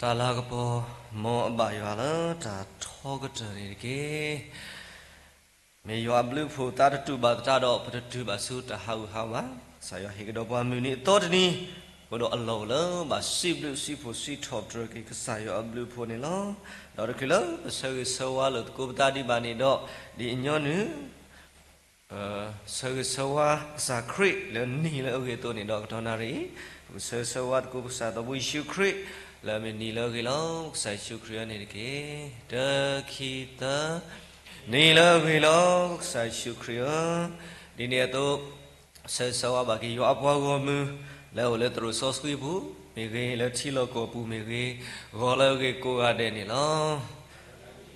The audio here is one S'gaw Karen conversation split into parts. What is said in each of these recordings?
တၢ်လၤကပီၤ မ်အဘၣ်ယွၤလၢတၢ်ထီကတၢၢ်န့ၣ်တက့ၢ်. မ့ၢ်ယွၤအဘျုးအဖှိၣ် သးတတူၢ်ဘၣ်သတးဒီး ပတတုၤဘၣ်ဆူတၢ်ဟးဂူာ်ဟးဂီၤဘၣ်. ကစၢ်ယွၤဟ့ၣ်ကဒီးပှၤမုၢ်နံၤအသီတနံၤ, အဃိဒီးအလီၢ်အိၣ်လၢဘၣ်စံးဘျုးစံးဖှိၣ်စံးထီၣ်ပတြၢၤက့ၤ ကစၢ်ယွၤအဘျုးအဖှိၣ်န့ၣ်လီၤ. ဒီးတချုးလၢပဆၢဂ့ၤဆၢဝါလိာ်သကိးပသးဒံးဘၣ်န့ၣ်ဒီး, ဒ်အညီနုၢ် ပဆၢဂ့ၤဆၢဝါကစၢ်ခရံာ်လၢနံၤလၢအဂ့ၤအသိးန့ၣ်ဒီး ကတီၢ်နၣ်ရံၣ်အံၤ ပကဆၢဂ့ၤဆၢဝါသကိးပကစၢ်သးဘိယ့ၣ်ၡူးခရံာ် လၢအမ့ၢ်နံၤလၢအဂ့ၤလီၤ ကစၢ်ယ့ၣ်ၡူးခရံာ်ဧၢန့ၣ်တက့ၢ်. တၢ ခံ သၢ. နံၤလၢအဂ့ၤလီၤ ကစၢ်ယ့ၣ်ၡူးခရံာ်ဧၢ. ဒ်န့ၣ်အသိး ပဆၢဂ့ၤဆၢဝါဘၣ်က့ၤ ယွၤအပှၤဂီၢ်မုၢ် လၢအအိၣ်လၢသရိာ်စီဆှံပူၤမ့ၢ်ဂ့ၤ, လၢထံလီၢ်ကီၢ်ပူၤမ့ၢ်ဂ့ၤ, ဂီၤလၢအဂ့ၤကိးဂၤဒဲးန့ၣ်လီၤ.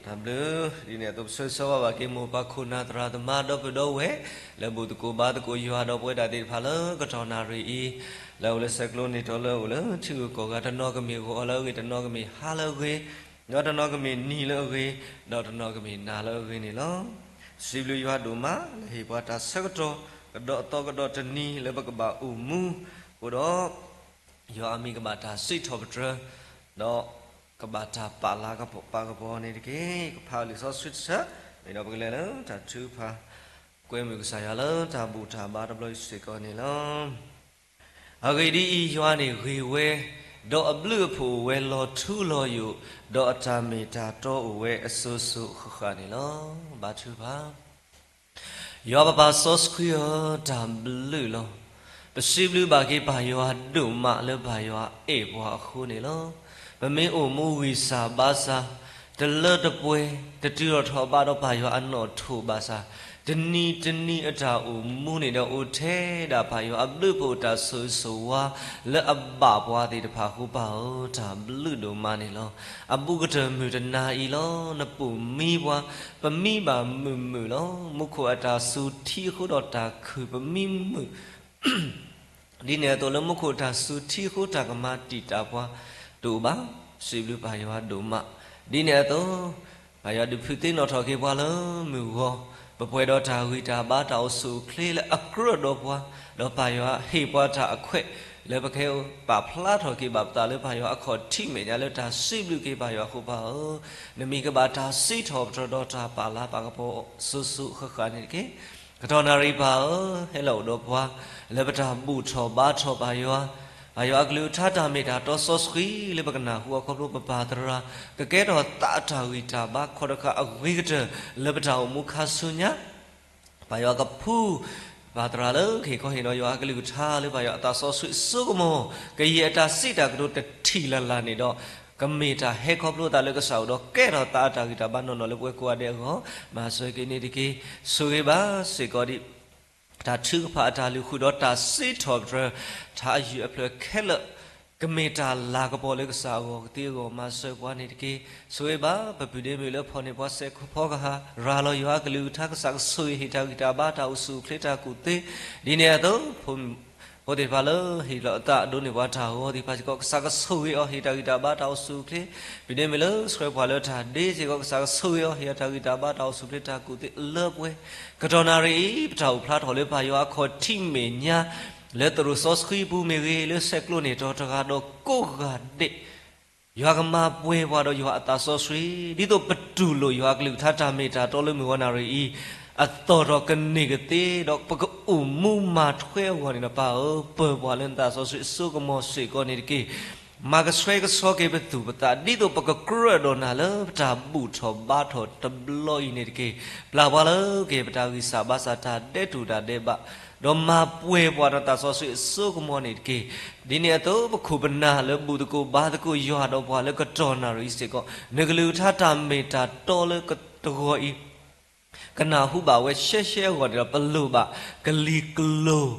တၢ်ဘျုး, ဒ်န့ၣ်အသိး ပဆၢဂ့ၤဆၢဝါဘၣ်က့ၤ မိၢ်ပၢ်ခိၣ်နၢ်သရၣ်သမါ ဒီပုၢ်ဒီဝဲၢ် လၢဘူၣ်သကိးဘါသကိးယွၤဒီးပဝဲဒၣ်သ့ၣ်တဖၣ်လၢကတီၢ်နၣ်ရံၣ်အံၤ, လၢအအိၣ်လၢဆဲးကျိးန့ၢ်တီလၢအအိၣ်လၢထံဂုၤကီၢ်ဂၤ တနီၤကမ့ၢ်ဂီၤလၢအဂ့ၤ, တနီၤကမ့ၢ်ဟါလၢအဂ့ၤ, ဒီးတနီၤကမ့ၢ်နံၤလၢအဂ့ၤ, ဒီးတနီၤကမ့ၢ်နၤလၢအဂ့ၤန့ၣ်လီၤ. စံးဘျုးယွၤဒိၣ်မး လၢဟ့ၣ်ပှၤတၢ်ဆၢကတီၢ် ကဒီးအသီကဒီးတနံၤလၢပကဘၣ်အိၣ်မူ, အဃိဒီး ယွၤအမံၤကဘၣ်တၢ်စံးထီၣ်ပတြၢၤ, ဒီးကဘၣ်တၢ်ပာ်လၤကပီၤပာ်ကပီၤန့ၣ်တက့ၢ်. ယကဖးလံာ်စီဆှံတဆၢ, မ့ၢ်ဒီးပကလဲၤလၢတၢ်ထုကဖၣ်, ကွဲမုာ်ကစၢ်ယွၤလၢတၢ်ဘူၣ်တၢ်ဘါတဘျီအံၤစ့ၢ်ကီးန့ၣ်လီၤ. အဂ့ၢ်ဒ်အံၤ, ယွၤန့ၣ်ဂ့ၤဝဲ, ဒီးအဘျုးအဖှိၣ်အိၣ်ဝဲလီၤထူလီၤယိာ်, ဒီးအတၢ်မ့ၢ်တၢ်တီအိၣ်ဝဲအစိၤစိၤဃၣ်ဃၣ်န့ၣ်လီၤ. ဘါထုကဖၣ်. ယွၤပပၢ်စီဆှံဧၢ, တၢ်ဘျုးလီၤ. ပစံးဘျုးဘၣ်က့ၤပၢ်ယွၤဒိၣ်မးလၢပၢ်ယွၤအဲၣ်ပှၤအဃိန့ၣ်လီၤ. ပမ့ၢ်အိၣ်မူဂံၢ်စၢ်ဘါစၢ်, တလၢတပှဲၤ, တတုၤထီၣ်ထီၣ်ဘးဒီးပၢ်ယွၤအနီၣ်ထိၣ်ဘၣ်ဆၣ်, တနံၤတနံၤအတၢ်အိၣ်မူန့ၣ်ဒီးအိၣ်ထဲဒၣ်ပၢ်ယွၤအဘျုးအဖှိၣ်တၢ်ဆိၣ်ဂ့ၤဆိၣ်ဝါလၢအဘၣ်ပှၤသ့ၣ်တဖၣ်အဃိပၢ်ဧၢ, တၢ်ဘျုးဒိၣ်မးန့ၣ်လီၤ. အဘူးကတၢၢ်မုၢ်တနၤအံၤလီၤ. နပိာ်မံပှၤ, ပမံဘၣ်မုာ်မုာ်လီၤ. မူခိၣ်အတၢ်စူၤထံအဃိဒီးတၢ်ခုၣ်ပမံမုာ် ဒ်န့ၣ်အသိးလၢမူခိၣ်တၢ်စူၤထံအဃိ တၢ်ကမၤတံာ်တာ်ပှၤတအိၣ်ဘၣ်. စံးဘျုးပၢ်ယွၤဒိၣ်မး. ဒ်န့ၣ်အသိး ပၢ်ယွၤဒုးဖုးသ့ၣ်နီၣ်ထီၣ်က့ၤပှၤလၢမုၢ်ဂီၤ, ပပှဲၤဒီးတၢ်ဂံၢ်တၢ်ဘါတၢ်အိၣ်ဆူၣ်အိၣ်ချ့လၢအကြၢးဒီးပှၤ, ဒီးပၢ်ယွၤဟ့ၣ်ပှၤတၢ်အခွဲး လၢပကဟဲပာ်ဖျါထီၣ်က့ၤဘၣ်ပသးလၢပၢ်ယွၤအခီၣ်ထံးမဲာ်ညါလၢတၢ်စံးဘျုးက့ၤပၢ်ယွၤအဃိပၢ်ဧၢ, နမံၤကဘၣ်တၢ်စံးထီၣ်ပတြၢၤဒီးတၢ်ပာ်လၤပာ်ကပီၤစိၤစိၤဃၣ်ဃၣ်န့ၣ်တက့ၢ်. ကတီၢ်နၣ်ရံၣ်ပၢ်ဧၢ, ဟဲလီၤအိၣ်ဒီးပှၤ လၢပတၢ်ဘူၣ်ထီၣ်ဘါထီၣ်ပၢ်ယွၤ, ပၢ်ယွၤအကလုၢ်ကထါတၢ်မ့ၢ်တၢ်တီစီဆှံလၢပကနၢ်ဟူအခီဖျိပပၢ်သရၣ် ကကဲထီၣ်သးအတၢ်ဂံၢ်တၢ်ဘါ ခီတဃာ်အဂ့ၤကတၢၢ်လၢပတၢ်အိၣ်မူခါဆူညါ ပၢ်ယွၤကဖှူ ပၢ်သရၣ်လၢကဟ့ၣ်ခီဟ့ၣ်နီၤယွၤအကလုၢ်ကထါလၢပၢ်ယွၤအသးစီဆှံအစိကမီၤ ကယံာ်အတၢ်စံးတၢ်ကတိၤတထံၣ်လၢ်လၢ်န့ၣ်ဒီး ကမ့ၢ်တၢ်ဟဲခီဖျိသးလၢကစၢ်အအိၣ်ဒီးကဲထီၣ်သးအတၢ်ဂံၢ်တၢ်ဘါနီၢ်နီၢ်လၢပဝဲကိးဂၤဒဲးအဂီၢ် မၤစၢၤက့ၤန့ၣ်တက့ၢ်. ဆိၣ်ဂ့ၤဘၣ်စ့ၢ်ကီးဒံး တၢ်ထုကဖၣ်အတၢ်လုၢ်ဃုာ်ဒီးတၢ်စံးထီၣ်ပတြၢၤ တၢ်အယုၢ်အဖျၢၣ်ခဲလၢာ် ကမ့ၢ်တၢ်လၤကပီၤလၢကစၢ်အဂီၢ်ကသ့အဂီၢ် မၤစၢၤပှၤန့ၣ်တက့ၢ်. ဆိၣ်ဂ့ၤဘၣ်ပပုၢ်ဒ့မုၣ်လၢဖီၣ်န့ၢ်ပှၤစဲးဖီကဟၣ် ရၤလီၤယွၤအကလုၢ်ကထါ ကစၢ်ကဆိၣ်ဂ့ၤဟ့ၣ်တၢ်ဂံၢ်တၢ်ဘါတၢ်အိၣ်ဆူၣ်အိၣ်ချ့တၢ်ကူၣ်သ့ ဒ်န့ၣ်အသိး ဖိသ့ၣ်တဖၣ်လၢဟ့ၣ်လီၤအသးဒိးန့ၢ်ပှၤတၢ်ဂီၤသ့ၣ်တဖၣ်စ့ၢ်ကီး ကစၢ်ကဆိၣ်ဂ့ၤအီၤဟ့ၣ်တၢ်ဂံၢ်တၢ်ဘါတၢ်အိၣ်ဆူၣ်အိၣ်ချ့ ပုၢ်ဒ့မုၣ်လၢဆှၢပှၤလၢတၢ်ဒ့စ့ၢ်ကီး ကစၢ်ကဆိၣ်ဂ့ၤအီၤဟ့ၣ်အတၢ်ဂံၢ်တၢ်ဘါတၢ်အိၣ်ဆူၣ်အိၣ်ချ့တၢ်ကူၣ်သ့လၢပှဲၤ ကတီၢ်နၣ်ရံၣ်အံၤ ပတၢ်အိၣ်ဖျါထီၣ်လၢပၢ်ယွၤအခီၣ်ထံးမဲာ်ညါ လၢသရိာ်စီဆှံပူၤမ့ၢ်ဂ့ၤ လၢဆဲးကျိးန့ၢ်တီတဂၤဒီးကိးဂၤဒဲး ယွၤကမၤပှဲၤပှၤဒီးယွၤအသးစီဆှံ ဒ်သိးပတူၢ်လိာ်ယွၤအကလုၢ်ကထါတၢ်မ့ၢ်တၢ်တီလၢမုၢ်ဂီၤနၣ်ရံၣ်အံၤ အသီၣ်ထီၣ်ကန့ၢ်ကသ့ဒီး ပကအိၣ်မူမၤထွဲအဂီၢ်န့ၣ်ဒီး ပၢ်ဧၢ ပၢၤပှၤလၢနသးစီဆှံအစိကမီၤစ့ၢ်ကီးန့ၣ်တက့ၢ်. မၤကဆှဲကဆှီက့ၤပသူၣ်ပသး ဒ်သိးပကကြၢးဒီးနၤလၢပတၢ်ဘူၣ်ထီၣ်ဘါထီၣ်တဘျီအံၤန့ၣ်တက့ၢ်. ပျၢ်ပှၤလၢကဟ့ၣ်ပတၢ်ဂံၢ်စၢ်ဘါစၢ် တၢ်ဒဲးတူၢ်တၢ်ဒဲးဘး ဒီးမၤပှဲၤပှၤဒီးသးစီဆှံအစိကမီၤန့ၣ်တက့ၢ်. ဒ်န့ၣ်အသိး ပခိၣ်ပနၢ်လၢဘူၣ်သကိးဘါသကိးယွၤဒီးပှၤလၢကတီၢ်နၣ်ရံၣ်စ့ၢ်ကီး နကလုၢ်ကထါတၢ်မ့ၢ်တၢ်တီလၢတဂီၤအံၤ ကနၢ်ဟူဘၣ်ဝဲရှဲရှဲအဂီၢ်န့ၣ်ဒီး ပလိၣ်ဘၣ်ကလံၤကျိၤ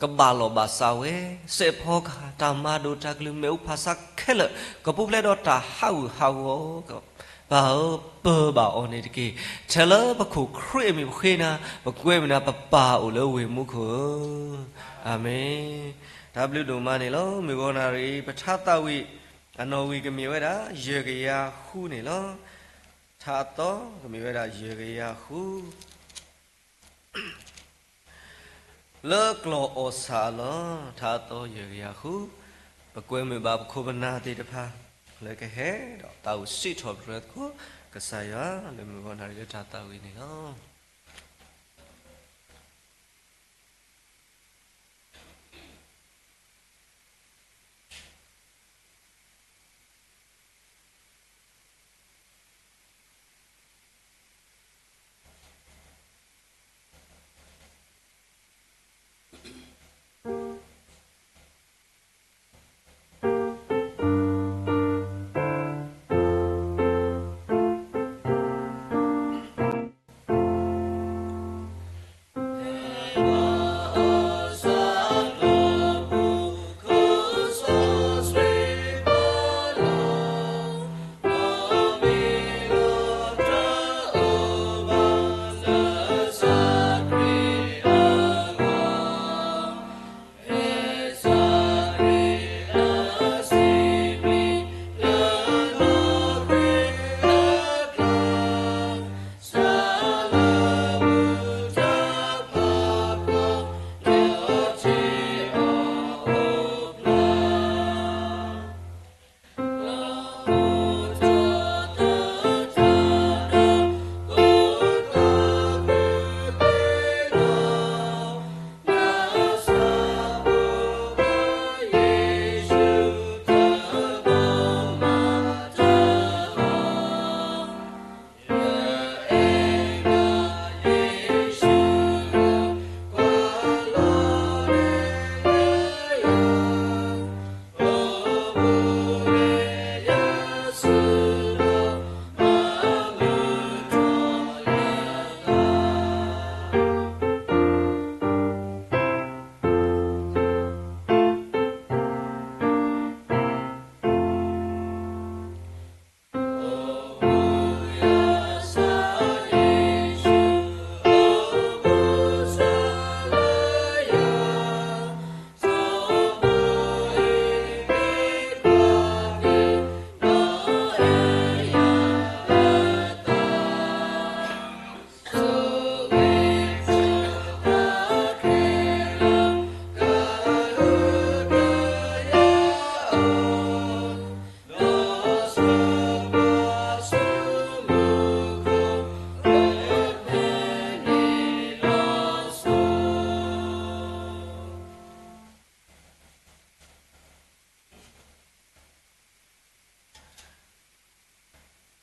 ကဘၣ်လီၢ်ဘၣ်စးဝဲ စဲးဖီကဟၣ် တၢ်မၤဒိၣ်တၢ်ကလုၢ်မ့ၣ်အူဖးဆါခဲလၢာ် ကပူၤဖျဲးဒီးတၢ်ဟးဂူာ်ဟးဂီၤ ပၢ်ဧၢ ပၢၤဘၣ်အီၤန့ၣ်တက့ၢ်. ထဲလၢပခိၣ်ခရံာ်အမံၤပဃ့နၤ ပကွဲမုာ်နၤ ပပၢ်အိၣ်လၢဝ့ၢ်မူခိၣ်ဧၢ, အၤမ့ၣ်. တၢ်ဘျုးဒိၣ်မးန့ၣ်လီၤ. မုၢ်ဂီၤနၣ်ရံၣ် ပထါသးဝံၣ် အနီၣ်ဝံၣ်ကမ့ၢ်ဝဲဒၣ် ယဲၢ်ကယၤဃုန့ၣ်လီၤ. ထါအသီကမ့ၢ်ဝဲဒၣ် ယဲၢ်ကယၤဃု လၢကျီၢ်အီၣ်ဆၣ်အလီၢ်, ထါအသီယဲၢ်ကယၤဃု, ပကွဲမုာ်ဘၣ်ပခိၣ်ပနၢ်သ့ၣ်တဖၣ် လၢကဟဲဒီးသးအိၣ်စံးထီၣ်ပတြၢၤသကိး ကစၢ်ယွၤလၢမုၢ်ဂီၤနၣ်ရံၣ်လၢတၢ်သးဝံၣ်န့ၣ်လီၤ.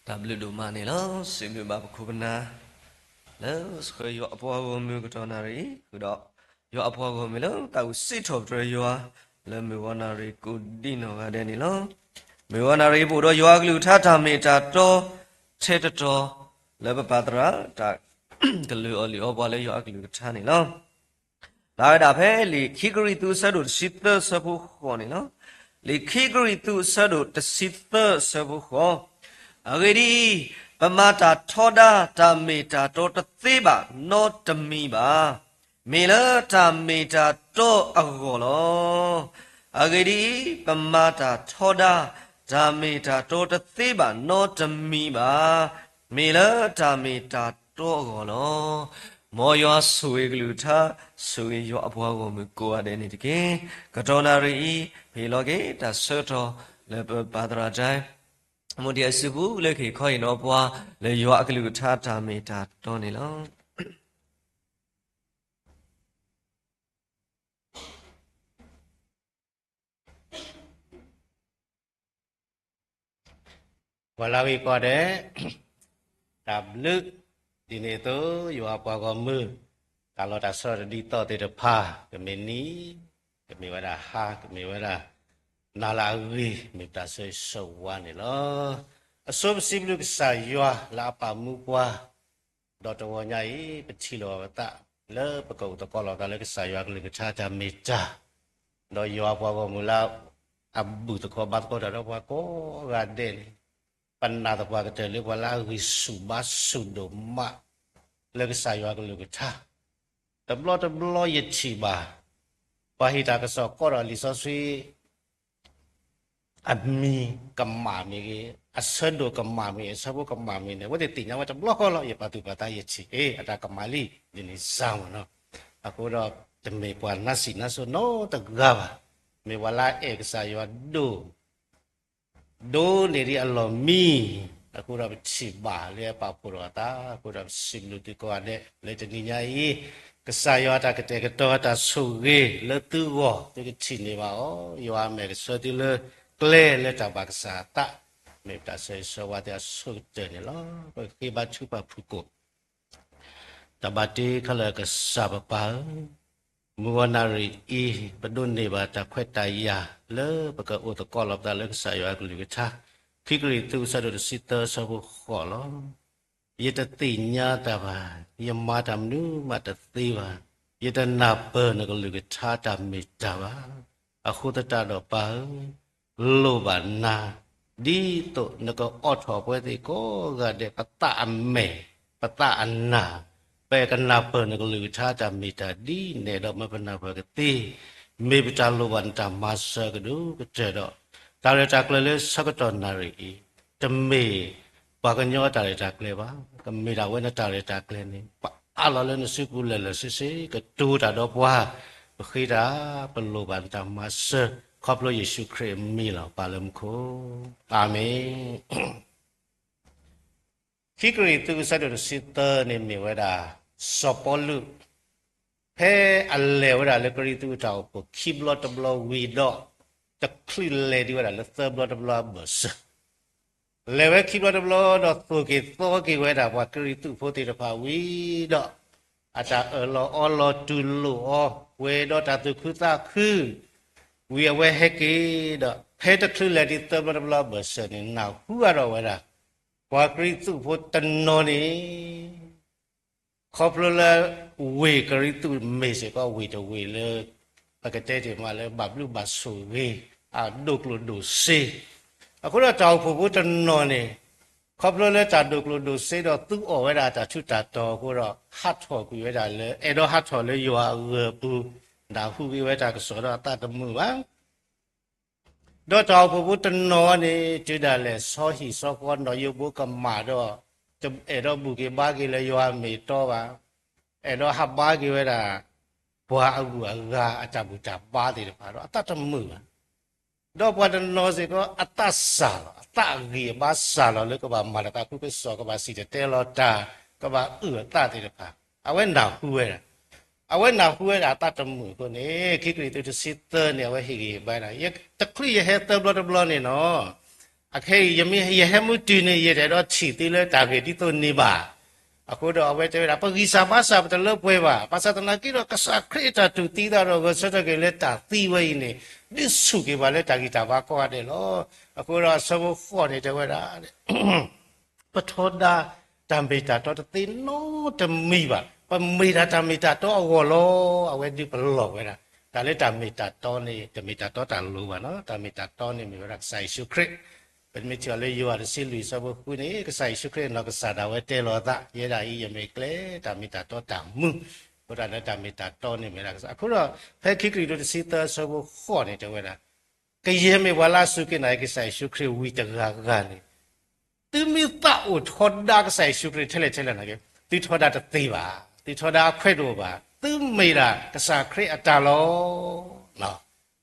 တၢ်ဘျုးဒိၣ်မးန့ၣ်လီၤ. စံးဘျုးဘၣ်ပခိၣ်ပနၢ် လၢဆှၢယွၤအပှၤဂီၢ်မုၢ်ကတီၢ်နၣ်ရံၣ်အံၤ ဃုာ်ဒီးယွၤအပှၤဂီၢ်မုၢ်လၢသးအိၣ်စံးထီၣ်ပတြၢၤယွၤ လၢမုၢ်ဂီၤနၣ်ရံၣ်ကိးဒံနီၢ်ဂၤဒဲးန့ၣ်လီၤ. မုၢ်ဂီၤနၣ်ရံၣ်ပအိၣ်ဒီးယွၤအကလုၢ်ကထါတၢ်မ့ၢ်တၢ်တီ ထဲတတီၤ လၢပပာ်သရၣ် တၢ်ကလုၢ်အီၣ်လုၢ်အီပှၤလၢယွၤအကလုၢ်ကထါန့ၣ်လီၤ. ဖျါဝဲဒၣ်ဖဲလံာ်ခံကရံၣ်သူးအဆၢဒိၣ်တဆံသၢအဆၢဖိဃိးန့ၣ်လီၤ. လံာ်ခံကရံၣ်သူးအဆၢဒိၣ်တဆံသၢအဆၢဖိဃိး, အဂ့ၢ်ဒ်အံၤ, ပမၤတၢ်ထီဒါတၢ်မ့ၢ်တၢ်တီတသ့ဘၣ်နီတမံၤဘၣ်. မ့ၢ်လၢတၢ်မ့ၢ်တၢ်တီအဂီၢ်လီၤ. အဂ့ၢ်ဒ်အံၤ, ပမၤတၢ်ထီဒါတၢ်မ့ၢ်တၢ်တီတသ့ဘၣ်နီတမံၤဘၣ်. မ့ၢ်လၢတၢ်မ့ၢ်တၢ်တီအဂီၢ်လီၤ. မ်ယွၤဆိၣ်ဂ့ၤကလုၢ်ကထါ, ဆိၣ်ဂ့ၤယွၤအပှၤဂီၢ်မုၢ်ကိးဂၤဒဲးန့ၣ်တက့ၢ်. ကတီၢ်နၣ်ရံၣ်အံၤ ပဟ့ၣ်လီၤက့ၤတၢ်ဆၢကတီၢ်လၢပပာ်သရၣ်တၢ် မိၢ်တံၢ်အစုပူၤလၢကဟ့ၣ်ခီဟ့ၣ်နီၤပှၤ လၢယွၤအကလုၢ်ကထါတၢ်မ့ၢ်တၢ်တီန့ၣ်လီၤ. ပှၤလၢအဂ့ၤကိးဂၤဒဲး, တၢ်ဘျုး, ဒ်န့ၣ်အသိး ယွၤအပှၤဂီၢ်မုၢ်, တၢ်လီၢ်တၢ်ဆၢတၢ်ဒ်သိးသ့ၣ်တဖၣ်, ကမ့ၢ်နံၤ, ကမ့ၢ်ဝဲဒၣ်ဟါ, ကမ့ၢ်ဝဲဒၣ်နၤလၢအဂ့ၤ, မ့ၢ်ပတၢ်ဆၢဂ့ၤဆၢဝါန့ၣ်လီၤ. အဆိပစံးဘျုးကစၢ်ယွၤလၢအပာ်မူပှၤ ဒီးတဂီၤညါအံၤ ပထံၣ်လိာ်ပသး လၢပကအိၣ်သကိးလိာ်သးလၢကစၢ်ယွၤကလုၢ်ကထါတၢ်မ့ၢ်တၢ်, ဒီးယွၤအပှၤဂီၢ်မုၢ်လၢ အဘူၣ်သကိးဘါသကိးတၢ်ဒီးပှၤကိးဂၤဒဲးန့ၣ်, ပနာ်သပှၢ်ကတၢၢ်လၢပှၤလၢအဂံၢ်ဆူၣ်ဘါဆူၣ်ဒိၣ်မး လၢကစၢ်ယွၤကလုၢ်ကထါ, တဘျီတဘျီယထံၣ်ဘၣ် ပှၤဟ့ၣ်တၢ်ကစီၣ်ကိးဒီးလံာ်စီဆှံ အမံၤကမၣ်မ့ၢ်ဂ့ၤ, အဆၢဒိၣ်ကမၣ်မ့ၢ်ဂ့ၤ, အဆၢဖိကမၣ်မ့ၢ်ဂ့ၤန့ၣ် အဝဲသ့ၣ်သ့ၣ်ညါဝဲတဘျီဃီလီၤ. ယပာ်သူၣ်ပာ်သးယထံၣ်, အတၢ်ကမၣ်လံ, ဒ်န့ၣ်စၢ်မ့ၢ်နီၤ. အဃိဒီး တမ့ၢ်ပှၤနါစံးနါစိနီတဂၤဘၣ်. မ့ၢ်ပှၤလၢအအဲၣ်ကစၢ်ယွၤဒိၣ် ဒိၣ်န့ၢ်ဒံးအလီၢ်မံ, အဃိဒီးပထံၣ်ဘၣ်လၢအပာ်ဖှိၣ်ထီၣ်အသး, အဃိဒီးပစံးဘျုးသုကိးဂၤဒဲး လၢတနံၤညါအံၤ, ကစၢ်ယွၤအတၢ်ကတဲာ်ကတီၤအတၢ်ဆိၣ်ဂ့ၤလၢသုဂီၢ် သုကထံၣ်န့ၢ်ဘၣ်အီၤ, ယွၤအမဲာ်ကဆှၢသုလၢကျဲလၢတၢ်ဘၣ်ကစၢ်အသး, မ့ၢ်ပတၢ်ဆၢဂ့ၤဆၢဝါသ့ၣ်အဆိကတၢၢ်န့ၣ်လီၤ. ပဃ့ဘါထုပာ်ဖုၣ်ကိာ် တၢ်ဘၣ်တ့ခါလၢာ်ကစၢ်ပပၢ်ဧၢ, မုၢ်ဂီၤနၣ်ရံၣ်အံၤ ပဒိးန့ၢ်ဘၣ်တၢ်ခွဲးတၢ်ယာ်လၢပကအိၣ်သကိးလီၤပသးလၢကစၢ်ယွၤအကလုၢ်ကထါ, ခံကရံၣ်သူး အဆၢဒိၣ်တဆံသၢ အဆၢဖိဃိးလီၤ. ယတသ့ၣ်ညါတၢ်ဘၣ်, ယမၤတၢ်မနုၤမးတသ့ဘၣ်, ယတနၢ်ပၢၢ်နကလုၢ်ကထါတၢ်မ့ၢ်တၢ်ဘၣ်. အဃိသတးဒီးပၢ်ဧၢ, လိၣ်ဘၣ်နၤ, ဒ်သိးနကအိးထီၣ်ပဝဲသ့ၣ်ကိးဂၤဒဲး ပသးအမဲာ်, ပသးအနၢ်, ပကနၢ်ပၢၢ်နကလုၢ်ကထါတၢ်မ့ၢ်တၢ်ဒ်န့ၣ်ဒီး မ့ၢ်ပနၢ်ပၢၢ်ကသ့, မ့ၢ်ပတၢ်လိၣ်ဘၣ်နတၢ်မၤစၢၤကဒိၣ်ကတၢၢ်ဒီး တၢ်ရဲၣ်တၢ်ကျဲၤလၢဆၢကတီၢ်နၣ်ရံၣ်အံၤ, တမ့ၢ်ပှၤကညီအတၢ်ရဲၣ်တၢ်ကျဲၤဘၣ်, ကမ့ၢ်ဒၣ်ဝဲနတၢ်ရဲၣ်တၢ်ကျဲၤန့ၣ် ပအးလီၤလၢနစုပူၤလၢာ်လၢာ်ဆ့ဆ့ ကတိၤတၢ်ဒီးပှၤ, ပဃ့တၢ်, ပလိၣ်ဘၣ်နတၢ်မၤစၢၤ ခီဖျိယ့ၣ်ၡူးခရံာ်အမံၤလီၤ ပၢ်လၢမူခိၣ်, အၤမ့ၣ်. ခံကရံၣ်သူး အဆၢဒိၣ်တဆံသၢန့ၣ်မ့ၢ်ဝဲဒၣ် စီၤပီလူး ဖဲအလဲၤဝဲဒၣ်လၢကရံၣ်သူးအတၢ်အိၣ်ဖှိၣ်ခံဘျီတဘျီဝံၤဒီး တချုးလဲၤဒံးဝဲဒၣ်လၢသၢဘျီတဘျီအဘၢၣ်စၢၤ လဲၤဝဲခံဘျီတဘျီဒီးသိၣ်က့ၤသီက့ၤဝဲဒၣ်ပှၤကရံၣ်သူးဖိသ့ၣ်တဖၣ်ဝံၤဒီး အတၢ်အၢၣ်လီၤအီလီၤတူၢ်လိာ်အီၤ ပှဲၤဒီးတၢ်သူၣ်ခုသးခု ဝံၤအဝဲဟဲက့ၤဒီး ဖဲတချုးလဲၤဒံးသၢဘျီတဘျီအဘၢၣ်စၢၤန့ၣ် နၢ်ဟူအါထီၣ်ဝဲဒၣ် ပှၤကရံၣ်သူးဖိတနီၤန့ၣ် ခီဖျိလၢ ဝ့ၢ်ကရံၣ်သူးမ့ၢ်စ့ၢ်ကီးဝ့ၢ်တဝ့ၢ်လၢ ပကတဲတ့ၢ်မးလၢဘၣ်ဘျုးဘၣ်ဆိၣ်ဂ့ၤ အဒိၣ်ကျိၣ်ဒိၣ်စ့, အဃိဒီးတၢ်အိၣ်ဖှိၣ်ဖိတနီၤန့ၣ် ခီဖျိလၢတၢ်ဒိၣ်ကျိၣ်ဒိၣ်စ့ဒီးသူအီၣ်ဝဲဒၣ်တၢ်ထူးတၢ်တီၤအဃိဒီး ဟးထီၣ်ကွံာ်ဝဲဒၣ်လၢ အဲၣ်ဒိးဟးထီၣ်လၢယွၤအဂၢၢ်အပူၤ, နၢ်ဟူက့ၤဝဲတၢ်ကစီၣ်ဒီးအသးတမုာ်ဘၣ် ဒီးတၢ်အိၣ်ဖှိၣ်ဖိတနီၤန့ၣ် တုၤဒၣ်လဲာ် ဆီဟံၣ်ဆီဃီ နီၢ်ယိဘိကမၣ်ဒီး တအဲၣ်ဒိးဘူၣ်က့ၤဘါက့ၤလၢယွၤအမ့ၢ်အတီဘၣ်, အဲၣ်ဒိးဟးဘါက့ၤဝဲဒၣ် ပှၤအဂုၤအဂၤအတၢ်ဘူၣ်တၢ်ဘါသ့ၣ်တဖၣ်ဒီး အသးတမုာ်ဘၣ်. ဒီးပှၤတနီၤစ့ၢ်ကီး အသးစၢ်လီၤ, အသးအဂံၢ်အဘါစၢ်လီၤလၢကဘၣ်မၤတၢ်သးခုကစီၣ်, ကဘၣ်စံၣ်တဲၤတဲလီၤတၢ်, ကဘၣ်အုၣ်အသးသ့ၣ်တဖၣ်, အဝဲနၢ်ဟူဝဲဒၣ် အဝဲနၢ်ဟူဝဲဒၣ်အသးတမုာ်အဃိန့ၣ် ခံကရံၣ်သူးတဆံသၢန့ၣ် အဝဲဟ့ၣ်ဂံၢ်ဟ့ၣ်ဘါဒၣ်, တချုးယဟဲသၢဘျီတဘျီန့ၣ်နီၤ, အခဲအံၤ ယမ့ၢ်ယဟဲမုၢ်တုၤန့ၣ် ယတအဲၣ်ဒိးထံၣ်သုလၢတၢ်ဂ့ၢ်ဒ်သိးန့ၣ်ဘၣ်. အဃိဒီးအဝဲတဲဝဲဒၣ် ပဂံၢ်စၢ်ဘါစၢ်ပတလၢပှဲၤဘၣ်. ဘၣ်ဆၣ်သနာ်က့ဒီး ကစၢ်ခရံာ်အတၢ်တူၢ်သံသးဒီး ဂဲၤဆၢထၢၣ်က့ၤလၢတၢ်သံဝဲအံၤန့ၣ် ဒုးဆူၣ်က့ၤပှၤလၢတၢ်ဂံၢ်တၢ်ဘါကိးဂၤဒဲးလီၤ. အဃိဒီးအဆၢဖိဃိးန့ၣ်တဲဝဲဒၣ် ပထီဒါတၢ်မ့ၢ်တၢ်တီတသ့နီတမံၤဘၣ်. ပမ့ၢ်ဒၣ်တၢ်မ့ၢ်တၢ်တီအဂီၢ်လီၤ. အဝဲဒုးပလီၢ်ဝဲဒၣ် တၢ်လၢတၢ်မ့ၢ်တၢ်တီန့ၣ် တမ့ၢ်တၢ်တီတၢ်လိၤဘၣ်နီၤ. တၢ်မ့ၢ်တၢ်တီန့ၣ်မ့ၢ်ဝဲဒၣ်ကစၢ်ယ့ၣ်ၡူးခရံာ်. ပမ့ၢ်ထံၣ်အီၤလၢယိၤဟၣ်တဆံလွံၢ်အဆၢဖိဃုန့ၣ် ကစၢ်ယ့ၣ်ၡူးခရံာ်အနီၢ်ကစၢ်ဒၣ်ဝဲတဲလီၤအသး ယဲဒၣ်အံၤ ယမ့ၢ်ကျဲတၢ်မ့ၢ်တၢ်တီတၢ်မူ, အဃိဒၣ်လၢတၢ်မ့ၢ်တၢ်တီန့ၣ်မ့ၢ်ဒၣ်ကစၢ်. အဃိဒီး ဖဲခံကရံၣ်သူးတဆံသၢအဆၢဖိဃိးန့ၣ်တဲဝဲဒၣ် ကယဲၢ်မ့ၢ်ပှၤလၢအစူၢ်က့ၤနာ်က့ၤကစၢ်ယ့ၣ်ၡူးခရံာ်ဝံၤတဂၤဂၤန့ၣ် သုမ့ၢ်သးအိၣ်ထီဒါကစၢ်ယ့ၣ်ၡူးခရံာ်ထဲလဲၣ်ထဲလဲၣ်နာ်က့ၤ သုထီဒါတသ့ဘၣ်. သုထီဒါအခွဲးတအိၣ်ဘၣ်. သုမ့ၢ်ဒၣ်ကစၢ်ခရံာ်အတၢ်လီၤ.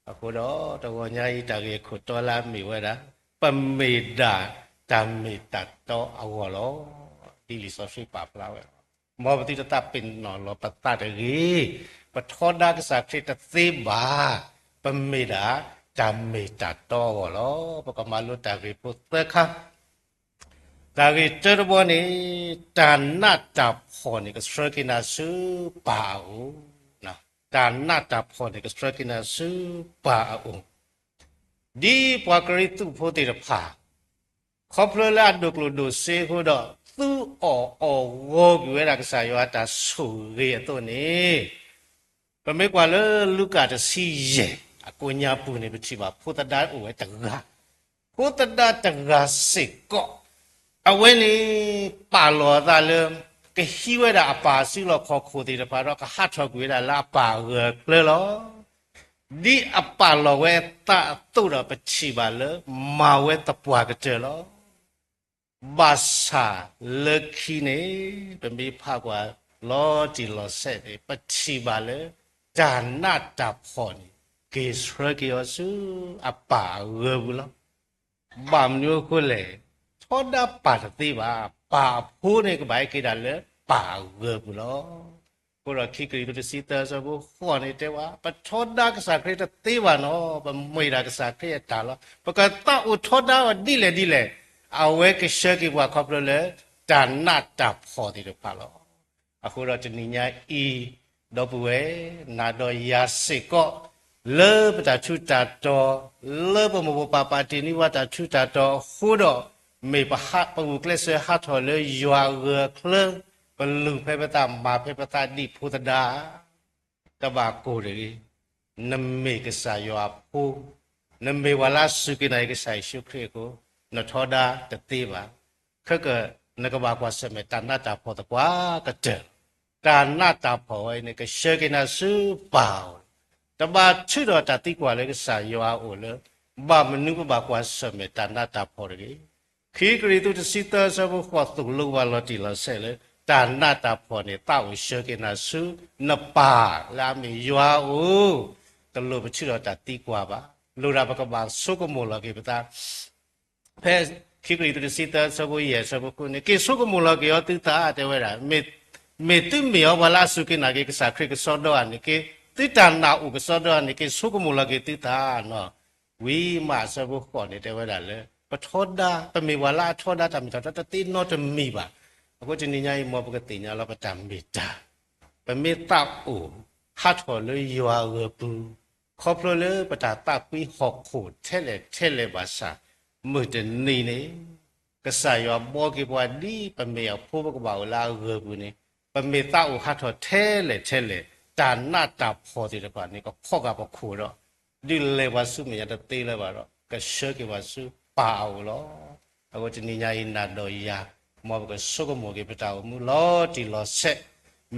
အဃိဒီးတဂီၤညါအံၤ တၢ်ဂ့ၢ်ခိၣ်တီလၢအမ့ၢ်ဝဲဒၣ် ပမ့ၢ်ဒၣ်တၢ်မ့ၢ်တၢ်တီအဂီၢ်လီၤ. ဒ်လံာ်စီဆှံပာ်ဖျါဝဲ မ်ပသုတသးပ့ၤနီၣ်လီၤပသးတဂ့ၤ. ပထီဒါကစၢ်ခရံာ်တသ့ဘၣ်. ပမ့ၢ်ဒၣ်တၢ်မ့ၢ်တၢ်တီအဂီၢ်လီၤ. ပကမၤလိတၢ်ဂ့ၢ်ဖိသၢခါ တၢ်ဂ့ၢ်တၢတဘီန့ၣ် တၢ်နးတၢ်ဖှီၣ်န့ၣ် ကဆှၢက့ၤနၤဆူပၢ်အအိၣ်, တၢ်နးတၢ်ဖှီၣ်န့ၣ် ကဆှၢက့ၤနၤဆူပၢ်အအိၣ်, ဒ်ပှၤကရံၣ်သူးဖိသ့ၣ်တဖၣ် ခီဖျိလၢအဒိၣ်ကျိၣ်ဒိၣ်စ့အဃိဒီး သူအီၣ်အီၣ်ဂီၤကွံာ်ဝဲဒၣ်ကစၢ်ယွၤအတၢ်ဆိၣ်ဂ့ၤအသိးန့ၣ်, ပမ့ၢ်ကွၢ်လၢလူၤကၣ်တဆံယဲၢ် အကိးညါပူၤန့ၣ် ပထံၣ်ဘၣ်ဖိသဒါအိၣ်ဝဲတဂၤ, ဖိသဒါတဂၤစ့ၢ်ကီး အဝဲန့ၣ် ပာ်လီၤအသးလၢ ကဟံးဝဲဒၣ်အပၢ်အစုလီၢ်ခီၣ်ခိၣ်သ့ၣ်တဖၣ်ဒီး ကဟးထီၣ်ကွံာ်ဝဲဒၣ်လၢအပၢ်အဂၢၢ်အကျၢၤလီၤ. ဒ်အပာ်လီၤဝဲအသးအသိးဒီး ပထံၣ်ဘၣ်လၢ မၤဝဲသပှၢ်ကတၢၢ်လီၤ. ဘၣ်ဆၣ်လၢခံန့ၣ် ပမ့ၢ်ဖးကွၢ်လီၤတံၢ်လီၤဆဲးန့ၣ် ပထံၣ်ဘၣ်လၢ တၢ်နးတၢ်ဖှီၣ်န့ၣ် က့ၤဆှၢက့ၤအီၤဆူအပၢ်အဂၢၢ်ပူၤလီၤ. ဘၣ်မနုၤအဃိလဲၣ်, ထီဒါပၢ်တသ့ဘၣ်. ပၢ်အဖိန့ၣ်ကဘၣ်ဟဲက့ၤဒၣ်လၢပၢ်အဂၢၢ်ပူၤလီၤ. အဃိဒီးခံကရံၣ်သူးတဆံသၢအဆၢဖိဃိးန့ၣ်တဲဝဲ, ပထီဒါကစၢ်ခရံာ်တသ့ဘၣ်နီၤ, ပမ့ၢ်ဒၣ်ကစၢ်ခရံာ်အတၢ်လီၤ. ပကသးအိၣ်ထီဒါအီၤဒ်လဲၣ်ဒ်လဲၣ်, အဝဲကဆှၢက့ၤပှၤခီဖျိလၢ တၢ်နးတၢ်ဖှီၣ်သ့ၣ်တဖၣ်လီၤ. အဃိဒီးတနံၤညါအံၤ, ဒီပုၢ်ဝဲၢ်, နၤဒီးယၤစ့ၢ်ကီး, လၢပတၢ်ထူးတၢ်တီၤ, လၢပမိၢ်ပၢ်ပၢ်တ့ၢ်နံၤဝါတၢ်ထူးတၢ်တီၤအဃိဒီး, မ့ၢ်ပဟး, ပဂုာ်ကျဲးစၢးဟးထီၣ်လၢယွၤအဂၢၢ်အချၢ, ပလူၤဖဲပသး, မၤဖဲပသးဒ်ဖိသဒါ တဘၣ်ကိၢ်တဂ့ၤ. နမ့ၢ်ကစၢ်ယွၤအဖိ, နမ့ၢ်ပှၤလၢအစူၢ်က့ၤနာ်က့ၤကစၢ်ယ့ၣ်ၡူးခရံာ်အဃိ, နထီဒါတသ့ဘၣ်. ခဲကနကဘၣ်ကွၢ်ဆၢၣ်မဲာ်တၢ်နးတၢ်ဖှီၣ်သပှၢ်ကတၢၢ်, တၢ်နးတၢ်ဖှီၣ်ဝဲအံၤန့ၣ် ကဆှၢက့ၤနၤဆူပၢ်အအိၣ်, တဘၣ်ထုးထီၣ်တၢ်သံကွၢ်လၢကစၢ်ယွၤအအိၣ်လၢ, ဘၣ်မနုၤပဘၣ်ကွၢ်ဆၢၣ်မဲာ်တၢ်နးတၢ်ဖှီၣ်တဂ့ၤ. ခံကရံၣ်သူးတဆံသၢအဆၢဖိဃိးသိၣ်လိပှၤလီၤတံၢ်လီၤဆဲးလၢ, တၢ်နးတၢ်ဖှီၣ်န့ၣ် သးအိၣ်ဆှၢက့ၤနၤဆူနပၢ်လၢအမ့ၢ်ယွၤအအိၣ်, တလိၣ်ပထုးထီၣ်တၢ်သံကွၢ်ဘၣ်. လိၣ်ဒၣ်ပကဘၣ်ဆိကမိၣ်လီၤက့ၤပသး ဖဲခံကရံၣ်သူးတဆံသၢအဆၢဖိယဲၢ်အဆၢဖိဃုန့ၣ်, က့ၤဆိကမိၣ်လီၤက့ၤအီၤသုသး တဲဝဲဒၣ်, မ့ၢ်သုမ့ၢ်အီၤပှၤလၢအစူၢ်က့ၤနာ်က့ၤကစၢ်ခရံာ်ကစီဒီဧါန့ၣ်က့, သုတၢ်နာ်အိၣ်ကစီဒီဧါန့ၣ်, က့ၤဆိကမိၣ်လီၤက့ၤသုသးနီၤ. ဝံၤမးအဆၢဖိဃိးန့ၣ်တဲဝဲဒၣ်လၢ, ပထီဒါ, ပမ့ၢ်ပှၤလၢအထီဒါတၢ်မ့ၢ်တၢ်တီတသ့နီတမံၤဘၣ်. အဃိတနံၤညါအံၤ မ်ပကသ့ၣ်ညါလီၤပတၢ်မ့ၢ်တၢ်, ပမ့ၢ်သးအိၣ်ဟးထီၣ်လၢယွၤအဂၢၢ်ပူၤ, ခီဖျိလၢပတၢ်သးကွံဟီၣ်ခိၣ်ထဲလဲၣ်ထဲလဲၣ်ဘၣ်ဆၣ်, မုၢ်တနံၤန့ၣ် ကစၢ်ယွၤဘှီက့ၤပှၤဒ်ပမ့ၢ်အဖိပကဘၣ်အိၣ်လၢအဂၢၢ်ပူၤန့ၣ်, ပမ့ၢ်သးအိၣ်ဟးထီၣ်ထဲလဲၣ်ထဲလဲၣ်, တၢ်နးတၢ်ဖှီၣ်သ့ၣ်တဖၣ်န့ၣ် ကဖီၣ်ဃာ်ပခိၣ်ဒီး, ဒုးလဲၤပှၤဆူမဲာ်ညါတသ့လၢၤဘၣ်ဒီး, ကဆှၢက့ၤပှၤဆူပၢ်အအိၣ်လီၤ. အဃိတနံၤညါအံၤနၤဒီးယၤ, မ်ပကဆိကမိၣ်က့ၤပတၢ်အိၣ်မူလီၤတံၢ်လီၤဆဲး,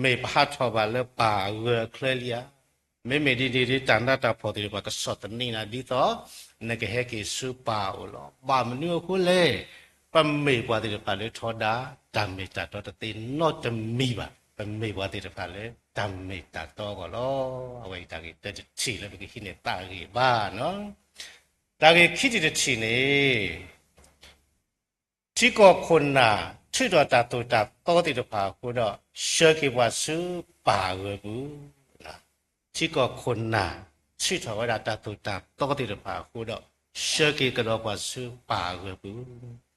မ့ၢ်ပဟးထီၣ်ဘၣ်လၢပၢ်အဂၢၢ်အချၢလံဧါ. မ့မ့ၢ်ဒ်န့ၣ်ဒီး တၢ်နးတၢ်ဖှီၣ်သ့ၣ်တဖၣ်ကဆီၣ်သနံးနၤဒ်သိး နကဟဲက့ၤဆူပၢ်အအိၣ်လီၤ. ဘၣ်မနုၤအဃိလဲၣ်, ပမ့ၢ်ပှၤသ့ၣ်တဖၣ်လၢထီဒါတၢ်မ့ၢ်တၢ်တီတသ့နီတမံၤဘၣ်. ပမ့ၢ်ပှၤသ့ၣ်တဖၣ်လၢတၢ်မ့ၢ်တၢ်တီအဂီၢ်လီၤ. အဝဲအံၤတၢ်ဂ့ၢ်တထံၣ်လၢပကဟံးန့ၢ်သးဂ့ၤဘၣ်နီၤ. တၢ်ဂ့ၢ်ခံထံၣ်တထံၣ်န့ၣ် ထံကီၢ်ခိၣ်နၢ်ထုးထီၣ်တၢ်သိၣ်တၢ်သီသ့ၣ်တဖၣ်အဃိဒီး, ဆှၢက့ၤပှၤဆူပၢ်အဂၢၢ်ပူၤ. ထံကီၢ်ခိၣ်နၢ်ထုးထီၣ်ဝဲဒၣ်တၢ်သိၣ်တၢ်သီသ့ၣ်တဖၣ်အဃိဒီး, ဆှၢက့ၤကဒီးပှၤဆူပၢ်အဂၢၢ်ပူၤ.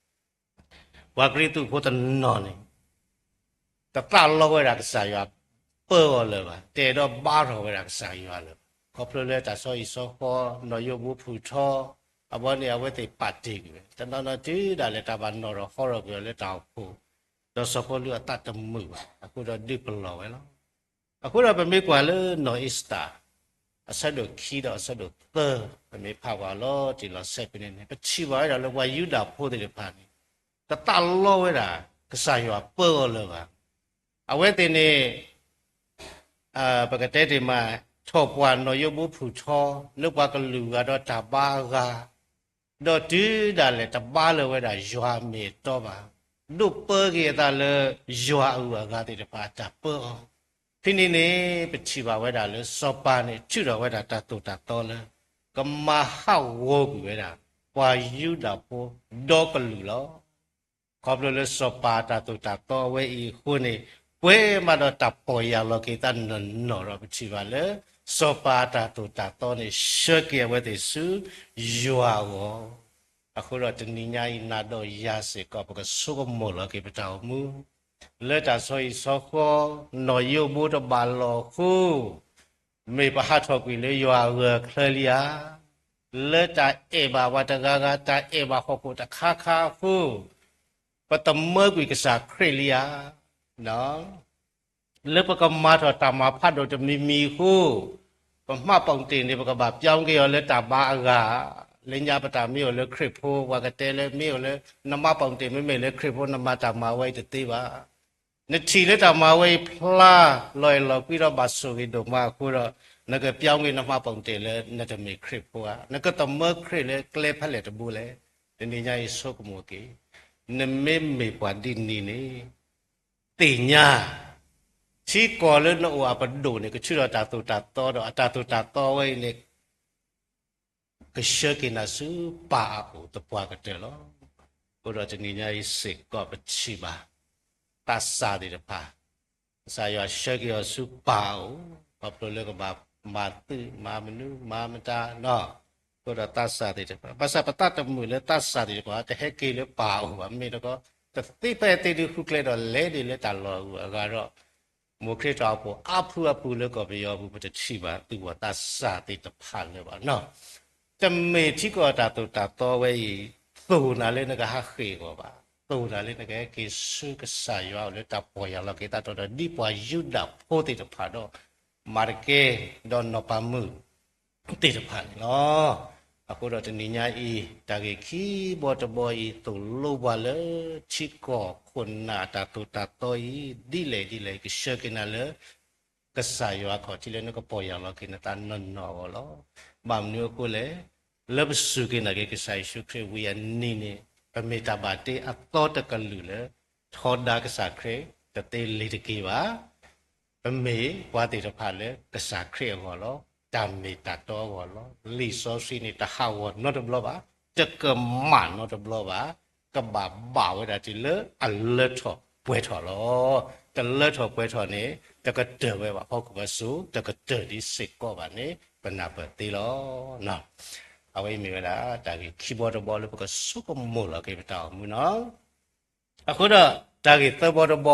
ပှၤကရံၣ်သူးဖိတနီၤန့ၣ် တသးလီဝဲဒၣ်ကစၢ်ယွၤပၢအီၤလၢၤဘၣ်, တအဲၣ်ဒိးဘါထီၣ်ဝဲဒၣ်ကစၢ်ယွၤလၢၤဘၣ်. ခီဖျိလၢတၢ်ဆီဟံၣ်ဆီဃီ, နီၣ်ယိၣ်ဘိဖုၣ်ထီ, အဘီန့ၣ် အဝဲသ့ၣ်ပာ်တ့ၢ်ကွံာ်ဝဲ, တနီၤနီၤတုၤဒၣ်လဲာ်တၢ်ဘၣ်နီၣ်ထီၣ်ဟီထီၣ်ကွံာ်အီၤလၢတၢ်အိၣ်ဖှိၣ်, ဒီးစီၤပီလူးအသးတမုာ်ဘၣ်, အဃိဒီးဒုးပလီၢ်ဝဲလီၤ. အဃိဒီးပမ့ၢ်ကွၢ်လၢနီၢ်အ့ၤစတၢ် အဆၢဒိၣ်ခံဒီးအဆၢဒိၣ်သၢ, ပမ့ၢ်ဖးကွၢ်လီၤတံၢ်လီၤဆဲးဖဲန့ၣ်န့ၣ်, ပထံၣ်ဘၣ်ဝဲဒၣ်လၢပှၤယူဒၤဖိသ့ၣ်တဖၣ်န့ၣ် တသးလီဝဲဒၣ်ကစၢ်ယွၤပၢအီၤလၢၤဘၣ်. အဝဲသ့ၣ်န့ၣ် ပကတဲတ့ၢ်မး ထီၣ်ပှၢ်နီၣ်ယိၣ်ဘိဖုၣ်ထီ လၢပှၤကလုာ်ဂၤဒီးတၢ်ဘါအဂၤ, ဒီးတုၤဒၣ်လဲာ်တဘါလၢၤဝဲဒၣ်ယွၤအမ့ၢ်အတီဘၣ်, ဒိးပၢက့ၤအသးလၢယွၤအဂုၤအဂၤသ့ၣ်တဖၣ်အတၢ်ပၢအီၤ. ဖဲန့ၣ်န့ၣ် ပထံၣ်ဘၣ်ဝဲဒၣ်လၢစီၤပၤန့ၣ် ထုးထီၣ်ဝဲဒၣ်တၢ်သိၣ်တၢ်သီလၢ ကမၤဟးဂီၤကွံာ်ဝဲဒၣ် ပှၤယူဒၤဖိဒီကလုာ်လီၤ. ခီဖျိလၢစီၤပၤအတၢ်သိၣ်တၢ်သီအဝဲအံၤအဃိန့ၣ်, ပှဲၤမးဒီးတၢ်ပီၢ်ယၢ်လီၤက့ၤသးနီၢ်နီၢ်ဒီး ပထံၣ်ဘၣ်လၢ စီၤပၤအတၢ်သိၣ်တၢ်သီန့ၣ် ဆှၢက့ၤအဝဲသ့ၣ်ဆူယွၤအဂီၢ်. အဃိဒီးတနံၤညါအံၤ နၤဒီးယၤစ့ၢ်ကီး ပကဆိကမိၣ်လီၤက့ၤပတၢ်အိၣ်မူ လၢတၢ်ဆီဟံၣ်ဆီဃီ, နီၣ်ယိၣ်ဘိတဘၣ်လီၢ်အဃိ, မ့ၢ်ပဟးထီၣ်ကွံာ်လၢယွၤအဂၢၢ်အချၢလံဧါ. လၢတၢ်အဲၣ်ဘၣ်ပှၤတဂၤဂၤ, တၢ်အဲၣ်ဘၣ်ဟီၣ်ခိၣ်တခါခါအဃိ, ပသမၢကွံာ်ကစၢ်ခရံာ်လံဧါ. လၢပကမၤထီၣ်တၢ်မၤဖးဒိၣ်တမံၤမံၤအဃိ, ပမှတ်ပုံတင်န့ၣ် ပကဘၣ်ပြောင်းက့ၤအီၤလၢတၢ်ဘါအဂၤ, လၢညါပတၢ်မ့ၢ်အိၣ်လၢခရံာ်ဖိ, ပှၤကတဲလၢမ့ၢ်အိၣ်လၢ နမှတ်ပုံတင် မ့မ့ၢ်လၢခရံာ်ဖိ နမၤတၢ်မၤဝဲအံၤတသ့ဘၣ်. နထံၣ်လၢတၢ်မၤဝဲအံၤဖျါလီၤအဲၣ်လီၤကွံဒီးဘၣ်ဆိၣ်ဂ့ၤဒိၣ်မးအဃိဒီး, နကပြောင်းက့ၤနမှတ်ပုံတင်လၢနတမ့ၢ်ခရံာ်ဖိဧါ, နကသမၢခရံာ်လၢကျဲဖဲလဲၣ်တဘိလဲၣ်. တနံၤညါအံၤဆိကမိၣ်က့ၤ, နမ့မ့ၢ်ပှၤဒ်န့ၣ်န့ၣ် သ့ၣ်ညါ, ထံကီၢ်လၢနအိၣ်အပဒိၣ်န့ၣ် ကထုးထီၣ်တၢ်သိၣ်တၢ်သီဒီး အတၢ်သိၣ်တၢ်သီဝဲအံၤန့ၣ် ကဆှၢက့ၤနၤဆူပၢ်အအိၣ်သပှၢ်ကတၢၢ်လီၤ. အဃိဒီးတနံၤညါအံၤစ့ၢ်ကီးပထံၣ်ဘၣ် သးစၢ်သ့ၣ်တဖၣ် ကစၢ်ယွၤဆှၢက့ၤအီၤဆူပၢ်အအိၣ် ခီဖျိလၢကဘၣ်မၤသုးမၤမနုၤမၤမတၤနီၤ. အဃိဒီးသးစၢ်သ့ၣ်တဖၣ် ဘၣ်ဆၣ်ပသးတမုာ်လၢသးစၢ်သ့ၣ်တဖၣ် တဟဲက့ၤလၢပၢ်အအိၣ်ဘၣ် မ့ၢ်တခီ တသ့ဖဲအသ့ဒုးဃုကျဲဒီးလဲၤဒံးလၢတၢ်လီၢ်အဂၤဒီး မိၢ်ခရံာ်တၢ်အိၣ်ဖှိၣ်အါဖုအါဖုလၢကီၢ်ပယီၤအပူၤ ပတထံၣ်ဘၣ်သူၣ်ဘီၣ်သးစၢ်သ့ၣ်တဖၣ်လၢၤဘၣ်နီၤ. တမ့ၢ်ထံကီၢ်တၢ်သိၣ်တၢ်သီဝဲအံၤ သိၣ်နၤလၢနကဟးဃ့ၢ်အဂီၢ်ဘၣ်, သိၣ်နၤလၢနကဟဲက့ၤဆူကစၢ်ယွၤအအိၣ်လၢတၢ်ပီၢ်ယၢ်လီၤက့ၤသးဒီး ဒ်ပှၤယူဒၤဖိသ့ၣ်တဖၣ်ဒီး မၤတကဲဒီးနီၢ်ပၤမုၣ် သ့ၣ်တဖၣ်န့ၣ်လီၤ. အဃိဒီးတနံၤညါအံၤ တၢ်ဂ့ၢ်ခံဘီတဘီအံၤ သိၣ်လိပှၤလၢ ထံကီၢ်ခိၣ်နၢ်တၢ်သိၣ်တၢ်သီအံၤ ဒ်လဲၣ်ဒ်လဲၣ် ကဆှၢက့ၤနၤလၢ ကစၢ်ယွၤအခီၣ်ထံးလၢနကပီၢ်ယၢ်လီၤက့ၤနသးနီၢ်နီၢ်အဂီၢ်လီၤ. ဘၣ်မနုၤအဃိလဲၣ်, လၢပစူၢ်က့ၤနာ်က့ၤကစၢ်ယ့ၣ်ၡူးခရံာ်ဝံၤအနံၤန့ၣ် ပမ့ၢ်တၢ်ဘၣ်တ့အသီတကလုာ်လၢ ထီဒါကစၢ်ခရံာ်တသ့လ့ၤတက့ၤဘၣ်. ပမ့ၢ်ပှၤသ့ၣ်တဖၣ်လၢကစၢ်ခရံာ်အဂီၢ်လီၤ. တၢ်မ့ၢ်တၢ်တီအဂီၢ်လီၤ. လံာ်စီဆှံန့ၣ် တဟးဂီၤနီတဘျီဘၣ်, တကမၣ်နီတဘျီဘၣ်, ကဘၣ်ဘၣ်ဝဲဒၣ်တုၤလၢအလၢထီၣ်ပှဲၤထီၣ်လီၤ. တလၢထီၣ်ပှဲၤထီၣ်န့ၣ် တကတၢၢ်ဝဲဘၣ် ဖီခိၣ်ပစိၤ တကတၢၢ်ဒ်စ့ၢ်ကီးဘၣ်န့ၣ် ပနၢ်ပၢၢ်သ့လီၤ. အဝဲအံၤမ့ၢ်ဝဲဒၣ် တၢ်ဂ့ၢ်ခံဘီတဘီလၢပကဆိကမိၣ်လီၤက့ၤပတၢ်အိၣ်မူနီၤ. အဃိဒီး တၢ်ဂ့ၢ်သၢဘီတဘီ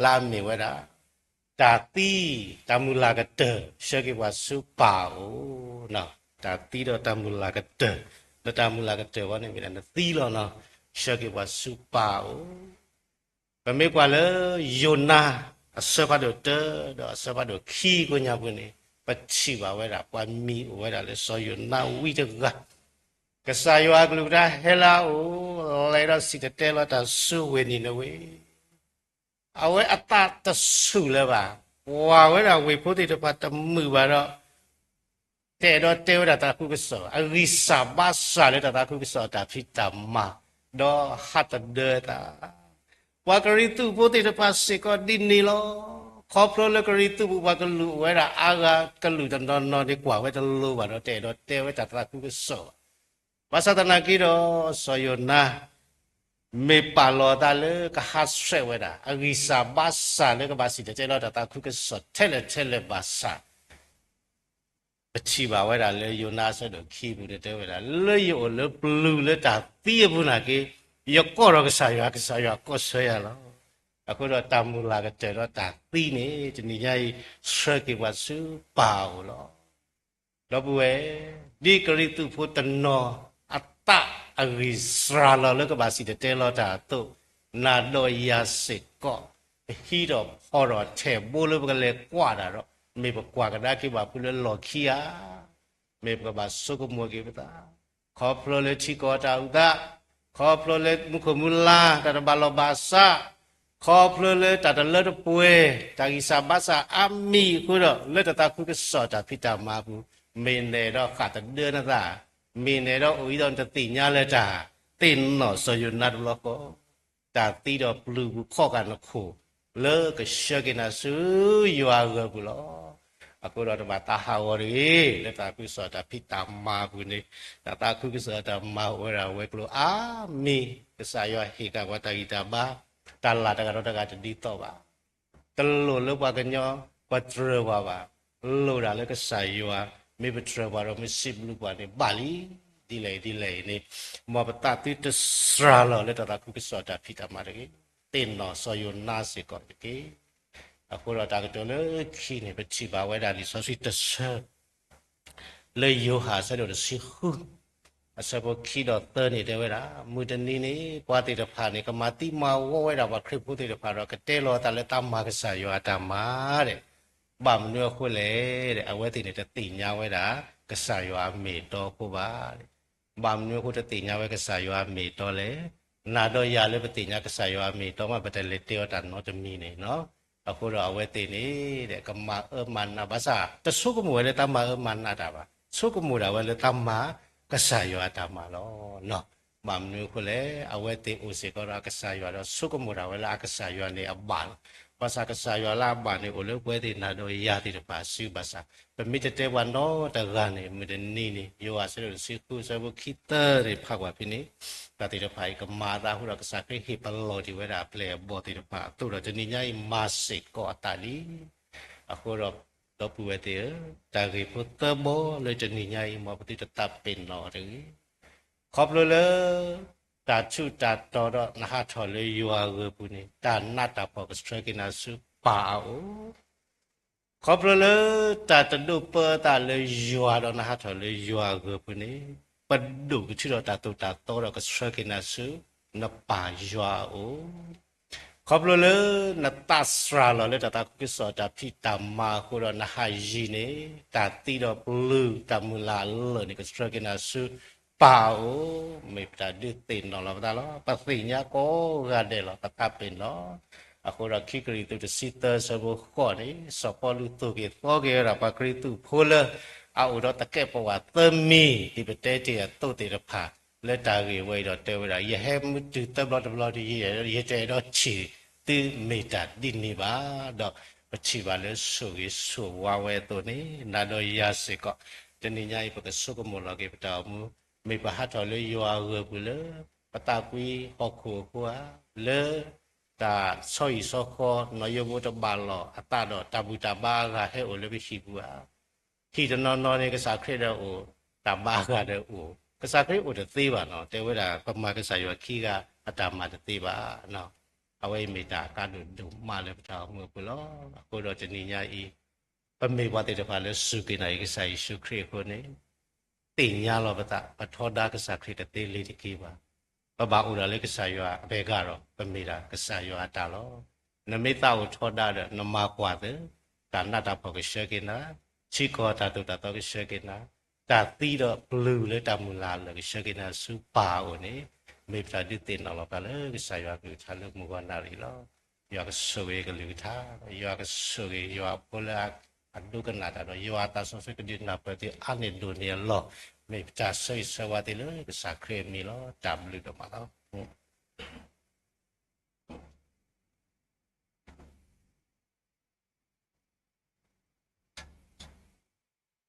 လၢအမ့ၢ်ဝဲဒၣ် တၢ်သံ တၢ်မုၢ်လၢ်ကတၢၢ် ဆှၢက့ၤပှၤဆူပၢ်အအိၣ်, တၢ်သံဒီးတၢ်မုၢ်လၢ်ကတၢၢ်, လၢတၢ်မုၢ်လၢ်ကတၢၢ်ဝဲန့ၣ်မ့ၢ်ဒၣ်နသံလီၤနီၤ, ဆှၢက့ၤပှၤဆူပၢ်အအိၣ်. ပမ့ၢ်ကွၢ်လၢယိၤနါ အဆၢဖးဒိၣ်တၢ ဒီးအဆၢဖးဒိၣ်ခံကိညါပူၤန့ၣ် ပထံၣ်ဘၣ်ဝဲဒၣ် ပှၤမံၤအိၣ်ဝဲဒၣ်လၢစီၤယိၤနါဝံတဂၤ, ကစၢ်ယွၤအကလုၢ်ကထါဟဲလၢအအိၣ် လဲၤဒီးစံၣ်တဲၤတဲလီၤတၢ်ဆူဝ့ၢ်နံၤနဝ့ အဝဲအသးတဆူၣ်လၢၤဘၣ်, ကွၢ်ဝဲဒၣ်ဝ့ၢ်ဖိသ့ၣ်တဖၣ်တမုာ်ဘၣ်ဒီး တအဲၣ်ဒိးတဲဝဲဒၣ်တၢ်သးခုကစီၣ်, အဂံၢ်စၢ်ဘါစၢ်လၢတၢ်သးခုကစီၣ်အတၢ်ဖံးတၢ်မၤ, ဒီးဟးသဒၢသး. ပှၤကရံၣ်သူးဖိသ့ၣ်တဖၣ်စ့ၢ်ကီးဒ်န့ၣ်လီၤ. ခီဖျိလၢကရံၣ်သူးပူၤပှၤကလုာ်အိၣ်ဝဲဒၣ်အါဂၤ ကလုာ်တနီၤနီၤန့ၣ် ကွၢ်ဝဲတလိၤဘၣ်ဒီး တအဲၣ်ဒိးတဲဝဲတၢ်သးခုကစီၣ် ဘၣ်ဆၣ်သနာ်က့ဒီး စီၤယိၤနါ မ့ၢ်ပာ်လီၤအသးလၢကဟးဆှဲးဝဲဒၣ် အဂံၢ်စၢ်ဘါစၢ်လၢကဘၣ်စံၣ်တဲၤတဲလီၤတၢ်သးခုကစီၣ်ထဲလဲၣ်ထဲလဲၣ်ဘၣ်ဆၣ်, ပထံၣ်ဘၣ်ဝဲဒၣ်လၢယိၤနါအဆၢဒိၣ်ခံပူၤန့ၣ်တဲဝဲဒၣ် လၢယအိၣ်လၢပျုၤလၢတၢ်သံအပူၤနာ်က့ ယကိးထီၣ်ကစၢ်ယွၤ ကစၢ်ယွၤကိးဆၢယၤလီၤ. အဃိဒီးတၢ်မုၢ်လၢ်ကတၢၢ်ဒီးတၢ်သံန့ၣ် တနံၤညါအံၤ ဆှၢက့ၤပှၤဆူပၢ်အအိၣ်လီၤ. ဒီပုၢ်ဝဲၢ်, ဒ်ကရံၣ်သူးဖိတနီၤ အသးအဂံၢ်စှၤလီၤလၢကဘၣ်စံၣ်တဲၤတဲလီၤတၢ်အသိး, နၤဒီးယၤစ့ၢ်ကီး ပဟံးထီၣ်ဖီထီၣ်ထဲၣ်ဘိလၢပကလဲၤကွၢ်တၢ်ဒီး မ့ၢ်ပကွၢ်ကဒါက့ၤဘၣ်ဖုလၢလီၢ်ခံဧါ မ့ၢ်ပကဘၣ်ဆိကမိၣ်က့ၤပသး, ခီဖျိလၢထံကီၢ်တၢ်အုၣ်သး, ခီဖျိလၢမူခိၣ်မူလါ တၢ်တဘၣ်လီၢ်ဘၣ်စး, ခီဖျိလၢတၢ်တလၢတပှဲၤ, တၢ်ဂံၢ်စၢ်ဘါစၢ်အါမံၤအဃိဒီး လၢတၢ်သးခုကစီၣ်တၢ်ဖံးတၢ်မၤအပူၤ, မ့ၢ်နအဲၣ်ဒိးဃၣ်သဒၢနသး, မ့ၢ်နအဲၣ်ဒိးအိၣ်အံၤဒီးနတသ့ၣ်ညါလၢတၢ်, သ့ၣ်နီၣ်စီၤယိၤနါတဘျီဃီ တၢ်သံဒီးပျုၤပူၤခီၣ်ကၢ်နခိၣ် လၢကဆှၢက့ၤနၤဆူယွၤအဂၢၢ်ပူၤလီၤ. အဃိဒီးတဘၣ်သးဟးဂီၤတဂ့ၤ လၢတၢ်သးခုကစီၣ်တၢ်ဖံးတၢ်မၤအပူၤန့ၣ်, တၢ်သးခုကစီၣ်တၢ်မၤအိၣ်ဝဲဒၣ်ဝဲၤကျိၤအါမံၤ, ကစၢ်ယွၤဟ့ၣ်က့ၤပှၤတၢ်ဂံၢ်တၢ်ဘါ, တၢ်လၢ်တဂၤဒီးတဂၤတဒ်သိးဘၣ် တလိၣ်လၢပှၤကညီ ပတြၢၤပှၤဘၣ်, လိၣ်ဒၣ်လၢကစၢ်ယွၤ, မ့ၢ်ပတြၢၤပှၤဒီးမ့ၢ်စံးဘျုးပှၤန့ၣ် ဘၣ်လံ, ဒ်လဲၣ်ဒ်လဲၣ်အံၤန့ၣ်, မ်ပသးသုတစှၤလီၤလၢတၢ်သးခုကစီၣ်တၢ်ဖံးတၢ်မၤတဂ့ၤ, သ့ၣ်နီၣ်စီၤယိၤနါစ့ၢ်ကီးတက့ၢ်. အဃိဒီးတၢ်ကတိၤလၢခံန့ၣ် ပထံၣ်ဘၣ်ဝဲဒၣ်လံာ်စီဆှံတဆၢ လၢယိၤဟၣ်အဆၢဒိၣ်တဆံဃု အဆၢဖိခံဒီးသၢန့ၣ်တဲဝဲဒၣ်, မုၢ်တနံၤန့ၣ် ပှၤသ့ၣ်တဖၣ်န့ၣ် ကမၤသံမၤဝီဝဲဒၣ်ပှၤခရံာ်ဖိသ့ၣ်တဖၣ်ဒီး ကတဲလီၤအသးလၢတၢ်မၤကစၢ်ယွၤအတၢ်မၤဒဲး, ဘၣ်မနုၤအဃိလဲၣ်, အဝဲသ့ၣ်န့ၣ် တသ့ၣ်ညါဝဲဒၣ် ကစၢ်ယွၤအမ့ၢ်အတီဖိဘၣ် ဘၣ်မနုၤအဃိတသ့ၣ်ညါဝဲကစၢ်ယွၤအမ့ၢ်အတီလဲၣ်. နၤဒီးယၤလၢပသ့ၣ်ညါကစၢ်ယွၤအမ့ၢ်အတီမး ပတလဲၤတဲအီၤတၢ်နီတမံၤန့ၣ်နီၤ. အဃိဒီးအဝဲသ့ၣ်န့ၣ် ကမၤအၢမၤနးဘၣ်ဆၣ် တဆိကမိၣ်ဝဲလၢတၢ်မၤအၢမၤနးတၢ်ဘၣ်, ဆိကမိၣ်ဒၣ်ဝဲလၢတၢ်မၤကစၢ်ယွၤအတၢ်မၤလီၤ. ဘၣ်မနုၤအဃိလဲၣ်, အဝဲသ့ၣ်အိၣ်စ့ၢ်ကီးဒီးအကစၢ်ယွၤဒီးဆိကမိၣ်ဒၣ်ဝဲလၢအကစၢ်ယွၤန့ၣ်အဘၣ်လီၤ. ဘၣ်ဆၣ်ကစၢ်ယွၤလၢအဘၣ်န့ၣ် အိၣ်လၢပဝဲသ့ၣ်နၤဒီးယၤသ့ၣ်တဖၣ်အစုဘၣ်ဆၣ်, ပမ့ၢ်တတဲပှၤနီတဂၤန့ၣ် မုၢ်တနံၤန့ၣ် ယိၤဟၣ်အဆၢဒိၣ်တဆံဃု အဆၢဖိခံသၢသ့ၣ်တဖၣ်ကွၢ်ဖဲန့ၣ်, တၢ်သ့ၣ်တဖၣ်အံၤကမၤအသးအဃိဒီး ကစၢ်ခရံာ်ဟ့ၣ်ပလီၢ်တ့ၢ်ဝဲဒၣ်အပျဲၢ်အဘီၣ်သ့ၣ်တဖၣ်အသိးဒီး တနံၤညါအံၤမၤစ့ၢ်ကီးအသးလံ. အဃိဒီး ဒီပုၢ်ဝဲၢ်သ့ၣ်ဧၢ, တၢ်ဂ့ၢ်ဖိသၢဘီလၢတနံၤညါအံၤ မ်ပသုတသးပ့ၤနီၣ်အီၤတဂ့ၤ. ခီဖျိလၢ တၢ်ထူးတၢ်တီၤဒီးနဟးထီၣ်လၢယွၤအဂၢၢ်ပူၤန့ၣ် တၢ်နးတၢ်ဖှီၣ်ကဆှၢက့ၤနၤဆူပၢ်အအိၣ်, ခီဖျိလၢတၢ်တဒိးပၢအသးလၢယွၤဒီးနဟးထီၣ်လၢယွၤအဂၢၢ်ပူၤန့ၣ် ပဒိၣ်ကထုးထီၣ်တၢ်သိၣ်တၢ်သီဒီးကဆှၢက့ၤနၤဆူ နပၢ်ယွၤအအိၣ် ခီဖျိလၢနသးစှၤလီၤလၢတၢ်သးခုကစီၣ်တၢ်ဖံးတၢ်မၤအဃိဒီးနဟးယံၤန့ၣ် တၢ်သံဒီးပျုၤတၢ်မုၢ်လၢ်အလၢာ်န့ၣ် ကဆှၢက့ၤနၤဆူပၢ်အအိၣ်, မ့ၢ်ပတၢ်ဒုးသ့ၣ်နီၣ်လီၤပသးလီၤ. ပသ့ၣ်ညါကိးဂၤဒဲးလီၤ ပသးပ့ၤနီၣ်. အဃိဒီးခံကရံၣ်သူးတဆံသၢဆၢဖိဃိးန့ၣ် စီၤပီလူးသိၣ်က့ၤသီက့ၤဝဲဒၣ်ပှၤကရံၣ်သူးဖိလၢ အအိၣ်ဒီးသကဲးပဝးသၢမံၤ ဒ်ပတဲတ့ၢ်အသိးသ့ၣ်တဖၣ် လၢတၢ်ဂ့ၢ်ဝဲအံၤဒီးတဲဝဲဒၣ် ယဟဲမုၢ်တုၤသၢဘျီတဘျီဒီး ယတအဲၣ်ဒိးထံၣ်သုမ့ၢ်တၢ်ဒ်န့ၣ်ဘၣ်. ဒီးပထံၣ်ဘၣ်လၢဆိၣ်ဂ့ၤဆိၣ်ဝါဝဲအသိးန့ၣ် နၤဒီးယၤစ့ၢ်ကီး တနံၤညါအံၤ ပကဆိကမိၣ်လီၤက့ၤပတၢ်အိၣ်မူ မ့ၢ်ပဟးထီၣ်လၢယွၤအဂၢၢ်ပူၤလၢ ပသးကွံဟီၣ်ခိၣ်အဃိဧါ, လၢတၢ်ဆီဟံၣ်ဆီဃီ နီၢ်ယိဘိတဘၣ်လီၢ်အသးဒီး တၢ်ဘူၣ်တၢ်ဘါအဂၤဟဲအိၣ်လၢပဟံၣ်ပူၤဧါ. ဟံၣ်တနီၤနီၤန့ၣ် ကစၢ်ခရံာ်ဒီးအိၣ်, တၢ်ဘါအဂၤဒီးအိၣ်, ကစၢ်ခရံာ်အိၣ်တသ့ဘၣ်နီၤ, တဲဝဲဒၣ် ပမၤကစၢ်ယွၤခံဂၤအတၢ်မၤတသ့ဘၣ်. အဝဲအံၤမ့ၢ်တၢ်အကါဒိၣ်ဒိၣ်မးလၢပတၢ်အိၣ်မူအပူၤလီၤ. အဃိဒီးတနံၤညါအံၤ ပမ့ၢ်ပှၤသ့ၣ်တဖၣ်လၢစူၢ်က့ၤနာ်က့ၤ ကစၢ်ယ့ၣ်ၡူးခရံာ်အဃိန့ၣ် သ့ၣ်ညါလီၤပသး ပထီဒါကစၢ်ခရံာ်တသ့လၢၤတက့ၢ်ဘၣ်. ပဘၣ်အိၣ်ဒၣ်လၢကစၢ်ယွၤအပျဲၢ်အဂၤဒီး ပမ့ၢ်ဒၣ်ကစၢ်ယွၤအတၢ်လီၤ. နမ့ၢ်သးအိၣ်ထီဒါဒီး နမၤကွၢ်သ့, တၢ်နးတၢ်ဖှီၣ်ကဆှၢက့ၤနၤ, ထံကီၢ်တၢ်သိၣ်တၢ်သီကဆှၢက့ၤနၤ, တၢ်သံဒီးပျုၤလၢတၢ်မုၢ်လၢ်အလၢာ်ကဆှၢက့ၤနၤဆူပၢ်အအိၣ်န့ၣ် မ့ၢ်ပတၢ်ဒုးသ့ၣ်နီၣ်လီၤပသးလၢကစၢ်ယွၤအကလုၢ်ကထါလၢမုၢ်ဂီၤနၣ်ရံၣ်လီၤ. ယွၤကဆိၣ်ဂ့ၤကလုၢ်ကထါ, ယွၤကဆိၣ်ဂ့ၤယွၤအဖိလၢအဒိကနၣ်တၢ်ဒီး ယွၤအသးစီဆှံကဒုးနၢ်ပၢၢ်သုအါန့ၢ်ဒိၣ်န့ၢ်အလီၢ်, မ့ၢ်ပတၢ်ဆၢဂ့ၤဆၢဝါသ့လၢကစၢ်ခရံာ်အမံၤလီၤ. တၢ်ဘျုးဒိၣ်မးလီၤ.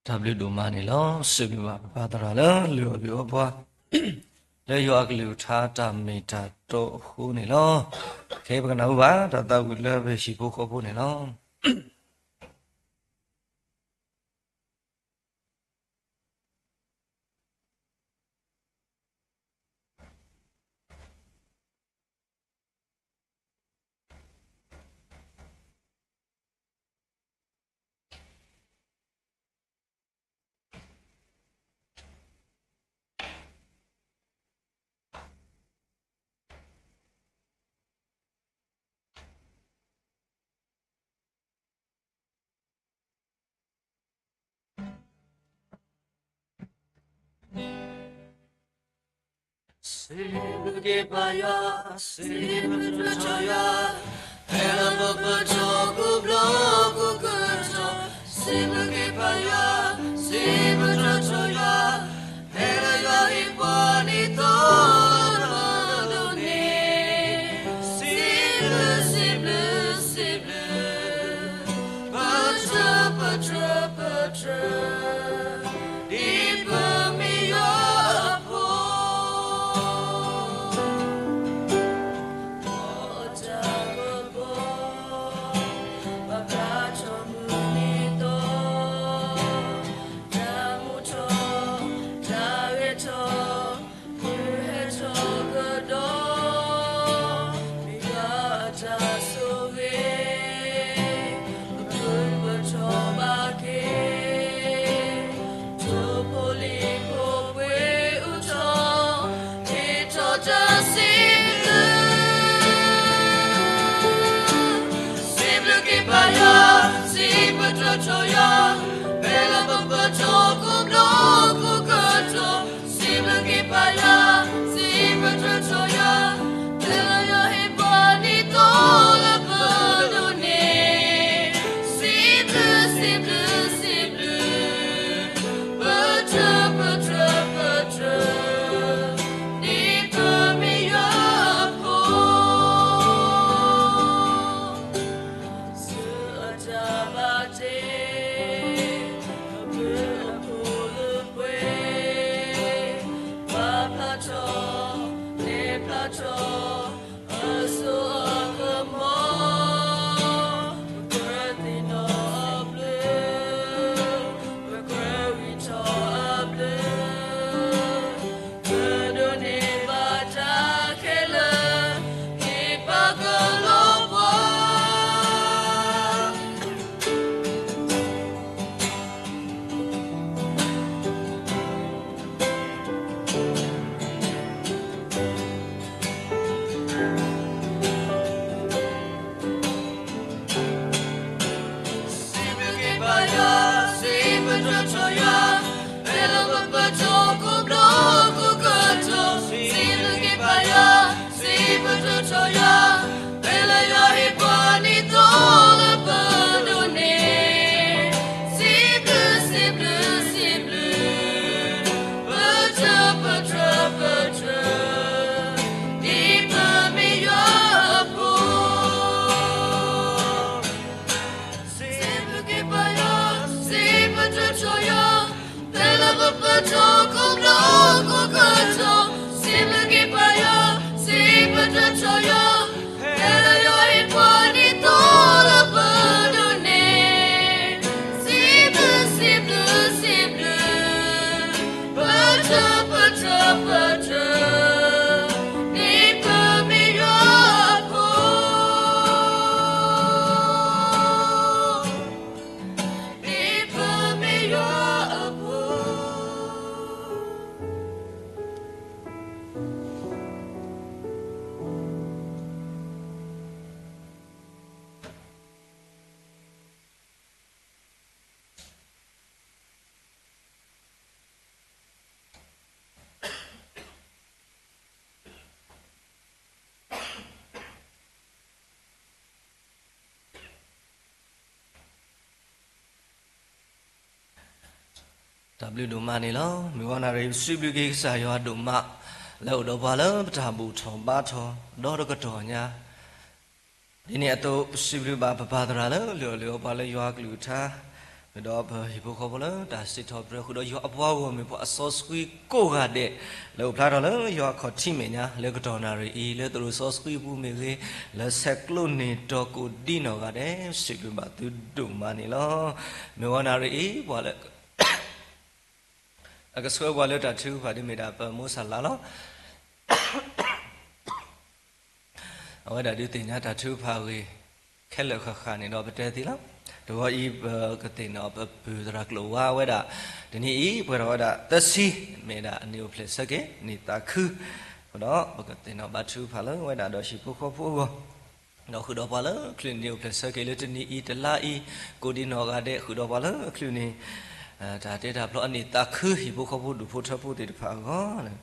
တၢ်ဘျုးဒိၣ်မးန့ၣ်လီၤ. စံးဘျုးဘၣ်ပၢ်သရၣ်လၢလုၢ်အီၣ်လုၢ်အီပှၤ လၢယွၤအကလုၢ်ကထါတၢ်မ့ၢ်တၢ်တီအဃိန့ၣ်လီၤ. ခဲအံၤပကနၢ်ဟူဘၣ်တၢ်သးဝံၣ်လၢပဟံၣ်ဖိဃီဖိန့ၣ်လီၤ. Sî bû kê paywa, sî bû tû tawya, pêlô bô pô tawku blôku kû tawya, sî bû kê paywa, sî bû tû tawya, pêlô ywa hê pwa nê tho lô lô nê, sî bû sî bû sî bû, pô tû pô tû pô tû, dipô mê ywa pô, pô tawku pô, pô bla tawku nê tho, tawku တၢ်ဘျုးဒိၣ်မးန့ၣ်လီၤ. မုၢ်ဂီၤနၣ်ရံၣ် ပစံးဘျုးက့ၤကစၢ်ယွၤဒိၣ်မး လၢအိၣ်ဒီးပှၤလၢပတၢ်ဘူၣ်ထီၣ်ဘါထီၣ် ဒီတကတီၢ်ညါ ဒ်န့ၣ်အသိး ပစံးဘျုးဘၣ်ပပၢ်သရၣ်လၢ လုၢ်အီၣ်လုၢ်အီပှၤလၢယွၤအကလုၢ်ကထါ ဃုာ်ဒီးပဟံၣ်ဖိဃီဖိလၢတၢ်စံးထီၣ်ပတြၢၤ ဃုာ်ဒီးယွၤအပှၤဂီၢ်မုၢ် ပှၤအစီဆှံကိးဂၤဒဲး လၢအိၣ်ဖျါထီၣ်လၢယွၤအခီၣ်ထံးမဲာ်ညါ လၢကတီၢ်နၣ်ရံၣ်အံၤ လၢသရိာ်စီဆှံအပူၤမ့ၢ်ဂ့ၤ, လၢဆဲးကျိးန့ၢ်တီၤကိးဒံနီၢ်ဂၤဒဲး ပစံးဘျုးဘၣ်သုဒိၣ်မးန့ၣ်လီၤ. မုၢ်ဂီၤနၣ်ရံၣ်အံၤ ပှၤလၢ အကဆှၢပှၤလၢတၢ်ထုကဖၣ်ဒ်မ့ၢ်ဒၣ်ပမိၢ်စၢ်လါလီၤ. အဝဲဒၣ်ဒုးသ့ၣ်ညါတၢ်ထုကဖၣ်အဂ့ၢ် ခဲလၢာ်ဃၣ်ဃၣ်န့ၣ်ဒီး ပတဲသ့လီၤ. တဂီၤအံၤ ပကသ့ၣ်နီၣ်ပပုၢ်သရၣ်ကျိာ်ဝါဝဲဒၣ် တနံၤအံၤ ပှဲၤထီၣ်ဝဲဒၣ်သၢဆံ မ့ၢ်ဒၣ်အနံၣ်အိၣ်ဖျဲၣ်ဆၢက့ၤ နံၣ်သးခု, အဃိဒီး ပကသ့ၣ်နီၣ်ဘါထုကဖၣ်လၢဝဲဒၣ်ဒီးဟံၣ်ဖိဃီဖိအဂီၢ် ဒီးဃုာ်ဒီးပှၤလၢအချုးန့ၣ် နံၣ်အိၣ်ဖျဲၣ်ဆၢက့ၤလၢတနံၤအံၤတလါအံၤ ကိးဒံနီၢ်ဂၤဒဲး ဃုာ်ဒီးပှၤလၢအချုးန့ၣ် တၢ်တဲတၢ်ဖျီအနံၣ်သးခု ဟံၣ်ဖိဃီဖိဒူၣ်ဖိထၢဖိသ့ၣ်တဖၣ်အဂီၢ်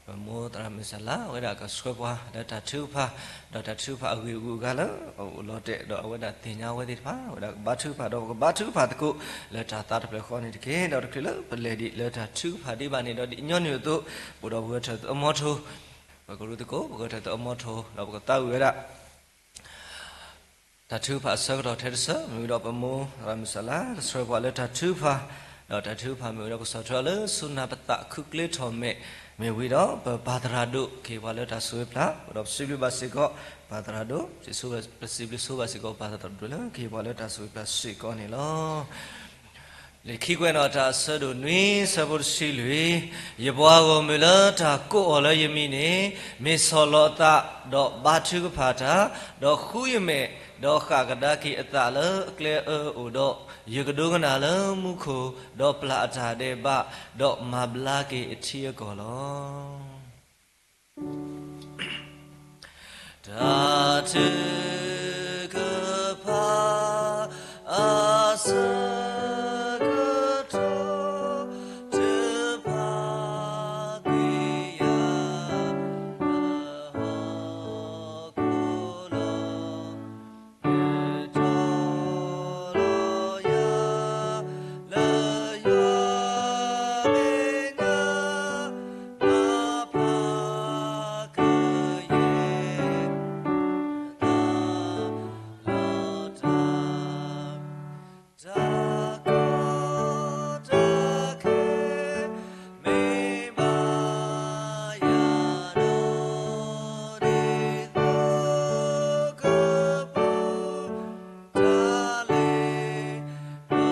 ပမိၢ်သရၣ်မုၢ်စၢ်လါ အဝဲဒၣ်ကဆှၢပှၤလၢတၢ်ထုကဖၣ် ဒီးတၢ်ထုကဖၣ်အဂ့ၢ်အဂုၤအဂၤလၢအအိၣ်လီၤတဲာ် ဒီးအဝဲဒၣ်သ့ၣ်ညါဝဲသ့ၣ်တဖၣ် အဝဲဒၣ်ကဘါထုကဖၣ် ဒီးပကဘါထုကဖၣ်သကိး လၢတၢ်သးတဖျၢၣ်ဃီန့ၣ်တက့ၢ်. ဒီးတချုးလၢပလဲၤဒံးလၢတၢ်ထုကဖၣ်ဒံးဘၣ်န့ၣ်ဒီး ဒ်ညီနုၢ်အသိး ပအိၣ်ဒီးပဂၢၢ်ထၢၣ်သးအမီထိ ပကရူၢ်သကိး ပဂၢၢ်ထၢၣ်သးအမီထိ ဒီးပကသးဝံၣ်ဝဲဒၣ် တၢ်ထုကဖၣ်အဆၢကတီၢ်ထဲတဆၢ မ့ၢ်ဝံၤဒီးပမိၢ်သရၣ်မုၢ်စၢ်လါ ကဆှၢပှၤလၢတၢ်ထုကဖၣ်, ဒီးတၢ်ထုကဖၣ်မ့ၢ်ဝံၤဒီး ပကစၢ်ထွဲအီၤလၢဆူနၢ်ပသးခုကျ့ထီၣ်မဲာ်, မ့ၢ်ဝံၤဒီးပပၢ်သရၣ်ဒိၣ် ကဟ့ၣ်ပှၤလၢတၢ်ဆိၣ်ဂ့ၤပျၢ်, ဒီးပစံးဘျုးဘၣ်စ့ၢ်ကီး ပၢ်သရၣ်ဒိၣ်, ပစံးဘျုးဆိဘၣ်စ့ၢ်ကီးပၢ်သရၣ်ဒိၣ်လၢကဟ့ၣ်ပှၤလၢတၢ်ဆိၣ်ဂ့ၤပျၢ်စ့ၢ်ကီးန့ၣ်လီၤ. လံာ်ခံကွဲးနီၣ်တၢ်အဆၢဒိၣ်နွံ ဆၢဖိတဆံလွံၢ်, ယပှၤဂီၢ်မုၢ်လၢတၢ်ကိးအီၤလၢယမံၤန့ၣ် မ့ၢ်ဆီၣ်လီၤအသး, ဒီးဘါထုကဖၣ်တၢ်, ဒီးဃုယမဲာ်, ဒီးဃၣ်ကဒါက့ၤအသးလၢအကျဲအၢအိၣ်ဒီး, ယကဒိကနၣ်လၢမူခိၣ်, ဒီးပျၢ်အတၢ်ဒဲးဘး, ဒီးမၤဘျါက့ၤအထံအကီၢ်လီၤ. တၢ်ထုကဖၣ်အဆၢကတီၢ် တဖၣ်ကွံာ်ယၤ လၢဟီၣ်ခိၣ်လီၤ. နုာ်ထီၣ်လီၤယၤ လၢယွၤမဲာ်ညါ မၤဖးကယဲၢ် တၢ်လီၤတၢ် တၢ်ကီတၢ်ခဲ မ့ၢ်ဘၣ်ယၤဒီး ဒ်သိးကပူၤ တၢ်လ့ပစီ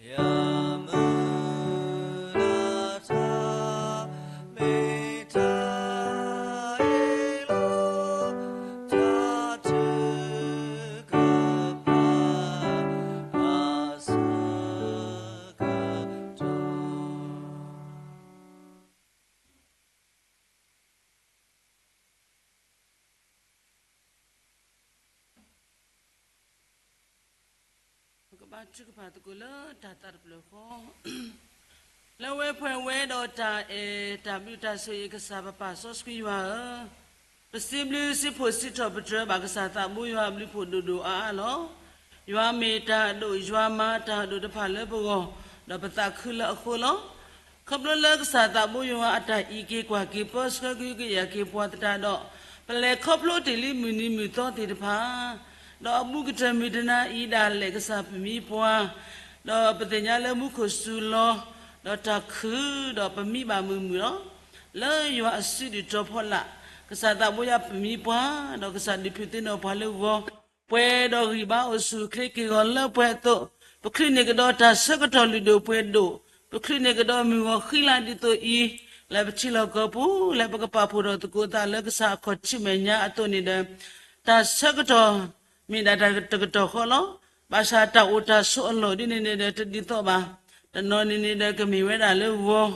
ယမုၢ်လၢ်တၢ် မ့ၢ်တၢ်အ့ၣ်လိာ် တၢ်ထုကဖၣ်အဆၢကတီၢ် ပကဘါထုကဖၣ်သကိးလၢတၢ်သးတဖျၢၣ်ဃီ လၢဝဲပှဲၤဝဲဒီးတၢ်အဲၣ်တၢ်ဘျုးတၢ်ဆိၣ်ဂ့ၤ ကစၢ်ပပၢ်စီဆှံယွၤဧၢ, ပစံးဘျုးစံးဖှိၣ်စံးထီၣ်ပတြၢၤဘၣ်ကစၢ်သးဘိယွၤအဘျုးဖှိၣ်ဒိၣ်ဒိၣ်အါအါလီၤ. ယွၤမ့ၢ်တၢ်အဒိၣ် ယွၤမၤတၢ်အဒိၣ်တဖၣ်လၢပဂီၢ်, ဒီးပသးခုလၢအဃိလီၤ. ခီဖျိလၢကစၢ်သးဘိယွၤအတၢ်အံးက့ၤကွၢ်က့ၤ ပၢဆှၢကဟုကယာ်က့ၤပှၤသတးဒီး, ပလဲၤခီဖျိတ့ၢ်လံမုၢ်နံၤမုၢ်သီသ့ၣ်တဖၣ် ဒီးအဘူးကတၢၢ်မုၢ်တနၤအံၤဒၣ်လဲာ် ကစၢ်ပမံပှၤ, ဒီးပသ့ၣ်ညါလၢမူခိၣ်စူၤလီၤ, ဒီးတၢ်ခုၣ်, ဒီးပမံဘၣ်မုာ်မုာ်လီၤ. လၢယွၤအစုဒုၣ်တီၤဖီလာ်, ကစၢ်သးဘိယွၤပမံပှၤ, ဒီးကစၢ်ဒုးဖုးသ့ၣ်နီၣ်ပှၤလၢဂီၤ, ပှဲၤဒီးဂံၢ်ဘါအိၣ်ဆူၣ်အိၣ်ချ့က့ၤဂီၤလၢပှဲၤအသိး, ပချုးန့ၢ်ကဒီးတၢ်ဆၢကတီၢ်လုၢ်ဒိၣ်ပှ့ၤဒိၣ်, ပချုးန့ၢ်ကဒီးမုၢ်ဂီၤဃံလၤဒ်သိးအံၤ, လၢပထံလီၢ်ကီၢ်ပူၤ လၢပကပာ်ဖှိၣ်ထီၣ်သကိးသးလၢကစၢ်အခီၣ်ထံးမဲာ်ညါအသိးန့ၣ်ဒီး, တၢ်ဆၢကတီၢ် မ့ၢ်ဒၣ်တၢ်တကတီၢ်ဃီလီၤ. ဘၣ်ဆၣ်တၢ်အိၣ်တၢ်ဆိးအလီၢ်ဒ်န့ၣ်န့ၣ်ဒီးတဒ်သိးဘၣ်. တနီၤန့ၣ်န့ၣ်ဒီးကမ့ၢ်ဝဲဒၣ်လၢဂီၤ,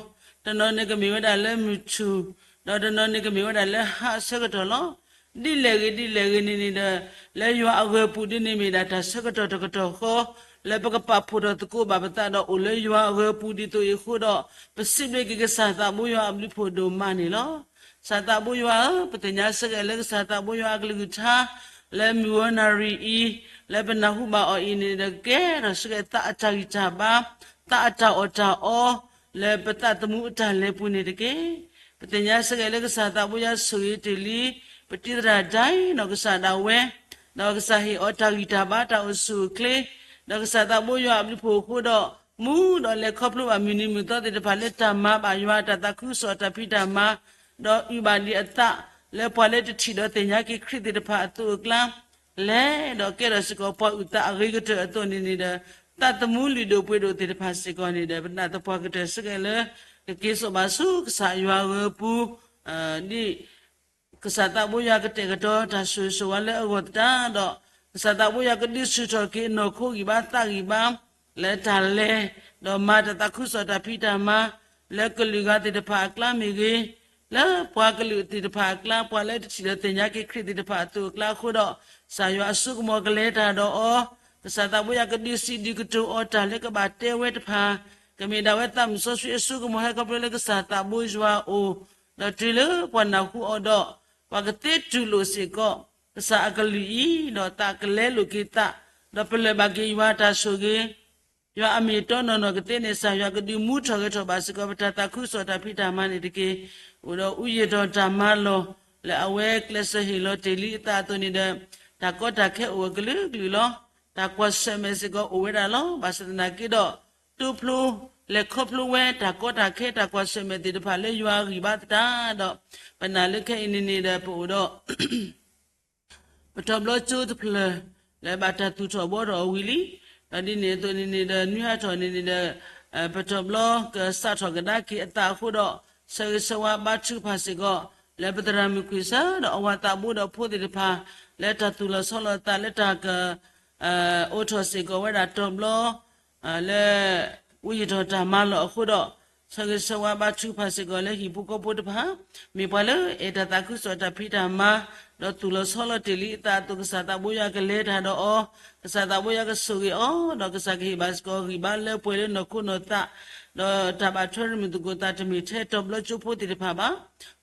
တနီၤန့ၣ်ကမ့ၢ်ဝဲဒၣ်လၢမုၢ်ထူၣ်, ဒီးတနီၤန့ၣ်ကမ့ၢ်ဝဲဒၣ်လၢဟါအဆၢကတီၢ်လီၤ. ဒ်လဲၣ်ဂ့ၤဒ်လဲၣ်ဂ့ၤန့ၣ်န့ၣ်ဒီး, လၢယွၤအဂီၤပူၤဒ်န့ၣ်မ့ၢ်ဒၣ်တၢ်ဆၢကတီၢ်တကတီၢ်ဃီ, လၢပကပာ်ဖှိၣ်ထီၣ်သကိးဘၣ်ပသးဒီးအိၣ်လၢယွၤအဂီၤပူၤဒ်သိးအံၤအဃိဒီး, ပစံးဘျုးက့ၤကစၢ်သးဘိယွၤအဘျုးဖှိၣ်ဒိၣ်မးန့ၣ်လီၤ. ကစၢ်သးဘိယွၤဧၢ, ပသ့ၣ်ညါစ့ၢ်ကီးလၢကစၢ်သးဘိယွၤအကလုၢ်ကထါ လၢမုၢ်ဝဲနၣ်ရံၣ်အံၤ လၢပနၢ်ဟူဘၣ်အီၤအံၤန့ၣ်ဒီး ကဲထီၣ်စ့ၢ်ကီးသးအတၢ်ဂံၢ်တၢ်ဘါ, သးအတၢ်အီၣ်တၢ်အီ လၢပသးသမူအတၢ်လဲၤပူၤန့ၣ်တက့ၢ်. ပသ့ၣ်ညါစ့ၢ်ကီးလၢကစၢ်သးဘိယွၤဆိၣ်ဂ့ၤတ့ၢ်လံ ပတံၤသရၣ်ဒဲနီၢ်ကစၢ်ဒၣ်ဝဲ, ဒီးကစၢ်ဟ့ၣ်အီၤတၢ်ဂံၢ်တၢ်ဘါတၢ်အိၣ်ဆူၣ်အိၣ်ချ့, ဒီးကစၢ်သးဘိယွၤအဘျုးဖှိၣ်အဃိဒီး မူဒီးလဲၤခီဖျိဘၣ်မုၢ်နံၤမုၢ်သီသ့ၣ်တဖၣ်လၢတၢ်မၤဘၣ်ယွၤတၢ်သးခုကစီၣ်တၢ်ဖံးတၢ်မၤ, ဒီးအုၣ်ဘၣ်ဒံးအသး လၢပှၤလၢတထံၣ်ဒီးသ့ၣ်ညါက့ၤခရံာ်သ့ၣ်တဖၣ်အသိးအကျါ လဲၤဒီးကဲထီၣ်စ့ၢ်ကီးပှၤအုၣ်သးအဂ့ၤကတၢၢ်အသိးန့ၣ်န့ၣ်ဒီး သးသမူလုၢ်ဒိၣ်ပှ့ၤဒိၣ်သ့ၣ်တဖၣ်စ့ၢ်ကီးန့ၣ်ဒီး ပနာ်သပှၢ်ကတၢၢ်စ့ၢ်ကီးလၢ ကက့ၤစိာ်ဘၣ်ဆူကစၢ်ယွၤအဂီၢ်အပူၤ, ဒ် ကစၢ်သးဘိယွၤကတဲာ်ကတီၤတၢ်ဆိၣ်ဂ့ၤဆိၣ်ဝါလၢအဂီၢ်သတးဒီး ကစၢ်သးဘိယွၤကဒုးဆူၣ်ထီၣ်က့ၤနီၢ်ခိဂံၢ်ဘါသးဂံၢ်ဘါ လၢတၢ်လဲၤ ဒီးမၤတၢ်သးခုကစီၣ်တၢ်ဖံးတၢ်မၤ လၢကလုာ်ဂၤသ့ၣ်တဖၣ်အကျါမ့ၢ်ဂ့ၤ, လၢပှၤကလုာ်သ့ၣ်တဖၣ်အကျါ ပှၤလၢတထံၣ်ဒီးသ့ၣ်ညါက့ၤခရံာ်သ့ၣ်တဖၣ်အသိးအကျါအဃိဒီး ကစၢ်ယွၤအစိကမီၤကလဲၤတၢ်ဒီးအီၤ, ကစၢ်သးဘိယွၤကဒုးစံးဒုးကတိၤအီၤတၢ်လၢကဘၣ်တဲဝဲတဖၣ်, ကမ့ၢ်ဒၣ်ဝဲသးမုၣ်စီဆှံအစိကမီၤဟဲခီဖျိလၢကစၢ်သးဘိယွၤအအိၣ်, ဒီးတုၤလၢပှၤနၢ်ဟူအီၤဒီး ပှၤကသ့တူၢ်လိာ်စ့ၢ်ကီး ကစၢ်အကလုၢ်အံၤ, ဒီးသးကလဲလိာ်က့ၤသး, ဒီးပလၢၢ်ဘၣ်က့ၤယွၤတၢ်ဆိၣ်ဂ့ၤ, ယွၤအမ့ၢ်တီနီၢ်နီၢ်ကသ့န့ၣ် ကစၢ်ယွၤကဒုးမူထီၣ်ဂဲၤထီၣ်ဘၣ်စ့ၢ်ကီး ပတၢ်သးခုကစီၣ်တၢ်ဖံးတၢ်မၤန့ၣ်တက့ၢ်. အိၣ်ဒီးအူယံာ်ထီၣ်တၢ်မၤလီၢ် လၢအဝဲကျဲးစၢးဟ့ၣ်လီၤတ့ၢ်လံအသးအသိးန့ၣ်ဒီး တၢ်ကီတၢ်ခဲအိၣ်အကလုာ်ကလုာ်လီၤ. တၢ်ကွၢ်ဆၢၣ်မဲာ်စ့ၢ်ကီးအိၣ်ဝဲဒၣ်လီၤ. ဘၣ်ဆၣ်သနာ်က့ဒီး တိဖျိ လဲၤခီဖျိဝဲ တၢ်ကီတၢ်ခဲတၢ်ကွၢ်ဆၢၣ်မဲာ်သ့ၣ်တဖၣ်လၢယွၤအဂံၢ်ဘါသတးဒီး ပနာ်လၢခဲအံၤန့ၣ်န့ၣ်ဒီး ပအိၣ်ဒီး ပတီၢ်ဘျီကၠိတဖျၢၣ် လၢဘၣ်တၢ်သူၣ်ထီၣ်ဘှီထီၣ်အဝံၤလံ. ဒီးဒ်န့ၣ်အသိးန့ၣ်န့ၣ်ဒီး နွံဟါထီၣ်န့ၣ်န့ၣ်ဒီး ပတီၢ်ဘျီကစးထီၣ်ကဒါက့ၤအသးအဃိဒီး ဆၢဂ့ၤဆၢဝါဘါထုကဖၣ်စ့ၢ်ကီး လၢပသရၣ်မုၣ်ခွံၣ်ဆၢ ဒီးအဝၤသးဘိဒီးဖိသ့ၣ်တဖၣ် လၢတၢ်သူၣ်လီၤဆီလီၤအသးလၢတၢ်က အိးထီၣ်စ့ၢ်ကီးဝဲဒၣ်တီၢ်ဘျီ လၢ ဝူယံာ်ထီၣ်တၢ်မၤလီၢ်အဃိဒီး ဆၢဂ့ၤဆၢဝါဘါထုကဖၣ်စ့ၢ်ကီးလၢဟံၣ်ဖိဃီဖိတဖၣ် မ့ၢ်ပှၤလၢအဲၣ်တၢ်သးခုကစီၣ်တၢ်ဖံးတၢ်မၤ ဒီးသူၣ်လီၤဆီလီၤတ့ၢ်လံအသးအသိး ကစၢ်သးဘိယွၤကလဲၤတၢ်ဒီးအီၤ, ကစၢ်သးဘိယွၤကဆိၣ်ဂ့ၤအီၤ ဒီးကစၢ်ကဟ့ၣ်ဘၣ်စ့ၢ်ကီးဂံၢ်ဘါလၢပှဲၤလၢနီၢ်ခိနီၢ်သး ဒီးတၢ်ဘၣ်ထွဲတမုာ်သကိးသးတမ့ၢ်ထဲတီၢ်ဘျီကၠိဖိသ့ၣ်တဖၣ်ဘၣ်.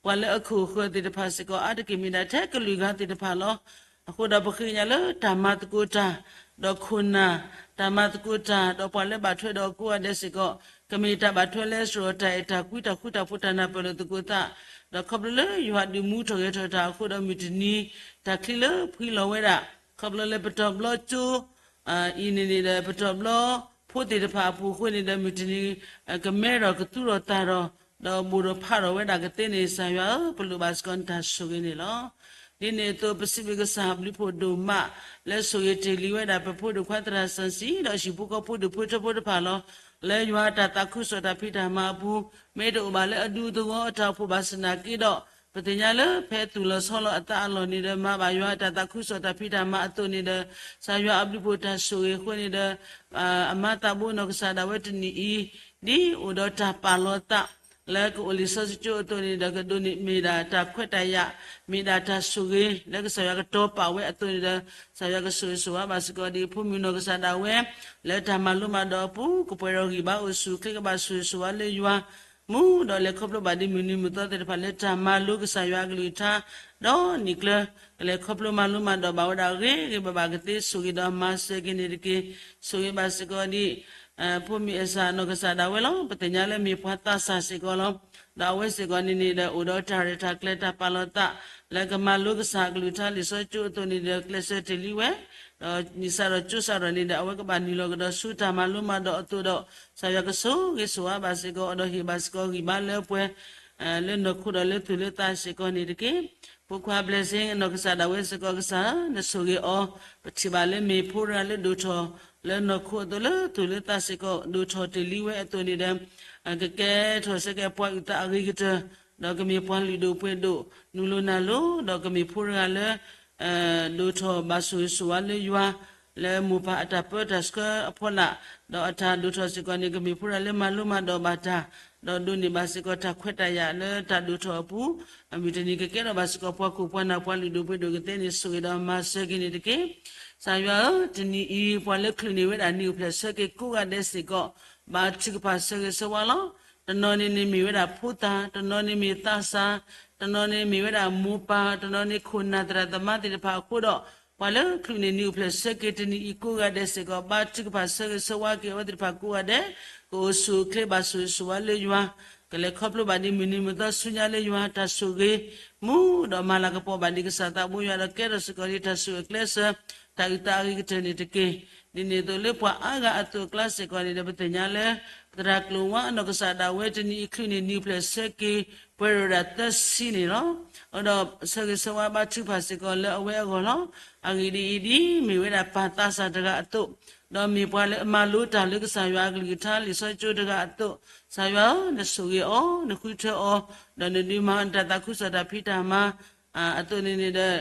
ပှၤလၢအခိၣ်အဃၢၤသ့ၣ်တဖၣ်စ့ၢ်ကီး အါတက့ၢ်မ့ၢ်ဒၣ်ထဲကလုာ်ဂၤသ့ၣ်တဖၣ်လီၤ. အဃိဒီးပဃ့ကညးလၢတၢ်မၤသကိးတၢ် ဒီးခိၣ်နၢ်, တၢ်မၤသကိးတၢ် ဒီးပှၤလၢဘၣ်ထွဲဒီးကိးဂၤဒဲးစ့ၢ်ကီး ကမ့ၢ်တၢ်ဘၣ်ထွဲလၢစရီတၢ်အဲၣ်တၢ်ကွံ တၢ်ဃူတၢ်ဖိးတၢ်နၢ်ပၢၢ်လိာ်သကိးသး, ဒီးခီဖျိလၢယွၤဒုးမူထီၣ်ဂဲၤထီၣ်တၢ်အဃိဒီးမုၢ်တနံၤ တၢ်ချံလၢဖှံလီၤဝဲဒၣ် ခီဖျိလၢပတီၢ်ဘျီကၠိ အံၤန့ၣ်န့ၣ်ဒီး ပတီၢ်ဘျီဖိသ့ၣ်တဖၣ်အပူၤအဃိန့ၣ်ဒီး မုၢ်တနံၤ ကမဲထီၣ်ကသူထီၣ်သးထီၣ် ဒီးဘိၣ်ထီၣ်ဖးထီၣ်ဝဲဒၣ်ကသ့န့ၣ် ကစၢ်ယွၤဧၢ ပလိၣ်ဘၣ်စ့ၢ်ကီးနတၢ်ဆိၣ်ဂ့ၤန့ၣ်လီၤ. ဒ်န့ၣ်အသိး ပစံးဘျုးကစၢ်ဘျုးဖှိၣ်ဒိၣ်မး လၢဆိၣ်ဂ့ၤတ့ၢ်လံဝဲဒၣ် ပဖိဒိၣ်ခွါသရၣ်စီဆှံ ဒီးဟံၣ်ဖိဃီဖိဒိၣ်ဖိထၢဖိတဖၣ်လီၤ. လၢယွၤတၢ်သးခုကစီၣ်တၢ်ဖံးတၢ်မၤအပူၤ မ့ၢ်တအိၣ်ဘၣ်လၢအဒူအသဝီအတၢ်အိၣ်ဖှိၣ်ဘၣ်ဆၣ်သနာ်က့ဒီး ပသ့ၣ်ညါလၢဖဲသူၣ်လီၤဆီလီၤအသးအလီၢ်န့ၣ်ဒီး မၤဘၣ်ယွၤတၢ်သးခုကစီၣ်တၢ်ဖံးတၢ်မၤအသိးန့ၣ်ဒီး ကစၢ်ယွၤအဘျုးဖှိၣ်တၢ်ဆိၣ်ဂ့ၤအဃိန့ၣ်ဒီး အမါသးဘိနီၢ်ကစၢ်ဒၣ်ဝဲတနံၣ်အံၤ ဒ်အိၣ်ဒီးတၢ်ပာ်လီၤသး လၢကအိၣ်လံာ်စီဆှံကၠိအသိးန့ၣ်ဒီး ကဒိးန့ၢ်မ့ၢ်ဒၣ်တၢ်ခွဲးတၢ်ယာ် မ့ၢ်ဒၣ်တၢ်ဆိၣ်ဂ့ၤ လၢကစၢ်ယွၤကတီၤပာ်ဝဲအသိးန့ၣ်ဒီး ကစၢ်ယွၤကဆိၣ်ဂ့ၤဆိၣ်ဝါဘၣ်စ့ၢ်ကီးဒ်အဖိမုၣ်နီၢ်ကစၢ်ဒၣ်ဝဲ လၢတၢ်မၤလိမၤဒိးအပူၤ ကပှဲၤဒီးဂံၢ်ဘါအိၣ်ဆူၣ်အိၣ်ချ့ ကဘၣ်ဆိၣ်ဂ့ၤဆိၣ်ဝါလၢယွၤ မူဒီးလဲၤခီဖျိဘၣ်ဒ်မုၢ်နံၤမုၢ်သီသ့ၣ်တဖၣ်လၢတၢ်မၤလိကစၢ်ယွၤအကလုၢ်ကထါ ဒီးနံၣ်ကျၢၤ ကလဲၤခီဖျိမၤလိမၤဒိးဘၣ်ဝဲဒၣ်ဂ့ၤဂ့ၤဘၣ်ဘၣ်ကသ့ ဆိၣ်ဂ့ၤဒီးမၤစၢၤက့ၤန့ၣ်တက့ၢ်. ဆိၣ်ဂ့ၤဘၣ်စ့ၢ်ကီးဒ် ဖိမုၣ်အဲၣ်စၢ်နီၢ်ကစၢ်ဒၣ်ဝဲလီၤ. ပသ့ၣ်ညါလၢမ့ၢ်ပှၤသးစၢ်စ့ၢ်ကီးလီၤ. ဒီးအဝဲစ့ၢ်ကီးန့ၣ်န့ၣ်ဒီး အိၣ်ဒီးတၢ်ရဲၣ်တၢ်ကျဲၤတၢ်ပာ်လီၤသး လၢကမၤလိကစၢ်အကလုၢ်ကထါလံာ်စီဆှံကၠိအသိးန့ၣ်ဒီး ကျဲးစၢးတ့ၢ်လံဝဲ ဒီးနံၣ်စၢ်ဒီးကၠိစၢ်ဒီးန့ၣ်ဒီး အဝဲကဘၣ်နုာ်လီၤကဒီးဆူတၢ်မၤလိမၤဒိးအသိးဒီး ကစၢ်ယွၤကဆိၣ်ဂ့ၤဆိၣ်ဝါဘၣ်စ့ၢ်ကီး ဒီးဟ့ၣ်ဘၣ်စ့ၢ်ကီးဂံၢ်ဘါလၢပှဲၤ လၢနီၢ်ခိဒီးလၢသူၣ်လၢသးစ့ၢ်ကီးန့ၣ်တက့ၢ်. ဖိခွါ blessing နီၢ်ကစၢ်ဒၣ်ဝဲစ့ၢ်ကီး ကစၢ်ဧၢ နဆိၣ်ဂ့ၤအီၤ ပထံၣ်ဘၣ်လၢမ့ၢ်ဖိတဂၤလၢဒိၣ်ထီၣ် လၢနီၢ်ခိအသိးလၢသူၣ်လၢသးစ့ၢ်ကီး ဒိၣ်ထီၣ်တ့ၢ်လံဝဲအသိးန့ၣ်ဒီး ကကဲထီၣ်စ့ၢ်ကီးပှၤအုၣ်သးအဂ့ၤကတၢၢ် ဒီးကမ့ၢ်ပှၤလုၢ်ဒိၣ်ပှ့ၤဒိၣ် နုာ်လီၤနၢ်လီၤ ဒီးကမ့ၢ်ဖိတဂၤလၢ ဒိၣ်ထီၣ်ဘၣ်ဆိၣ်ဂ့ၤဆိၣ်ဝါလၢယွၤ လၢမိၢ်ပၢ်အတၢ်ပၢတၢ်ဆှၢအဖီလာ် ဒီးအတၢ်ဒိၣ်ထီၣ်စ့ၢ်ကီးန့ၣ် ကမ့ၢ်ဖိတဂၤလၢမၤလိမၤဒိးဘၣ်တၢ် ဒီးဒိးန့ၢ်ဘၣ်စ့ၢ်ကီးတၢ်ခွဲးတၢ်ယာ်လၢတၢ်ဒိၣ်ထီၣ်အပူၤ အမုၢ်တနံၤကကဲထီၣ်ဘၣ်စ့ၢ်ကီးပှၤခိၣ်ပှၤနၢ်ပှၤလုၢ်ဒိၣ်ပှ့ၤဒိၣ်ကသ့န့ၣ် ဆိၣ်ဂ့ၤဒီးမၤစၢၤက့ၤန့ၣ်တက့ၢ်. ကစၢ်ယွၤဧၢ တနံၤအံၤ ပှၤလၢချုးန့ၢ်ဝဲဒၣ်နံၣ်အိၣ်ဖျဲၣ်ဆၢက့ၤကိးဂၤဒဲးစ့ၢ်ကီး ဘါထုကဖၣ်ဆၢဂ့ၤဆၢဝါလီၤ. တနီၤန့ၣ်န့ၣ်မ့ၢ်ဝဲဒၣ်ဖိသၣ်, တနီၤန့ၣ်မ့ၢ်သးစၢ်, တနီၤန့ၣ်မ့ၢ်ဝဲဒၣ်မိၢ်ပၢ်, တနီၤန့ၣ်ခိၣ်နၢ်သရၣ်သမါသ့ၣ်တဖၣ်အဃိဒီး ပှၤလၢချုးန့ၢ်နံၣ်အိၣ်ဖျဲၣ်ဆၢက့ၤတနံၣ်အံၤကိးဂၤဒဲးစ့ၢ်ကီး ဘါထုကဖၣ်ဆၢဂ့ၤဆၢဝါက့ၤအဝဲသ့ၣ်တဖၣ်ကိးဂၤဒဲး, ကအိၣ်ဆူၣ်အိၣ်ချ့ဘၣ်ဆိၣ်ဂ့ၤဆိၣ်ဝါလၢယွၤ, ကလဲၤခီဖျိဘၣ်ဒ်မုၢ်နံၤမုၢ်သီဆူညါလၢယွၤတၢ်ဆိၣ်ဂ့ၤမူ, ဒီးမၤလၤကပီၤဘၣ်ဒ်ကစၢ်သးဘိယွၤဒီးကဲထီၣ်စ့ၢ်ကီးဒ်တၢ်ဆိၣ်ဂ့ၤအကျဲစၢၤ, တၢ်အုၣ်သးအဂ့ၤကတၢၢ်န့ၣ်တက့ၢ်. ဒ်န့ၣ်အသိးလၢပှၤအါဂၤအသိးအကျါစ့ၢ်ကီးန့ၣ်ဒီး ပသ့ၣ်ညါလၢ သရၣ်ကျိၤဝါအနီၢ်ကစၢ်ဒၣ်ဝဲတနံၣ်အံၤချုးန့ၢ်နံၣ်အိၣ်ဖျဲၣ်ဆၢက့ၤ ပှဲၤဒီးဝဲဒၣ်သၢဆံန့ၣ်လီၤ. အဃိဒီးဆၢဂ့ၤဆၢဝါဘါထုကဖၣ်စ့ၢ်ကီးလၢအဝဲအဂီၢ်လီၤ. အဂ့ၢ်ဒ်အံၤ, ဒ်မ့ၢ်ဝဲဒၣ်ပၢ်သးစၢ်တဂၤအသိး, ဒီးမ့ၢ်ပှၤလၢအမၤလိတၢ်လၢကစၢ်ယွၤအကလုၢ်ကထါလံာ်စီဆှံကၠိတဂၤအသိး, ကစၢ်ယွၤဧၢ, နဆိၣ်ဂ့ၤအီၤ, နဃုထၢအီၤ, ဒီးနဒုးမၤအီၤနတၢ်သးခုကစီၣ်တၢ်ဖံးတၢ်မၤ အသိးန့ၣ်န့ၣ်ဒီး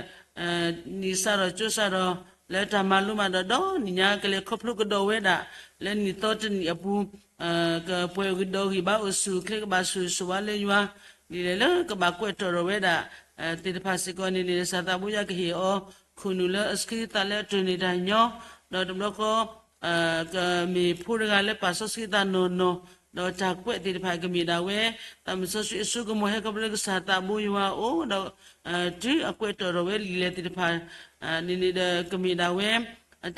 နံၣ်စးထီၣ်ကၠိစးထီၣ် လၢတၢ်မၤလိမးဒီးဒီနံၣ်ညါ ကလဲၤခီဖျိကဒီးဝဲဒၣ် လၢနံၣ်သီတနံၣ်အပူၤ ကပှဲၤကဒီးဂံၢ်ဘါအိၣ်ဆူၣ်အိၣ်ချ့ ကဘၣ်ဆိၣ်ဂ့ၤဆိၣ်ဝါလၢယွၤ ဒ်လဲၣ်လၢကဘၣ်ကွဲးထီၣ်ထီၣ်ဝဲဒၣ် သ့ၣ်တဖၣ်စ့ၢ်ကီးန့ၣ်န့ၣ် ကစၢ်သးဘိယွၤကဟ့ၣ်အီၤ ခိၣ်နူာ်လၢအဆှံသးလၢအတၢၢ်န့ၢ်တၢ်ညီ, ဒီးတဘျီဃီ ကမ့ၢ်ဖိတဂၤလၢပာ်စီဆှံသးနီၢ်နီၢ်, ဒီးတၢ်ကွဲးသ့ၣ်တဖၣ်ကမ့ၢ်ဒၣ်ဝဲ သးမုၢ်စီဆှံအစိကမီၤဟဲခီဖျိလၢကစၢ်သးဘိယွၤအအိၣ်, ဒီးတုၤအကွဲးထီၣ်ထီၣ်ဝဲလံာ်လဲၢ်သ့ၣ်တဖၣ် န့ၣ်န့ၣ်ဒီး ကမ့ၢ်ဒၣ်ဝဲ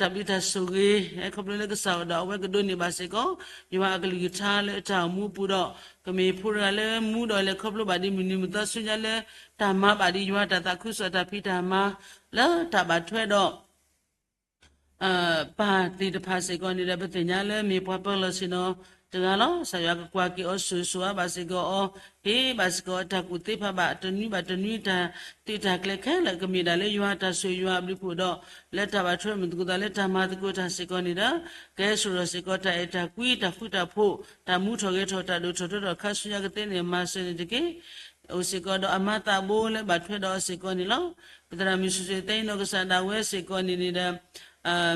တၢ်ဘျုးတၢ်ဆိၣ်ဂ့ၤ ဟဲခီဖျိလၢကစၢ်အအိၣ်ဒီး အဝဲကဒိးန့ၢ်ဘၣ်စ့ၢ်ကီး ယွၤအကလုၢ်ကထါလၢအတၢ်အိၣ်မူအပူၤဒီး ကမ့ၢ်ဖိတဂၤလၢမူဒီးလဲၤခီဖျိဘၣ်ဒ်မုၢ်နံၤမုၢ်သီဆူညါလၢ တၢ်မၤဘၣ်ဒ်ယွၤတၢ်သးခုကစီၣ်တၢ်ဖံးတၢ်မၤ လၢတၢ်ဘၣ်ထွဲဒီး ပၢ်သ့ၣ်တဖၣ်စ့ၢ်ကီးန့ၣ်ဒီး ပသ့ၣ်ညါလၢမ့ၢ်ပှၤပၢၤလီၢ်ဆ့ၣ်နီၤတဂၤလီၤ. ကစၢ်ယွၤကကွၢ်က့ၤအီၤ ဆိၣ်ဂ့ၤဆိၣ်ဝါဘၣ်စ့ၢ်ကီးအီၤ, ဟ့ၣ်ဘၣ်စ့ၢ်ကီးအတၢ်ကူၣ်သ့ဖးဘၣ် တနွံဘၣ်တနွံတၢ်သုးတၢ်ကျဲၤခဲလၢာ် ကမ့ၢ်ဒၣ်လၢယွၤအတၢ်ဆိၣ်ဂ့ၤယွၤအဘျုးအဖှိၣ်ဒီး လၢတၢ်ဘၣ်ထွဲမုာ်သကိးသးလၢတၢ်မၤသကိးတၢ်စ့ၢ်ကီးန့ၣ်ဒီး ကဟဲစိာ်ထီၣ်စ့ၢ်ကီးတၢ်အဲၣ်တၢ်ကွံ တၢ်ဃူတၢ်ဖိး တၢ်မူထီၣ်ဂဲၤထီၣ် တၢ်ဒိၣ်ထီၣ်ထီထီၣ်ခါဆူညါကသ့န့ၣ် မၤစၢၤန့ၣ်တက့ၢ်. အိၣ်စ့ၢ်ကီးဒီးအမါသးဘိလၢဘၣ်ထွဲဒီးအီၤစ့ၢ်ကီးန့ၣ်လီၤ. ပသရၣ်မုၣ်စီၤစီၤသဲအံၤနီၢ်ကစၢ်ဒၣ်ဝဲစ့ၢ်ကီးန့ၣ်န့ၣ်ဒီး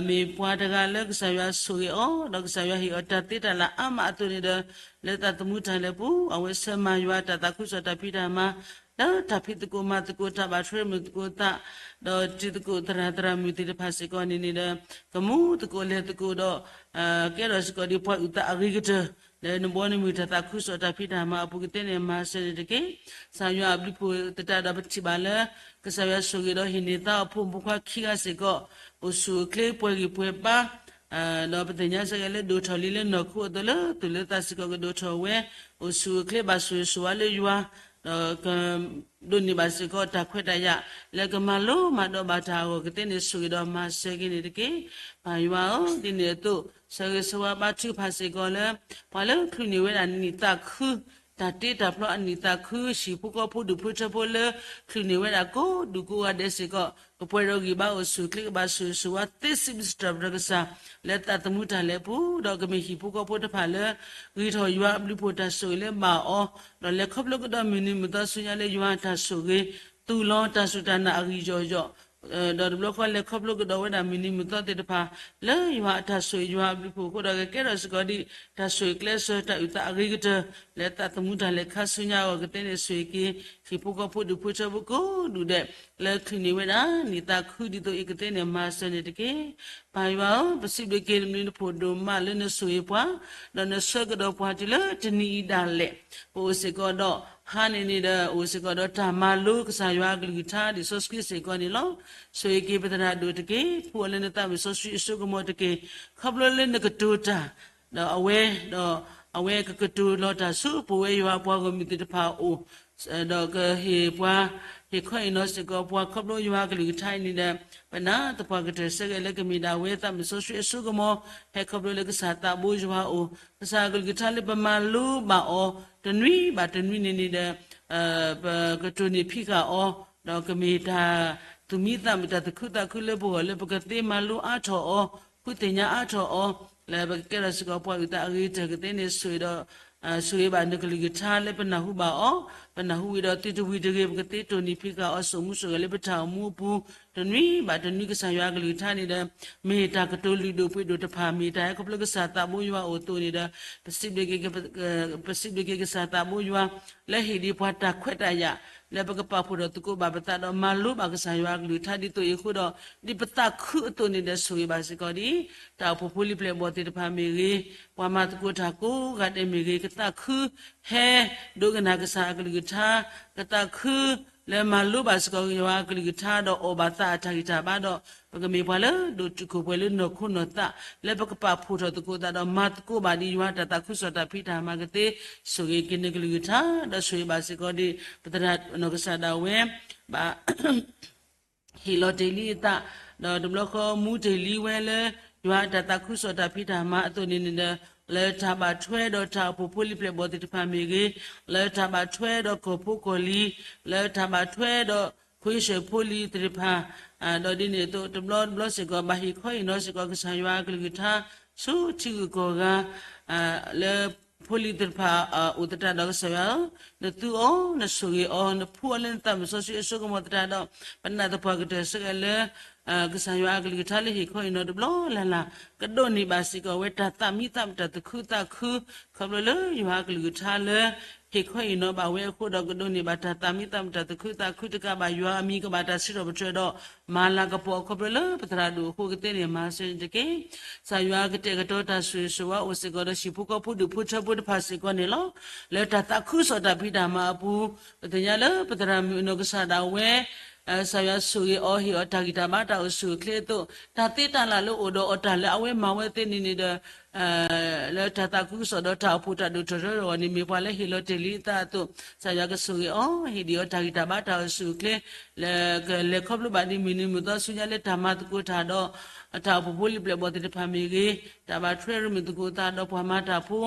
မ့ၢ်ပှၤတဂၤလၢကစၢ်ယွၤဆိၣ်ဂ့ၤအီၤ ဒီးကစၢ်ယွၤဟ့ၣ်အီၤတၢ်သ့တၢ်လၢ်အါမးအသိးန့ၣ်ဒီး လၢသးသမူတၢ်လဲၤပူၤ အဝဲဆၢမၤယွၤတၢ်သးခုကစီၣ်တၢ်ဖံးတၢ်မၤ လၢတၢ်ဖံးသကိးမၤသကိး တၢ်ဘၣ်ထွဲမုာ်သကိးသး ဒီးတုၤသကိးသရၣ်သရၣ်မုၣ်သ့ၣ်တဖၣ်စ့ၢ်ကီးန့ၣ်န့ၣ်ဒီး ကမူသကိးလဲၤသကိးဒီး ကဲထီၣ်စ့ၢ်ကီးဒ်ပှၤအုၣ်သးအဂ့ၤကတၢၢ် လၢနဘီနမုၢ်တၢ်သးခုကစီၣ်တၢ်ဖံးတၢ်မၤအပူၤကသ့န့ၣ် မၤစၢၤန့ၣ်တက့ၢ်. ကစၢ်ယွၤအဘျုးအဖှိၣ်သတးဒီးပထံၣ်ဘၣ်လၢ ကစၢ်ယွၤဆိၣ်ဂ့ၤဒီးဟ့ၣ်န့ၢ်သါအဖိမုၣ်ဖိခွါခံဂၤစ့ၢ်ကီး အိၣ်ဆူၣ်အိၣ်ချ့ပှဲၤဂံၢ်ပှဲၤဘါ ဒီးပသ့ၣ်ညါစ့ၢ်ကီးလၢဒိၣ်ထီၣ်လံလၢနီၢ်ခိအသိးလၢသူၣ်လၢသးစ့ၢ်ကီးကဒိၣ်ထီၣ်ဝဲ အိၣ်ဆူၣ်အိၣ်ချ့ဘၣ်ဆိၣ်ဂ့ၤဆိၣ်ဝါလၢယွၤ ဒီးကဒိးန့ၢ်ဘၣ်စ့ၢ်ကီးတၢ်ခွဲးတၢ်ယာ် လၢကမၤလိမၤဒိးဘၣ်တၢ်အဂီၢ်ကသ့န့ၣ် ဆိၣ်ဂ့ၤဒီးမၤစၢၤက့ၤန့ၣ်တက့ၢ်. ပၢ်ယွၤဧၢ, ဒ်န့ၣ်အသိး ဆၢဂ့ၤဆၢဝါဘါထုကဖၣ်စ့ၢ်ကီးလၢ ပှၤလၢချုးန့ၢ်ဝဲဒၣ်နံၣ်သးခု တၢ်တ့တၢ်ဖျီအနံၣ်သးခု ဟံၣ်ဖိဃီဖိဒူၣ်ဖိထၢဖိလၢ ချုးန့ၢ်ဝဲဒၣ်ကိးဒူၣ်ကိးဂၤဒဲးစ့ၢ်ကီး ကပှဲၤဒီးဂံၢ်ဘါအိၣ်ဆူၣ်အိၣ်ချ့ကဘၣ်ဆိၣ်ဂ့ၤဆိၣ်ဝါသ့စံးဘျုးစံးထီၣ်ပတြၢၤကစၢ် လၢသးသမူတၢ်လဲၤပူၤ ဒီးကမ့ၢ်ဟံၣ်ဖိဃီဖိတဖၣ်လၢ ဂံၢ်ထီၣ်ယွၤအဘျုးအဖှိၣ်တၢ်ဆိၣ်ဂ့ၤလၢဘၣ်အီၤ ဒီးလဲၤခီဖျိကဒီးမုၢ်နံၤမုၢ်သီဆူညါလၢယွၤအတၢ်ဆိၣ်ဂ့ၤ သူၣ်လီၤတၢ်စူၢ်တၢ်နာ်အဂံၢ်ယီၢ်ယီၢ် ဒီးတဘျီဃီလဲၤခီဖျိကဒီးဝဲဒၣ်မုၢ်နံၤမုၢ်သီသ့ၣ်တဖၣ် လၢယွၤအတၢ်ဆိၣ်ဂ့ၤယွၤအဘျုးအဖှိၣ်အဃိဒီး ကကဲထီၣ်စ့ၢ်ကီးဒ်တၢ်ဆိၣ်ဂ့ၤကျဲစၢၤ တၢ်အုၣ်သးအဂ့ၤကတၢၢ် လၢသးသမူတၢ်လဲၤခါဆူညါအဂီၢ်ကသ့န့ၣ် ဆိၣ်ဂ့ၤက့ၤ ဟံၣ်ဖိဃီဖိဒူၣ်ဖိထၢဖိကိးဒူၣ်ဒဲး လၢချုးန့ၢ်ဝဲဒၣ်နံၣ်သးခုဒ်သိးအံၤကသ့န့ၣ် မၤစၢၤန့ၣ်တက့ၢ်. ပၢ်ယွၤဧၢ, ပစံးဘျုးက့ၤနဘျုးနဖှိၣ်ဒိၣ်မးလၢနဆိၣ်ဂ့ၤပှၤ ဒီးနဆှၢကဒီးပှၤတုၤလၢတနံၤအံၤဒၣ်လဲာ် ပအိၣ်စ့ၢ်ကီးဒီး ဟါန့ၣ်န့ၣ်ဒီး အိၣ်စ့ၢ်ကီးဒီးတၢ်မၤလိကစၢ်ယွၤအကလုၢ်ကထါ လံာ်စီဆှံစ့ၢ်ကီးန့ၣ်လီၤ. ဆိၣ်ဂ့ၤက့ၤပသရၣ်ဒိၣ်တက့ၢ်. ဖှူအီၤလၢနသးမုၢ်စီဆှံအစိကမီၤတက့ၢ်. ခီဖျိလၢနကတိၤတၢ် ဒီးအဝဲ ဒီးအဝဲကကတိၤလီၤတၢ်ဆူပဝဲယွၤအပှၤဂီၢ်မုၢ်သ့ၣ်တဖၣ်အအိၣ် ဒီးကဟ့ၣ်ပှၤ ဟ့ၣ်ခီဟ့ၣ်နီၤစ့ၢ်ကီးပှၤခီဖျိယွၤအကလုၢ်ကထါအံၤန့ၣ်ဒီး ပနၢ်သပှၢ်ကတၢၢ်ဆၢဂ့ၤလၢကမ့ၢ်ဒၣ်ဝဲသးမုၢ်စီဆှံအစိကမီၤ ဟဲခီဖျိလၢကစၢ်သးဘိယွၤအအိၣ် ကစၢ်အကလုၢ်ကထါလၢပမၤလိဘၣ်အီၤ တနွံဘၣ်တနွံန့ၣ်န့ၣ်ဒီး ပကတိၢ်နီၣ်ဖံးဃာ်အီၤ ဒီးကမ့ၢ်တၢ်သူၣ်မံသးမုာ်တၢ်သူၣ်ခုသးခုလၢပဂီၢ်လၢပကသ့မၤလိအါထီၣ်အီၤ ဃုသ့ၣ်ညါအါထီၣ်အီၤ လၢပကကဲထီၣ်စ့ၢ်ကီးပှၤအုၣ်သးအဂ့ၤကတၢၢ်ကသ့န့ၣ် ဆိၣ်ဂ့ၤဒီး ဆိၣ်ဂ့ၤဘၣ်နကလုၢ်ကထါလၢပနၢ်ဟူဘၣ်အီၤ ပနၢ်ဟူဝံၤဒီးသုတဝံၤတဂ့ၤ ပကသ့တိၢ်နီၣ်ဖံးဃာ်အီၤ စိာ်မူစိာ်ဂဲၤလၢပတၢ်အိၣ်မူအပူၤ တနွံဘၣ်တနွံကစၢ်ယွၤအကလုၢ်ကထါန့ၣ်ဒီး မ့ၢ်တၢ်ကတိၤလုၢ်ဒိၣ်ပှ့ၤဒိၣ်တဖၣ် မ့ၢ်တၢ်ဟဲခီဖျိကစၢ်သးဘိယွၤအအိၣ်အသိးန့ၣ်ဒီး ပစံးဘျုးက့ၤ ပစံးဘျုးက့ၤကစၢ်သးဘိယွၤ လၢဟ့ၣ်ဒံးပှၤတၢ်ခွဲးတၢ်ယာ် လၢပကပာ်ဖှိၣ်ဒီးသကိးဘၣ်ပသးဒီးမၤလိဘၣ်ကစၢ်ယွၤအကလုၢ်ကထါဒ်သိးအံၤအဃိဒီး ဒ်ပသးခုအသိးန့ၣ်ဒီးဆိၣ်ဂ့ၤဘၣ်စ့ၢ်ကီးဒ် တၢ်အိၣ်ဖှိၣ်ဖိလံၤပျဲၢ်ဘီၣ်သ့ၣ်တဖၣ်မ့ၢ်ဂ့ၤ, ပှၤမၤသကိးတၢ်ကိးဂၤဒဲးမ့ၢ်ဂ့ၤ, ကသးခုဟဲဒိကနၣ်ကစၢ်အကလုၢ်က ထါ ကသးခု လၢမၤလိဘၣ်စ့ၢ်ကီးယွၤအကလုၢ်ကထါ ဒီးအီၣ်ဘၣ်သးအတၢ်ဂံၢ်တၢ်ဘါဒီး ပကမ့ၢ်ပှၤလၢဒိၣ်တုာ်ခိၣ်ပှဲၤလၢနီၢ်ခိနီၢ်သး လၢပကပာ်ဖှိၣ်ထီၣ်သကိးသးဒီးမၤသကိးဘၣ်ဒ်ယွၤတၢ်သးခုကစီၣ်တၢ်ဖံးတၢ်မၤကသ့ ဆိၣ်ဂ့ၤက့ၤနကလုၢ်ကထါ ဒီးဆိၣ်ဂ့ၤဘၣ်စ့ၢ်ကီးဒ် ပသရၣ်နီၢ်ကစၢ်ဒၣ်ဝဲ ဘၣ် ဟ့ၣ်လီၤတ့ၢ်လံအသး, ဒီးတဘျီဃီမူတ့ၢ်လံဝဲလၢ ယွၤအတၢ်သးခုကစီၣ်တၢ်ဖံးတၢ်မၤအသိးန့ၣ်န့ၣ်ဒီး လၢတၢ်ဘၣ်ထွဲဒီးတၢ်အိၣ်ဖှိၣ်ဖိလံၤပျဲၢ်ဘီၣ်သ့ၣ်တဖၣ်မ့ၢ်ဂ့ၤ, လၢတၢ်ဘၣ်ထွဲဒီးကီၢ်ဖိကီၢ်လံၤ, လၢတၢ်ဘၣ်ထွဲဒီးဖိအ့ၡၢၣ်ဖိလံၤသ့ၣ်တဖၣ်, ဒီးဒ်န့ၣ်အသိး တဘျီတဘျီစ့ၢ်ကီး ဘၣ်ဟ့ၣ်ခီဟ့ၣ်နီၤစ့ၢ်ကီးကစၢ်ယွၤအကလုၢ်ကထါ ဆူထံဂုၤကီၢ်ဂၤ လၢဖိလံၤသ့ၣ်တဖၣ်အိၣ်သတးဒီးကစၢ်ယွၤဧၢ, နသူအီၤ, နဆိၣ်ဂ့ၤအီၤ, နဖှူအီၤလၢနသးမုၢ်စီဆှံအစိကမီၤသတးဒီး ပနၢ်သပှၢ်ကတၢၢ်စ့ၢ်ကီးလၢ ကစၢ်ယွၤအကလုၢ်ကထါလၢဟ့ၣ်ခီဟ့ၣ်နီၤတဘျီလၢ်လၢ် ကဒိးန့ၢ်ဘၣ်စ့ၢ်ကီးဝဲတၢ်သးမံသးမုာ်တၢ်သူၣ်ခုသးခု ခီဖျိလၢယွၤအကလုၢ်ကထါလၢ ဟ့ၣ်ခီဟ့ၣ်နီၤဘၣ်ဝဲအဃိဒီး ကဒိးန့ၢ်ဘၣ်တၢ်သးမံသးမုာ်တၢ်သူၣ်ခုသးခုတကးဘၣ် ယွၤအမံၤကဘၣ်တၢ်စံးထီၣ်ပတြၢၤဒီး မၤလၤကပီၤအခီဖျိလၢပသရၣ်ဒိၣ်အဃိကသ့န့ၣ် မၤစၢၤန့ၣ်တက့ၢ်. ကစၢ်ယွၤကတဲာ်ကတီၤတၢ်ဆိၣ်ဂ့ၤဆိၣ်ဝါအိၣ်စ့ၢ်ကီးဒီးဟံၣ်ဖိဃီဖိဒူၣ်ဖိထၢဖိတဖၣ်စ့ၢ်ကီးန့ၣ်လီၤ. လၢတၢ်သးခုကစီၣ်တၢ်ဖံးတၢ်မၤအပူၤ ပသ့ၣ်ညါလၢပသရၣ်မုၣ်အနီၢ်ကစၢ်ဒၣ်ဝဲ ကစၢ်ယွၤဆိၣ်ဂ့ၤအီၤ ဟ့ၣ်အီၤတၢ်ဂံၢ်တၢ်ဘါတၢ်အိၣ်ဆူၣ်အိၣ်ချ့အသိး တၢ်သ့တၢ်လၢ်လၢအိၣ်ဒီးအီၤတၢ်လၢအဝဲမၤဝဲသ့န့ၣ်န့ၣ်ဒီး လၢတၢ်သးခုကစီၣ်ဒီးတၢ်အိၣ်ဖှိၣ်တၢ်ဒိၣ်ထီၣ်ထီထီၣ်အဂီၢ်န့ၣ် မ့ၢ်ပှၤလၢဟ့ၣ်လီၤတ့ၢ်လံအသးအသိး ကစၢ်ယွၤကဆိၣ်ဂ့ၤအီၤ ဟ့ၣ်ဒံးအီၤတၢ်ဂံၢ်တၢ်ဘါတၢ်အိၣ်ဆူၣ်အိၣ်ချ့ လၢကလဲၤခီဖျိဘၣ်ဒ်မုၢ်နံၤမုၢ်သီဆူညါလၢတၢ်မၤသကိးတၢ်ဒီး တၢ်အိၣ်ဖှိၣ်ဖိလံၤပျဲၢ်ဘီၣ်သ့ၣ်တဖၣ်မ့ၢ်ဂ့ၤ, တၢ်ဘၣ်ထွဲရမုၢ်သကိးသးဒီးပှၤမၤတၢ်ဖိ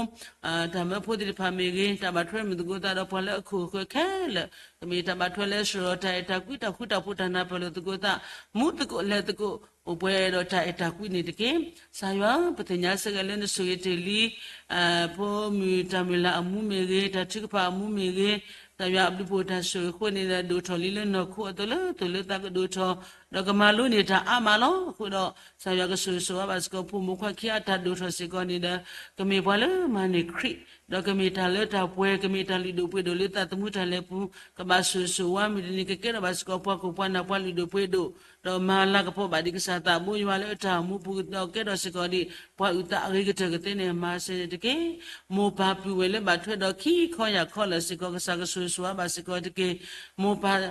တၢ်မၢဖိသ့ၣ်တဖၣ်မ့ၢ်ဂ့ၤ, တၢ်ဘၣ်ထွဲရမုၢ်သကိးသးဒီးပှၤလၢအခိၣ်အဃၢၤခဲလၢာ်, ကမ့ၢ်တၢ်ဘၣ်ထွဲလၢစရီတၢ်အဲၣ်တၢ်ကွံတၢ်ဃူတၢ်ဖိးတၢ်နၢ်ပၢၢ်လိာ်သကိးသး, မူသကိးလဲၤသကိး အိၣ်ပှဲၤဒီးတၢ်အဲၣ်တၢ်ကွံန့ၣ်တက့ၢ်. ကစၢ်ယွၤဧၢ, ပသ့ၣ်ညါစ့ၢ်ကီးလၢနဆိၣ်ဂ့ၤတ့ၢ်လံ ဖိမုၣ်တၢ်မုၢ်လၢ်အမူမ့ၢ်ဂ့ၤ, တၢ်ထုကဖၣ်အမူမ့ၢ်ဂ့ၤ, ကစၢ်ယွၤအဘျုးဖှိၣ်တၢ်ဆိၣ်ဂ့ၤအဃိန့ၣ်ဒီး ဒိၣ်ထီၣ်လံလၢနီၢ်ခိအသိးလၢသိၣ်လၢသးကဒိၣ်ထီၣ်, ဒီးကမၤလိန့ၢ်တၢ်အါမးလီၤ. အဃိဒီး ကစၢ်ယွၤကဆိၣ်ဂ့ၤဆိၣ်ဝါဘၣ်စ့ၢ်ကီး ဖိမုၣ်ဖိခွါခံဂၤအတၢ်ဒိၣ်ထီၣ်စ့ၢ်ကီးန့ၣ်ဒီး ကမ့ၢ်ပှၤလၢမၤန့ၢ်ခရံာ်, ဒီးကမ့ၢ်တၢ်လၢတၢ်ပှဲၤ, ကမ့ၢ်တၢ်လုၢ်ဒိၣ်ပှ့ၤဒိၣ်လၢသးသမူတၢ်လဲၤပူၤ, ကဘၣ်ဆိၣ်ဂ့ၤဆိၣ်ဝါမုၢ်တနံၤ ကကဲထီၣ်ဘၣ်စ့ၢ်ကီးပှၤခိၣ်ပှၤနၢ်ပှၤလုၢ်ဒိၣ်ပှ့ၤဒိၣ်, ဒီးမၤလၤကပီၤဘၣ်ဒံးကစၢ်သးဘိယွၤလၢအတၢ်အိၣ်မူပူၤ ဒီးကဲထီၣ်စ့ၢ်ကီးဒံး ပှၤအုၣ်သးအဂ့ၤကတၢၢ်ကသ့န့ၣ် မၤစၢၤန့ၣ်တက့ၢ်. မိၢ်ပၢ်ပုၢ်ဝဲၢ်လၢဘၣ်ထွဲဒီးခံခီယၢ်ခီလၢာ်စ့ၢ်ကီး ကစၢ်ကဆိၣ်ဂ့ၤဆိၣ်ဝါဘၣ်စ့ၢ်ကီးတက့ၢ်. မိၢ်ပၢ်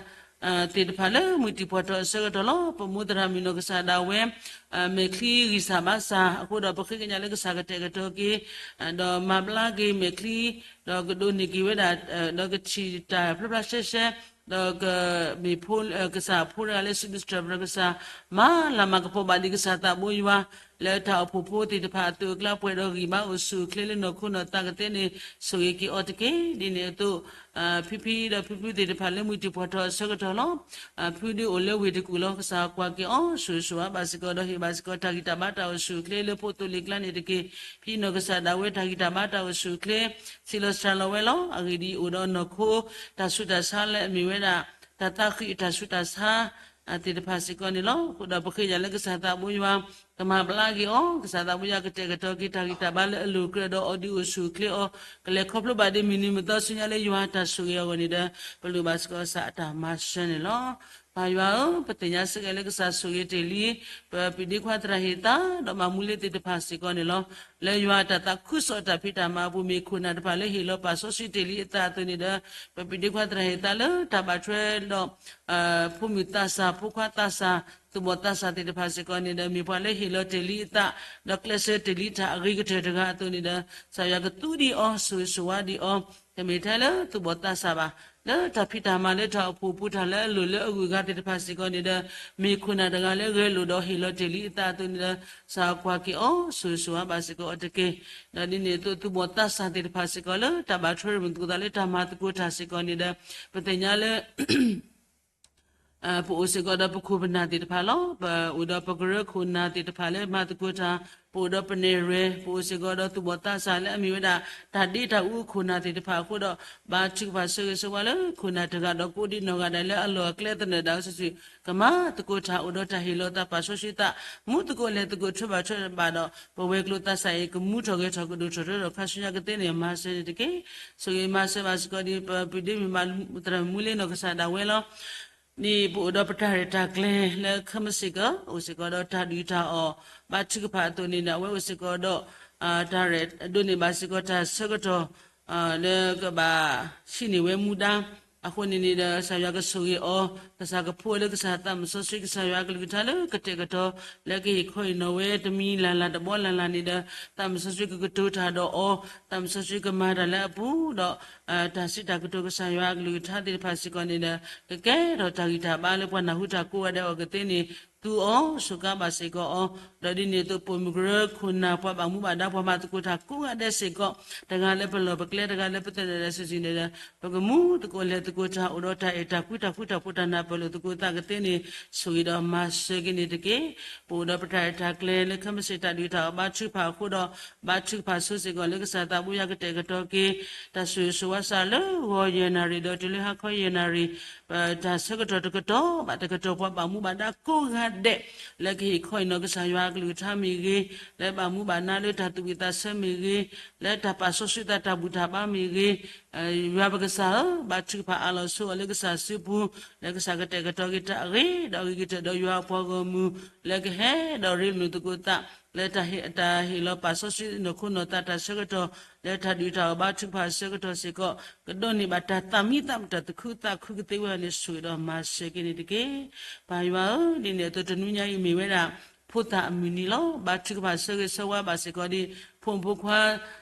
သ့ၣ်တဖၣ်လၢမုၢ်တံၢ်ပှၢ်ထီၣ်အဆၢကတီၢ်လီၤ. ပမိၢ်သရၣ်မုၣ်နီၢ်ကစၢ်ဒၣ်ဝဲ မဲာ်ချံဂံၢ်စၢ်ဘါစၢ်အဃိဒီး ပဃ့ကညးလၢကစၢ်ကတဲာ်ကတီၤက့ၤ ဒီးမၤဘျါက့ၤမဲာ်ချံ, ဒီးကဒိးန့ၢ်က့ၤဝဲဒၣ် ဒီးကထံၣ်တၢ်ဖျါဖျါရှဲရှဲ, ဒီးကမ့ၢ်ဖိ ကစၢ်ဖိတဂၤလၢစံးဘျုးစံးထီၣ်ပတြၢၤကစၢ်, မၤလၤမၤကပီၤဘၣ်ဒံးကစၢ်သးဘိယွၤ လၢတၢ်အိၣ်ဖှိၣ်ဖိသ့ၣ်တဖၣ်အသိးအကျါ ပှဲၤဒီးဂံၢ်ဘါအိၣ်ဆူၣ်အိၣ်ချ့လၢနီၢ်ခိနီၢ်သးကသ့န့ၣ် ဆိၣ်ဂ့ၤက့ၤအီၤတက့ၢ်. ဒ်န့ၣ်အသိး ဖံဖံဒီးဖုဖုသ့ၣ်တဖၣ်လၢမုၢ်တံၢ်ပှၢ်ထီၣ်အဆၢကတီၢ်လီၤ. ဖုဒုအိၣ်လၢဝ့ၢ်တကူၣ်လီၤ. ကစၢ်ကွၢ်က့ၤအီၤ ဆိၣ်ဂ့ၤဆိၣ်ဝါဘၣ်စ့ၢ်ကီး ဒီးဟ့ၣ်ဘၣ်စ့ၢ်ကီးတၢ်ဂံၢ်တၢ်ဘါတၢ်အိၣ်ဆူၣ်အိၣ်ချ့လၢဖိသိလ့ၣ်ကျါန့ၣ်တက့ၢ်. ဖံနီၢ်ကစၢ်ဒၣ်ဝဲတၢ်ဂံၢ်တၢ်ဘါတၢ်အိၣ်ဆူၣ်အိၣ်ချ့ ဆံးလီၤစှၤလီၤဝဲလီၤ. အဂ့ၢ်ဒ်အံၤ, အိၣ်ဒီးနီၢ်ခိ တၢ်ဆူးတၢ်ဆါလၢအမ့ၢ်ဝဲဒၣ် တၢ်သးဃံးအတၢ်ဆူးတၢ်ဆါ သ့ၣ်တဖၣ်စ့ၢ်ကီးန့ၣ်လီၤ. အဃိဒီးပဃ့ကညးလၢကစၢ်သးဘိယွၤ ကမၤဘျါက့ၤအီၤ, ကစၢ်သးဘိယွၤကတဲာ်ကတီၤက့ၤတၢ်ဂံၢ်တၢ်ဘါလၢအလိၤကြၢးဒီး အီၣ်ဒုးအိၣ်ဆူၣ်အိၣ်ချ့အီၤ, ကလဲၤခီဖျိဘၣ်ဒ်မုၢ်နံၤမုၢ်သီဆူညါလၢယွၤတၢ်ဆိၣ်ဂ့ၤအဂီၢ်န့ၣ်ဒီး ပလိၣ်ဘၣ်စ့ၢ်ကီးကစၢ်အတၢ်မၤစၢၤန့ၣ်လီၤ. ပၢ်ယွၤဧၢ, ပသ့ၣ်ညါစ့ၢ်ကီးလၢကစၢ်ဆိၣ်ဂ့ၤတ့ၢ်လံ ပပုၢ်ဒ့ခွါသရၣ်ဟ့ၣ်သါ ဒီးမၤမူလ့သ့ၣ်တဖၣ်စ့ၢ်ကီးန့ၣ်လီၤ. လၢယွၤအတၢ်သးခုကစီၣ်တၢ်ဖံးတၢ်မၤအပူၤ မ့ၢ်ခိၣ်နၢ်တဖၣ်လၢဟ့ၣ်လီၤပာ်စီဆှံတ့ၢ်လံအသးအသိးန့ၣ်ဒီး ပပုၢ်ဒ့ခွါသရၣ်ဟ့ၣ်သါလၢတၢ်ဘၣ်ထွဲဒီး ဖိမုၣ်သးစၢ် ဖိခွါသးစၢ် သူၣ်ဘီၣ်သးစၢ်သ့ၣ်တဖၣ်စ့ၢ်ကီးန့ၣ်ဒီး မ့ၢ်ပှၤလၢဟ့ၣ်လီၤတ့ၢ်လံအသး ဒီးကျဲးစၢးတ့ၢ်လံတၢ်အဂ့ၤကတၢၢ်တဂၤအသိးန့ၣ်ဒီး ကစၢ်ယွၤကသူဒံးအီၤ ဆိၣ်ဂ့ၤဆိၣ်ဝါဒံးအီၤ, တမ့ၢ်ထဲလၢသူၣ်ဘီၣ်သးစၢ်ဘၣ်, လၢတၢ်ဖံးတၢ်မၤလၢတၢ်အိၣ်ဖှိၣ်ပူၤ တၢ်လၢအလိၤလၢအဂုၤအဂၤသ့ၣ်တဖၣ်စ့ၢ်ကီးန့ၣ်ဒီး မ့ၢ်ခိၣ်နၢ်တဂၤလၢဂဲၤလိာ်ဒီးဟ့ၣ်လီၤတ့ၢ်လံအသးအသိးန့ၣ်ဒီး ကစၢ်ကွၢ်က့ၤအီၤ ဆိၣ်ဂ့ၤဆိၣ်ဝါဘၣ်စ့ၢ်ကီးအီၤတက့ၢ်. ဒီးဒ်န့ၣ်အသိး သူၣ်ဘီၣ်သးစၢ်သ့ၣ်တဖၣ်စ့ၢ်ကီးလၢ တၢ်ဘၣ်ထွဲရမုၢ်သကိးသးလၢတၢ်မၤသကိးတၢ်စ့ၢ်ကီးန့ၣ်ဒီး ပသ့ၣ်ညါလၢ ပအိၣ်စ့ၢ်ကီးဒီးပခိၣ်ပနၢ်သ့ၣ်တဖၣ်လီၤ. ပအိၣ်ဒီးပကရၢခိၣ်နၢ်သ့ၣ်တဖၣ်လၢမၤသကိးတၢ်, ပအိၣ်ဒီးပနဲၣ်ရွဲၣ်, ပအိၣ်စ့ၢ်ကီးဒီးသူၣ်ဘီၣ်သးစၢ်လၢအမ့ၢ်ဝဲဒၣ် တၢ်ဒ့တၢ်အူခိၣ်နၢ်သ့ၣ်တဖၣ်အဃိဒီး ဘါထုကဖၣ်ဆၢဂ့ၤဆၢဝါလၢခိၣ်နၢ်တဂၤဒီးကိးဒံးနီၢ်ဂၤဒဲးလၢအလီၢ်အကျဲသနၢၣ်ဒၣ်ဝဲစုာ်စုာ် ကမၤသကိးတၢ်အိၣ်ဒီးတၢ်ဟ့ၣ်လီၤသးပာ်စီဆှံသး မူသကိးလဲၤသကိးထွဲဘၣ်ထွဲဘၣ်ဒီး ပဝဲၤကျိၤသးစၢ်အံၤ ကမူထီၣ်ဂဲၤထီၣ်ကဒိၣ်ထီၣ်ထီထီၣ်ခါဆူညါကသ့န့ၣ် မၤစၢၤန့ၣ်တက့ၢ်. ဆိၣ်ဂ့ၤမၤစၢၤဘၣ်စ့ၢ်ကီးဒ် ပပုၢ်ဒ့မုၣ်မး သရၣ်မူလ့နီၢ်ကစၢ်ဒၣ်ဝဲလီၤ. ဒ်ပအိၣ်ဒီးပတၢ်ရဲၣ်တၢ်ကျဲၤလၢခဲမုၢ်ဆ့ၣ်ကီး အိၣ်စ့ၢ်ကီးဒီးတၢ်ဒုၣ်တၢ်အီၣ် ဘါထုကဖၣ်အသိးန့ၣ်ဒီး အဝဲအိၣ်စ့ၢ်ကီးဒီး တၢ်ရဲၣ်ဒိးန့ၢ်ဘၣ်စ့ၢ်ကီးတၢ်ဆၢကတီၢ် လၢကဘၣ်ဟံးန့ၢ်ဝဲမူဒါ အဃိန့ၣ်န့ၣ်ဒီး ကစၢ်ယွၤကဆိၣ်ဂ့ၤအီၤ, ကစၢ်ကဖှူအီၤလၢကစၢ်သးစီဆှံ, ကစၢ်ယွၤအကလုၢ်ကထါလၢကတဲာ်ကတီၤ လၢကဟ့ၣ်ခီဟ့ၣ်နီၤဝဲတမံၤလၢ်လၢ်တဘီလၢ်လၢ်န့ၣ်ဒီး သးစီဆှံကကတိၤတၢ်ဒီးအီၤ, သးစီဆှံကမၤတၢ်လၢအပူၤဒီး တၢ်စံးတၢ်ကတိၤကစၢ်ယွၤအကလုၢ်ကထါသ့ၣ်တဖၣ်စ့ၢ်ကီးန့ၣ်ဒီး ကကဲထီၣ်တၢ်ဂံၢ်တၢ်ဘါလၢပှၤနၢ်ဟူတၢ်ကိးဂၤဒဲးအဂီၢ်ကသ့န့ၣ် သူအီၤ, စူးကါဘၣ်စ့ၢ်ကီးအီၤ, ဒီးဒ်န့ၣ်အသိးပိာ်မုၣ်ကရၢခိၣ်နၢ် ပှၤဘၣ်မူဘၣ်ဒါ ပှၤမၤသကိးတၢ်ကိးဂၤဒဲးစ့ၢ်ကီး, တဂၤလၢပလီၢ်ပကျဲ တဂၤလၢပသနၢၣ်ဒၣ်စုစ့ၣ်န့ၣ်ဒီး ပကမူသကိးလဲၤသကိးတၢ် အိၣ်ဒီးတၢ်အဲၣ်တၢ်ကွံ တၢ်ဃူတၢ်ဖိး တၢ်နၢ်ပၢၢ်လိာ်သကိးသးကသ့န့ၣ် ဆိၣ်ဂ့ၤဒီးမၤစၢၤက့ၤန့ၣ်တက့ၢ်. ပအိၣ်ဒီးပတၢ်အဲၣ်တၢ်ကျဲလၢခဲမုၢ်ဆ့ၣ်တၢ်ဒုးတၢ်အီၣ်ဘါထုကဖၣ်အဃိဒီး ဘါထုကဖၣ်ဆိစ့ၢ်ကီးလၢကစၢ်သးဘိယွၤကတဲာ်ကတီၤက့ၤ တၢ်ဆိၣ်ဂ့ၤဆိၣ်ဝါစးလၢဂီၤယဲၢ်နၣ်ရံၣ်ဒီးတုၤလၢဟါခီယဲၢ်နၣ်ရံၣ် ပတၢ်ဆၢကတီၢ်တကတီၢ်ဘၣ်တကတီၢ် ပှၤဘၣ်မူဘၣ်ဒါကိးဂၤဒဲး လၢကဟ့ၣ်ခီဟ့ၣ်နီၤကစၢ်ယွၤအကလုၢ်ကထါမ့ၢ်ဂ့ၤ, လၢဘၣ်မူဘၣ်ဒါလၢတၢ်သူၣ်ဝံၣ်သးဆၢမ့ၢ်ဂ့ၤ, လၢတၢ်ပာ်စီဆှံသးတၢ်ဘူၣ်တၢ်ဘါမ့ၢ်ဂ့ၤ, ယွၤပကစၢ်ဧၢ, ဘါထုကဖၣ်အးလီၤဆိအီၤလၢကစၢ်စုပူၤ, လၢကစၢ်ကတဲာ်ကတီၤက့ၤတၢ်အဂ့ၤဒီးအဂ့ၤကတၢၢ်ဒီးယွၤအပှၤဂီၢ်မုၢ် လၢကဟဲဒီးရ့လိာ်သကိးသး လၢတၢ်ဟ့ၣ်လီၤပာ်စီဆှံနီၢ်ခိနီၢ်သးတၢ်ဆၢကတီၢ် လၢတၢ်ဒုးတၢ်အီၣ်ဘါထုကဖၣ်အဆၢကတီၢ်စ့ၢ်ကီး ကဒိးန့ၢ်ဘၣ်တၢ်သးမံသးမုာ်တၢ်သူၣ်ခုသးခုကသ့ဝဲအီၤန့ၣ် ဆိၣ်ဂ့ၤဒီးမၤစၢၤက့ၤန့ၣ်တက့ၢ်. ပၢ်ယွၤဧၢ, ဒ်န့ၣ်အသိးတနွံညါအံၤမ့ၢ်ဝဲဒၣ် ဖိသၣ်အမုၢ်နံၤလီၤ. ဘါထုကဖၣ်ဆၢဂ့ၤဆၢဝါဘၣ်စ့ၢ်ကီးဒ် ဖိမုၣ်ဖိခွါ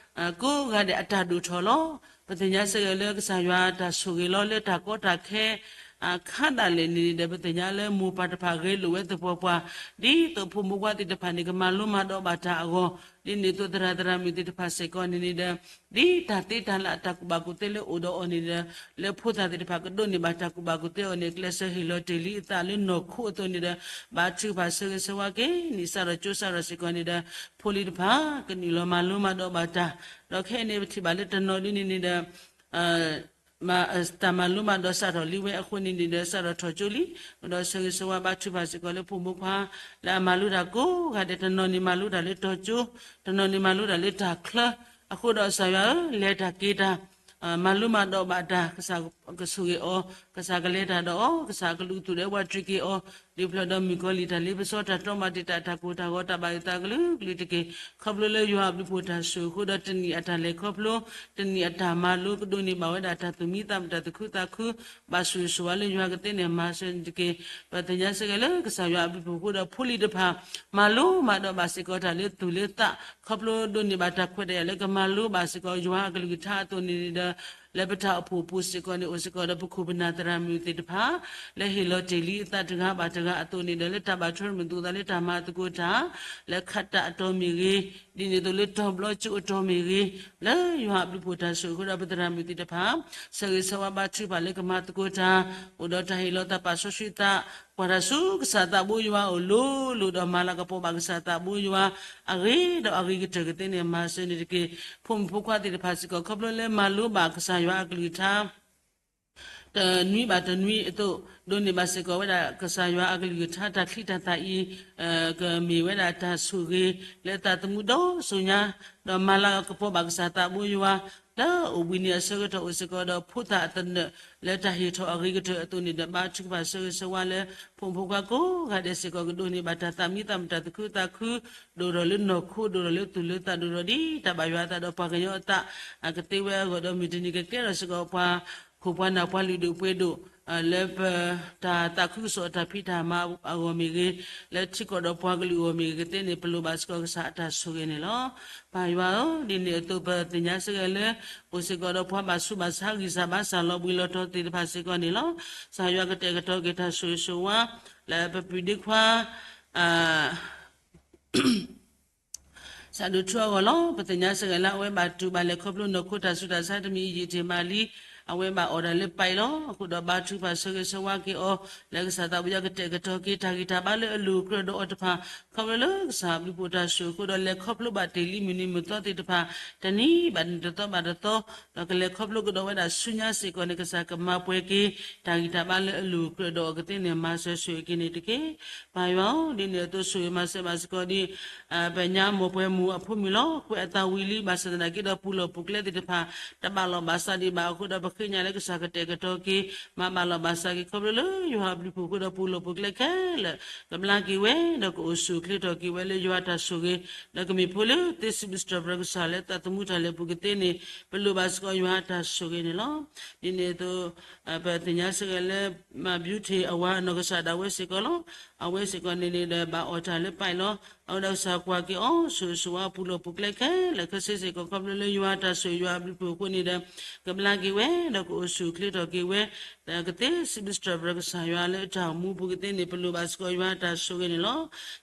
ကိးဂၤဒဲးအတၢ်ဒိၣ်ထီၣ်လီၤ. ပသ့ၣ်ညါစ့ၢ်ကီးလၢကစၢ်ယွၤတၢ်ဆိၣ်ဂ့ၤလီၤလၢတၢ်ကီတၢ်ခဲ အခါဒၣ်လဲာ်န့ၣ်ဒီး ပသ့ၣ်ညါလၢမိၢ်ပၢ်တဖၣ်ဂဲၤလိာ်ဝဲသပှၢ်ပှၢ် ဒ်သိးဖိမုၣ်ဖိခွါသ့ၣ်တဖၣ်န့ၣ် ကမၤလိမၤဒိးဘၣ်တၢ်အဂီၢ်, ဒ်န့ၣ်အသိးသရၣ်သရၣ်မုၣ်သ့ၣ်တဖၣ်စ့ၢ်ကီးန့ၣ်န့ၣ်ဒီး ဒ်တၢ်သ့တၢ်လၢအတၢ်ကူၣ်ဘၣ်ကူၣ်သ့လၢအိၣ်ဒီးအီၤန့ၣ်ဒီး လၢဖိသၣ်သ့ၣ်တဖၣ်ကဒိးန့ၢ်ဘၣ်တၢ်ကူၣ်ဘၣ်ကူၣ်သ့အီၤန့ၣ် ကျဲးစၢးဟ့ၣ်လီၤတ့ၢ်လံအသးလၢနီၢ်ခိအသိးန့ၣ်ဒီး ဘါထုကဖၣ်ဆၢဂ့ၤဆၢဝါက့ၤ နံၣ်စးထီၣ်ကၠိစးထီၣ်စ့ၢ်ကီးန့ၣ်ဒီး ဖိလံၤတဖၣ် ကနုာ်လီၤမၤလိမၤဒိးဘၣ်တၢ်, ဒီးခဲအံၤန့ၣ်ပထံၣ်ဘၣ်လၢတနီၤဒ်န့ၣ်န့ၣ်ဒီး တၢ်မၤလိမၤဒိးစးထီၣ်လံဝဲအဃိန့ၣ်န့ၣ်ဒီး စးထီၣ်ထီၣ်ကၠိလံ, ဒီးဆၢဂ့ၤဆၢဝါဘါထုကဖၣ်စ့ၢ်ကီးလၢဖိမုၣ်ဖိခွါ လၢအမၤလိတၢ်ကိးဂၤဒဲး တနီၤန့ၣ်မၤလိတၢ်လၢတီၤကၠိ, တနီၤန့ၣ်မၤလိတၢ်လၢတၢ်ချၢ, အဃိဒီးကစၢ်ယွၤဧၢ, လဲၤတၢ်က့ၤတၢ် မၤလိမၤဒိးဘၣ်တၢ် ကစၢ်ကဆိၣ်ဂ့ၤအီၤ, ကစၢ်ကလဲၤတၢ်ဒီးအီၤ, ကစၢ်ကလူးသူၣ်ဒဲးဝးတြံၤက့ၤအီၤ, ဒုးဖျိးဒီးမုၣ်ကီၤလံၢ်တၢ်လ့ပစီတၢ်တီမၤတံာ်တာ်တၢ်ကိၢ်တၢ်ဂီၤတၢ်ဘၣ်ယိၣ်သးကလုာ်ကလုာ်တက့ၢ်. ခီဖျိလၢယွၤအဘျုးဖှိၣ်တၢ်ဆိၣ်အဃိဒီးတနံၣ်အတၢ်လဲၤခီဖျိ, တနံၣ်အတၢ်မၤလိကဒိးန့ၢ်ဘၣ်ဝဲဒၣ်တၢ်သူၣ်မံသးမုာ်တၢ်သူၣ်ခုသးခု, ဘၣ်ဆိၣ်ဂ့ၤဆိၣ်ဝါလၢယွၤကသ့န့ၣ်မၤစၢၤန့ၣ်တက့ၢ်. ပသ့ၣ်ညါစ့ၢ်ကီးလၢကစၢ်ယွၤအဘျုးဖှိၣ်အဃိဒီးဖိလံၤတဖၣ် မၤလိမၤဒိးဘၣ်စ့ၢ်ကီးတၢ်လၢသူၣ်လၢသး, ခီဖျိဒိးန့ၢ်ဘၣ်တၢ်ခွဲးတၢ်ယာ်လၢကမၤလိဘၣ်စ့ၢ်ကီးယွၤအကလုၢ်ကထါအသိးန့ၣ်ဒီး လၢပတၢ်အိၣ်ဖှိၣ်အပူၤစ့ၢ်ကီးန့ၣ် အိၣ်စ့ၢ်ကီးဒီးပခိၣ်ပနၢ်သရၣ်မုၣ်သ့ၣ်တဖၣ် လၢဟ့ၣ်လီၤတ့ၢ်လံအသးတဂၤဘၣ်တဂၤအသိးန့ၣ်ဒီး လၢတၢ်ဘၣ်ထွဲမုာ်သူၣ်သးလၢတၢ်မၤသကိးတၢ် လၢခးတၢ်အတီၢ်မ့ၢ်ဂ့ၤ, ဒ်န့ၣ်အသိးလၢတီၤဘျီကၠိအတီၢ်မ့ၢ်ဂ့ၤ, လၢယွၤအဘျုးဖှိၣ်တၢ်ဆိၣ်အဃိဒီးပသရၣ်မုၣ်သ့ၣ်တဖၣ် ဆၢဂ့ၤဆၢဝါဘါထုကဖၣ်လၢကမၤသကိးတၢ်, အိၣ်ဒီးတၢ်ဟ့ၣ်လီၤသးပာ်စီဆှံသး, ကွၢ်တၢ်ဆူကစၢ်သးဘိယွၤအအိၣ်လိၤလိၤဒီး မၤလၤကပီၤဘၣ်ကစၢ်သးဘိယွၤ အဂ့ၤဒီးအဂ့ၤကတၢၢ်ကသ့န့ၣ် မၤစၢၤန့ၣ်တက့ၢ်. ဖိမုၣ်ဖိခွါသ့ၣ်တဖၣ်စ့ၢ်ကီး ခီဖျိလၢမၤလိဘၣ်ကစၢ်ယွၤအကလုၢ်ကထါ တနွံဘၣ်တနွံအသိး ဒိးန့ၢ်ဘၣ်စ့ၢ်ကီးဝဲဒၣ်ကစၢ်ယွၤအကလုၢ်ကထါတၢ်ချံတၢ်သၣ်အံၤ ကမ့ၢ်ဝဲဒၣ်တၢ်ဆိၣ်ဂ့ၤလၢသးသမူဒီစိၤညါ, ဒီးမၤလၤကပီၤဘၣ်ကစၢ်သးဘိယွၤ လၢအိၣ်ဘှံးနံၤအဆၢကတီၢ်အိၣ်စ့ၢ်ကီးဒီးဖိသၣ်အသနၢၣ် လၢတၢ်ဟ့ၣ်ထီၣ်အဂ့ၤကတၢၢ်အသိးန့ၣ်ဒီး ဘါထုကဖၣ်ဆၢဂ့ၤဆၢဝါလၢ ဖိမုၣ်ဖိခွါကိးဂၤဒဲးစ့ၢ်ကီး ကဒိးန့ၢ်ဘၣ်တၢ်သးမံသးမုာ်တၢ်သူၣ်ခုသးခု ဒိၣ်ထီၣ်လၢနီၢ်ခိ ဒိၣ်ထီၣ်လၢသူၣ်လၢသး ဒိၣ်ထီၣ်ဒ်တၢ်ဘၣ်ယွၤအသးဒီးပှၤကညီအသး ကသ့ဝဲအဂီၢ်ဒီးမုၢ်တနံၤကကဲထီၣ်စ့ၢ်ကီးပှၤခိၣ်ပှၤနၢ်ပှၤလုၢ်ဒိၣ်ပှ့ၤဒိၣ် လၢပတၢ်သးခုကစီၣ်အတၢ်ဖံးတၢ်မၤအဂီၢ်မ့ၢ်ဂ့ၤ, လၢထံကီၢ်ဒီးပှၤကလုာ်အဂီၢ်မ့ၢ်ဂ့ၤကသ့န့ၣ် ပလိၣ်ဘၣ်စ့ၢ်ကီးကစၢ်အတၢ်ဆိၣ်ဂ့ၤန့ၣ်လီၤ. ပၢ်ယွၤဧၢ, ဒ်န့ၣ်အသိးပသ့ၣ်ညါစ့ၢ်ကီးလၢ အိၣ်စ့ၢ်ကီးဒီးပှၤဘၣ်ဆူးဘၣ်ဆါဂံၢ်စၢ်ဘါစၢ်လီၤဘှံးလီၤတီၤသ့ၣ်တဖၣ်စ့ၢ်ကီးန့ၣ်လီၤ. ကစၢ်ယွၤကတဲာ်ကတီၤက့ၤတၢ်ဆိၣ်ဂ့ၤဆိၣ်ဝါ လၢပပုၢ်ဒ့ခွါ စးဒိၣ်ထူအဂီၢ်လီၤ. ပသ့ၣ်ညါစ့ၢ်ကီးလၢအဝဲဘၣ်တူၢ်ဘၣ်လဲၤခီဖျိနီၢ်ခိတၢ်ဆူးတၢ်ဆါတမံၤအံၤယံာ်တ့ၢ်မးလံ. အဝဲဘၣ်အီၣ်ဒၣ်လၢပာ်အံၤလီၤ. အဃိဒီးဘါထုကဖၣ်ဆၢဂ့ၤဆၢဝါက့ၤအီၤ လၢကစၢ်သးဘိယွၤကတဲာ်ကတီၤက့ၤတၢ်ဂံၢ်တၢ်ဘါလၢအလိၤအကြၢးဒီးအီၤတဖၣ် ခီဖျိလၢကစၢ်ဘျုးဖှိၣ်တၢ်ဆိၣ်အဃိဒီး လဲၤခီဖျိဘၣ်တ့ၢ်လံမုၢ်နံၤမုၢ်သီသ့ၣ်တဖၣ် တနံၤဘၣ်တနံၤ တသီဘၣ်တသီ ဒီးကလဲၤခီဖျိကဒီးဝဲဒၣ်ဆူညါစ့ၢ်ကီးန့ၣ် ကစၢ်ကမၤပှဲၤက့ၤ တၢ်ဂံၢ်တၢ်ဘါလၢအလိၤအကြၢးဒီးအီၤကသ့န့ၣ် မၤစၢၤဆိၣ်ဂ့ၤက့ၤန့ၣ်တက့ၢ်. ပၢ်ယွၤဧၢ, ဒ်န့ၣ်အသိးဆိၣ်ဂ့ၤမၤစၢၤဘၣ်စ့ၢ်ကီးဒ် ပညါမိၢ်ပှဲၤမိၢ်အဖိမုၣ်လီၤ. ကွဲးအသးဝံၤလံ ဘၣ်ဆၣ်သနာ်က့ဒီးပူၤလီၢ်ပူၤကျဲသ့ၣ်တဖၣ် တဘၣ်လီၢ်ဘၣ်စးဒံးဘၣ်အဃိဒီး ပ ဃ့ညါလၢကစၢ်ကတဲာ်ကတီၤက့ၤ မၤဘၣ်လီၤဘၣ်စးက့ၤ ခီဖျိလၢယွၤအဘျုးအဖှိၣ်အဃိဒီး ပူၤလီၢ်ပူၤကျဲခဲလၢာ် ကဘျါက့ၤဝဲ ဒီးကအိၣ်ဆူၣ်အိၣ်ချ့ထီၣ်က့ၤဝဲလၢယွၤအတၢ်ဆိၣ်ဂ့ၤ, ဒီးကမ့ၢ်ဖိလၢသ့စံးဘျုးစံးထီၣ်ပတြၢၤကစၢ်လၢသးသမူတၢ်လဲၤပူၤကသ့န့ၣ် ပလိၣ်ဘၣ်စ့ၢ်ကီးယွၤအတၢ်ဆိၣ်ဂ့ၤန့ၣ်လီၤ. ဒ်န့ၣ်အသိး ပသ့ၣ်ညါစ့ၢ်ကီးလၢ မၤဘျူးထ့ၣ်အဝၤအနီၢ်ကစၢ်ဒၣ်ဝဲစ့ၢ်ကီးလီၤ. အဝဲစ့ၢ်ကီးန့ၣ်န့ၣ်ဒီး ဘၣ်အီၣ်တၢ်လၢပာ်လီၤ. အဃိဒီးကစၢ်ကွၢ်က့ၤအီၤ ဆိၣ်ဂ့ၤဆိၣ်ဝါပူၤလီၢ်ပူၤကျဲခဲလၢာ်ခဲဆ့စ့ၢ်ကီး ခီဖျိလၢယွၤအတၢ်ဆိၣ်ဂ့ၤယွၤအဘျုးအဖှိၣ်အဃိန့ၣ်ဒီး ကဘျါက့ၤဝဲ ဒီးကအိၣ်ဆူၣ်အိၣ်ချ့ထီၣ်က့ၤဝဲ ကသ့စံးဘျုးစံးထီၣ်ပတြၢၤကစၢ်ယွၤလၢတၢ်အိၣ်မူပူၤကသ့န့ၣ် ပလိၣ်ဘၣ်စ့ၢ်ကီးယွၤအတၢ်ဆိၣ်ဂ့ၤန့ၣ်လီၤ.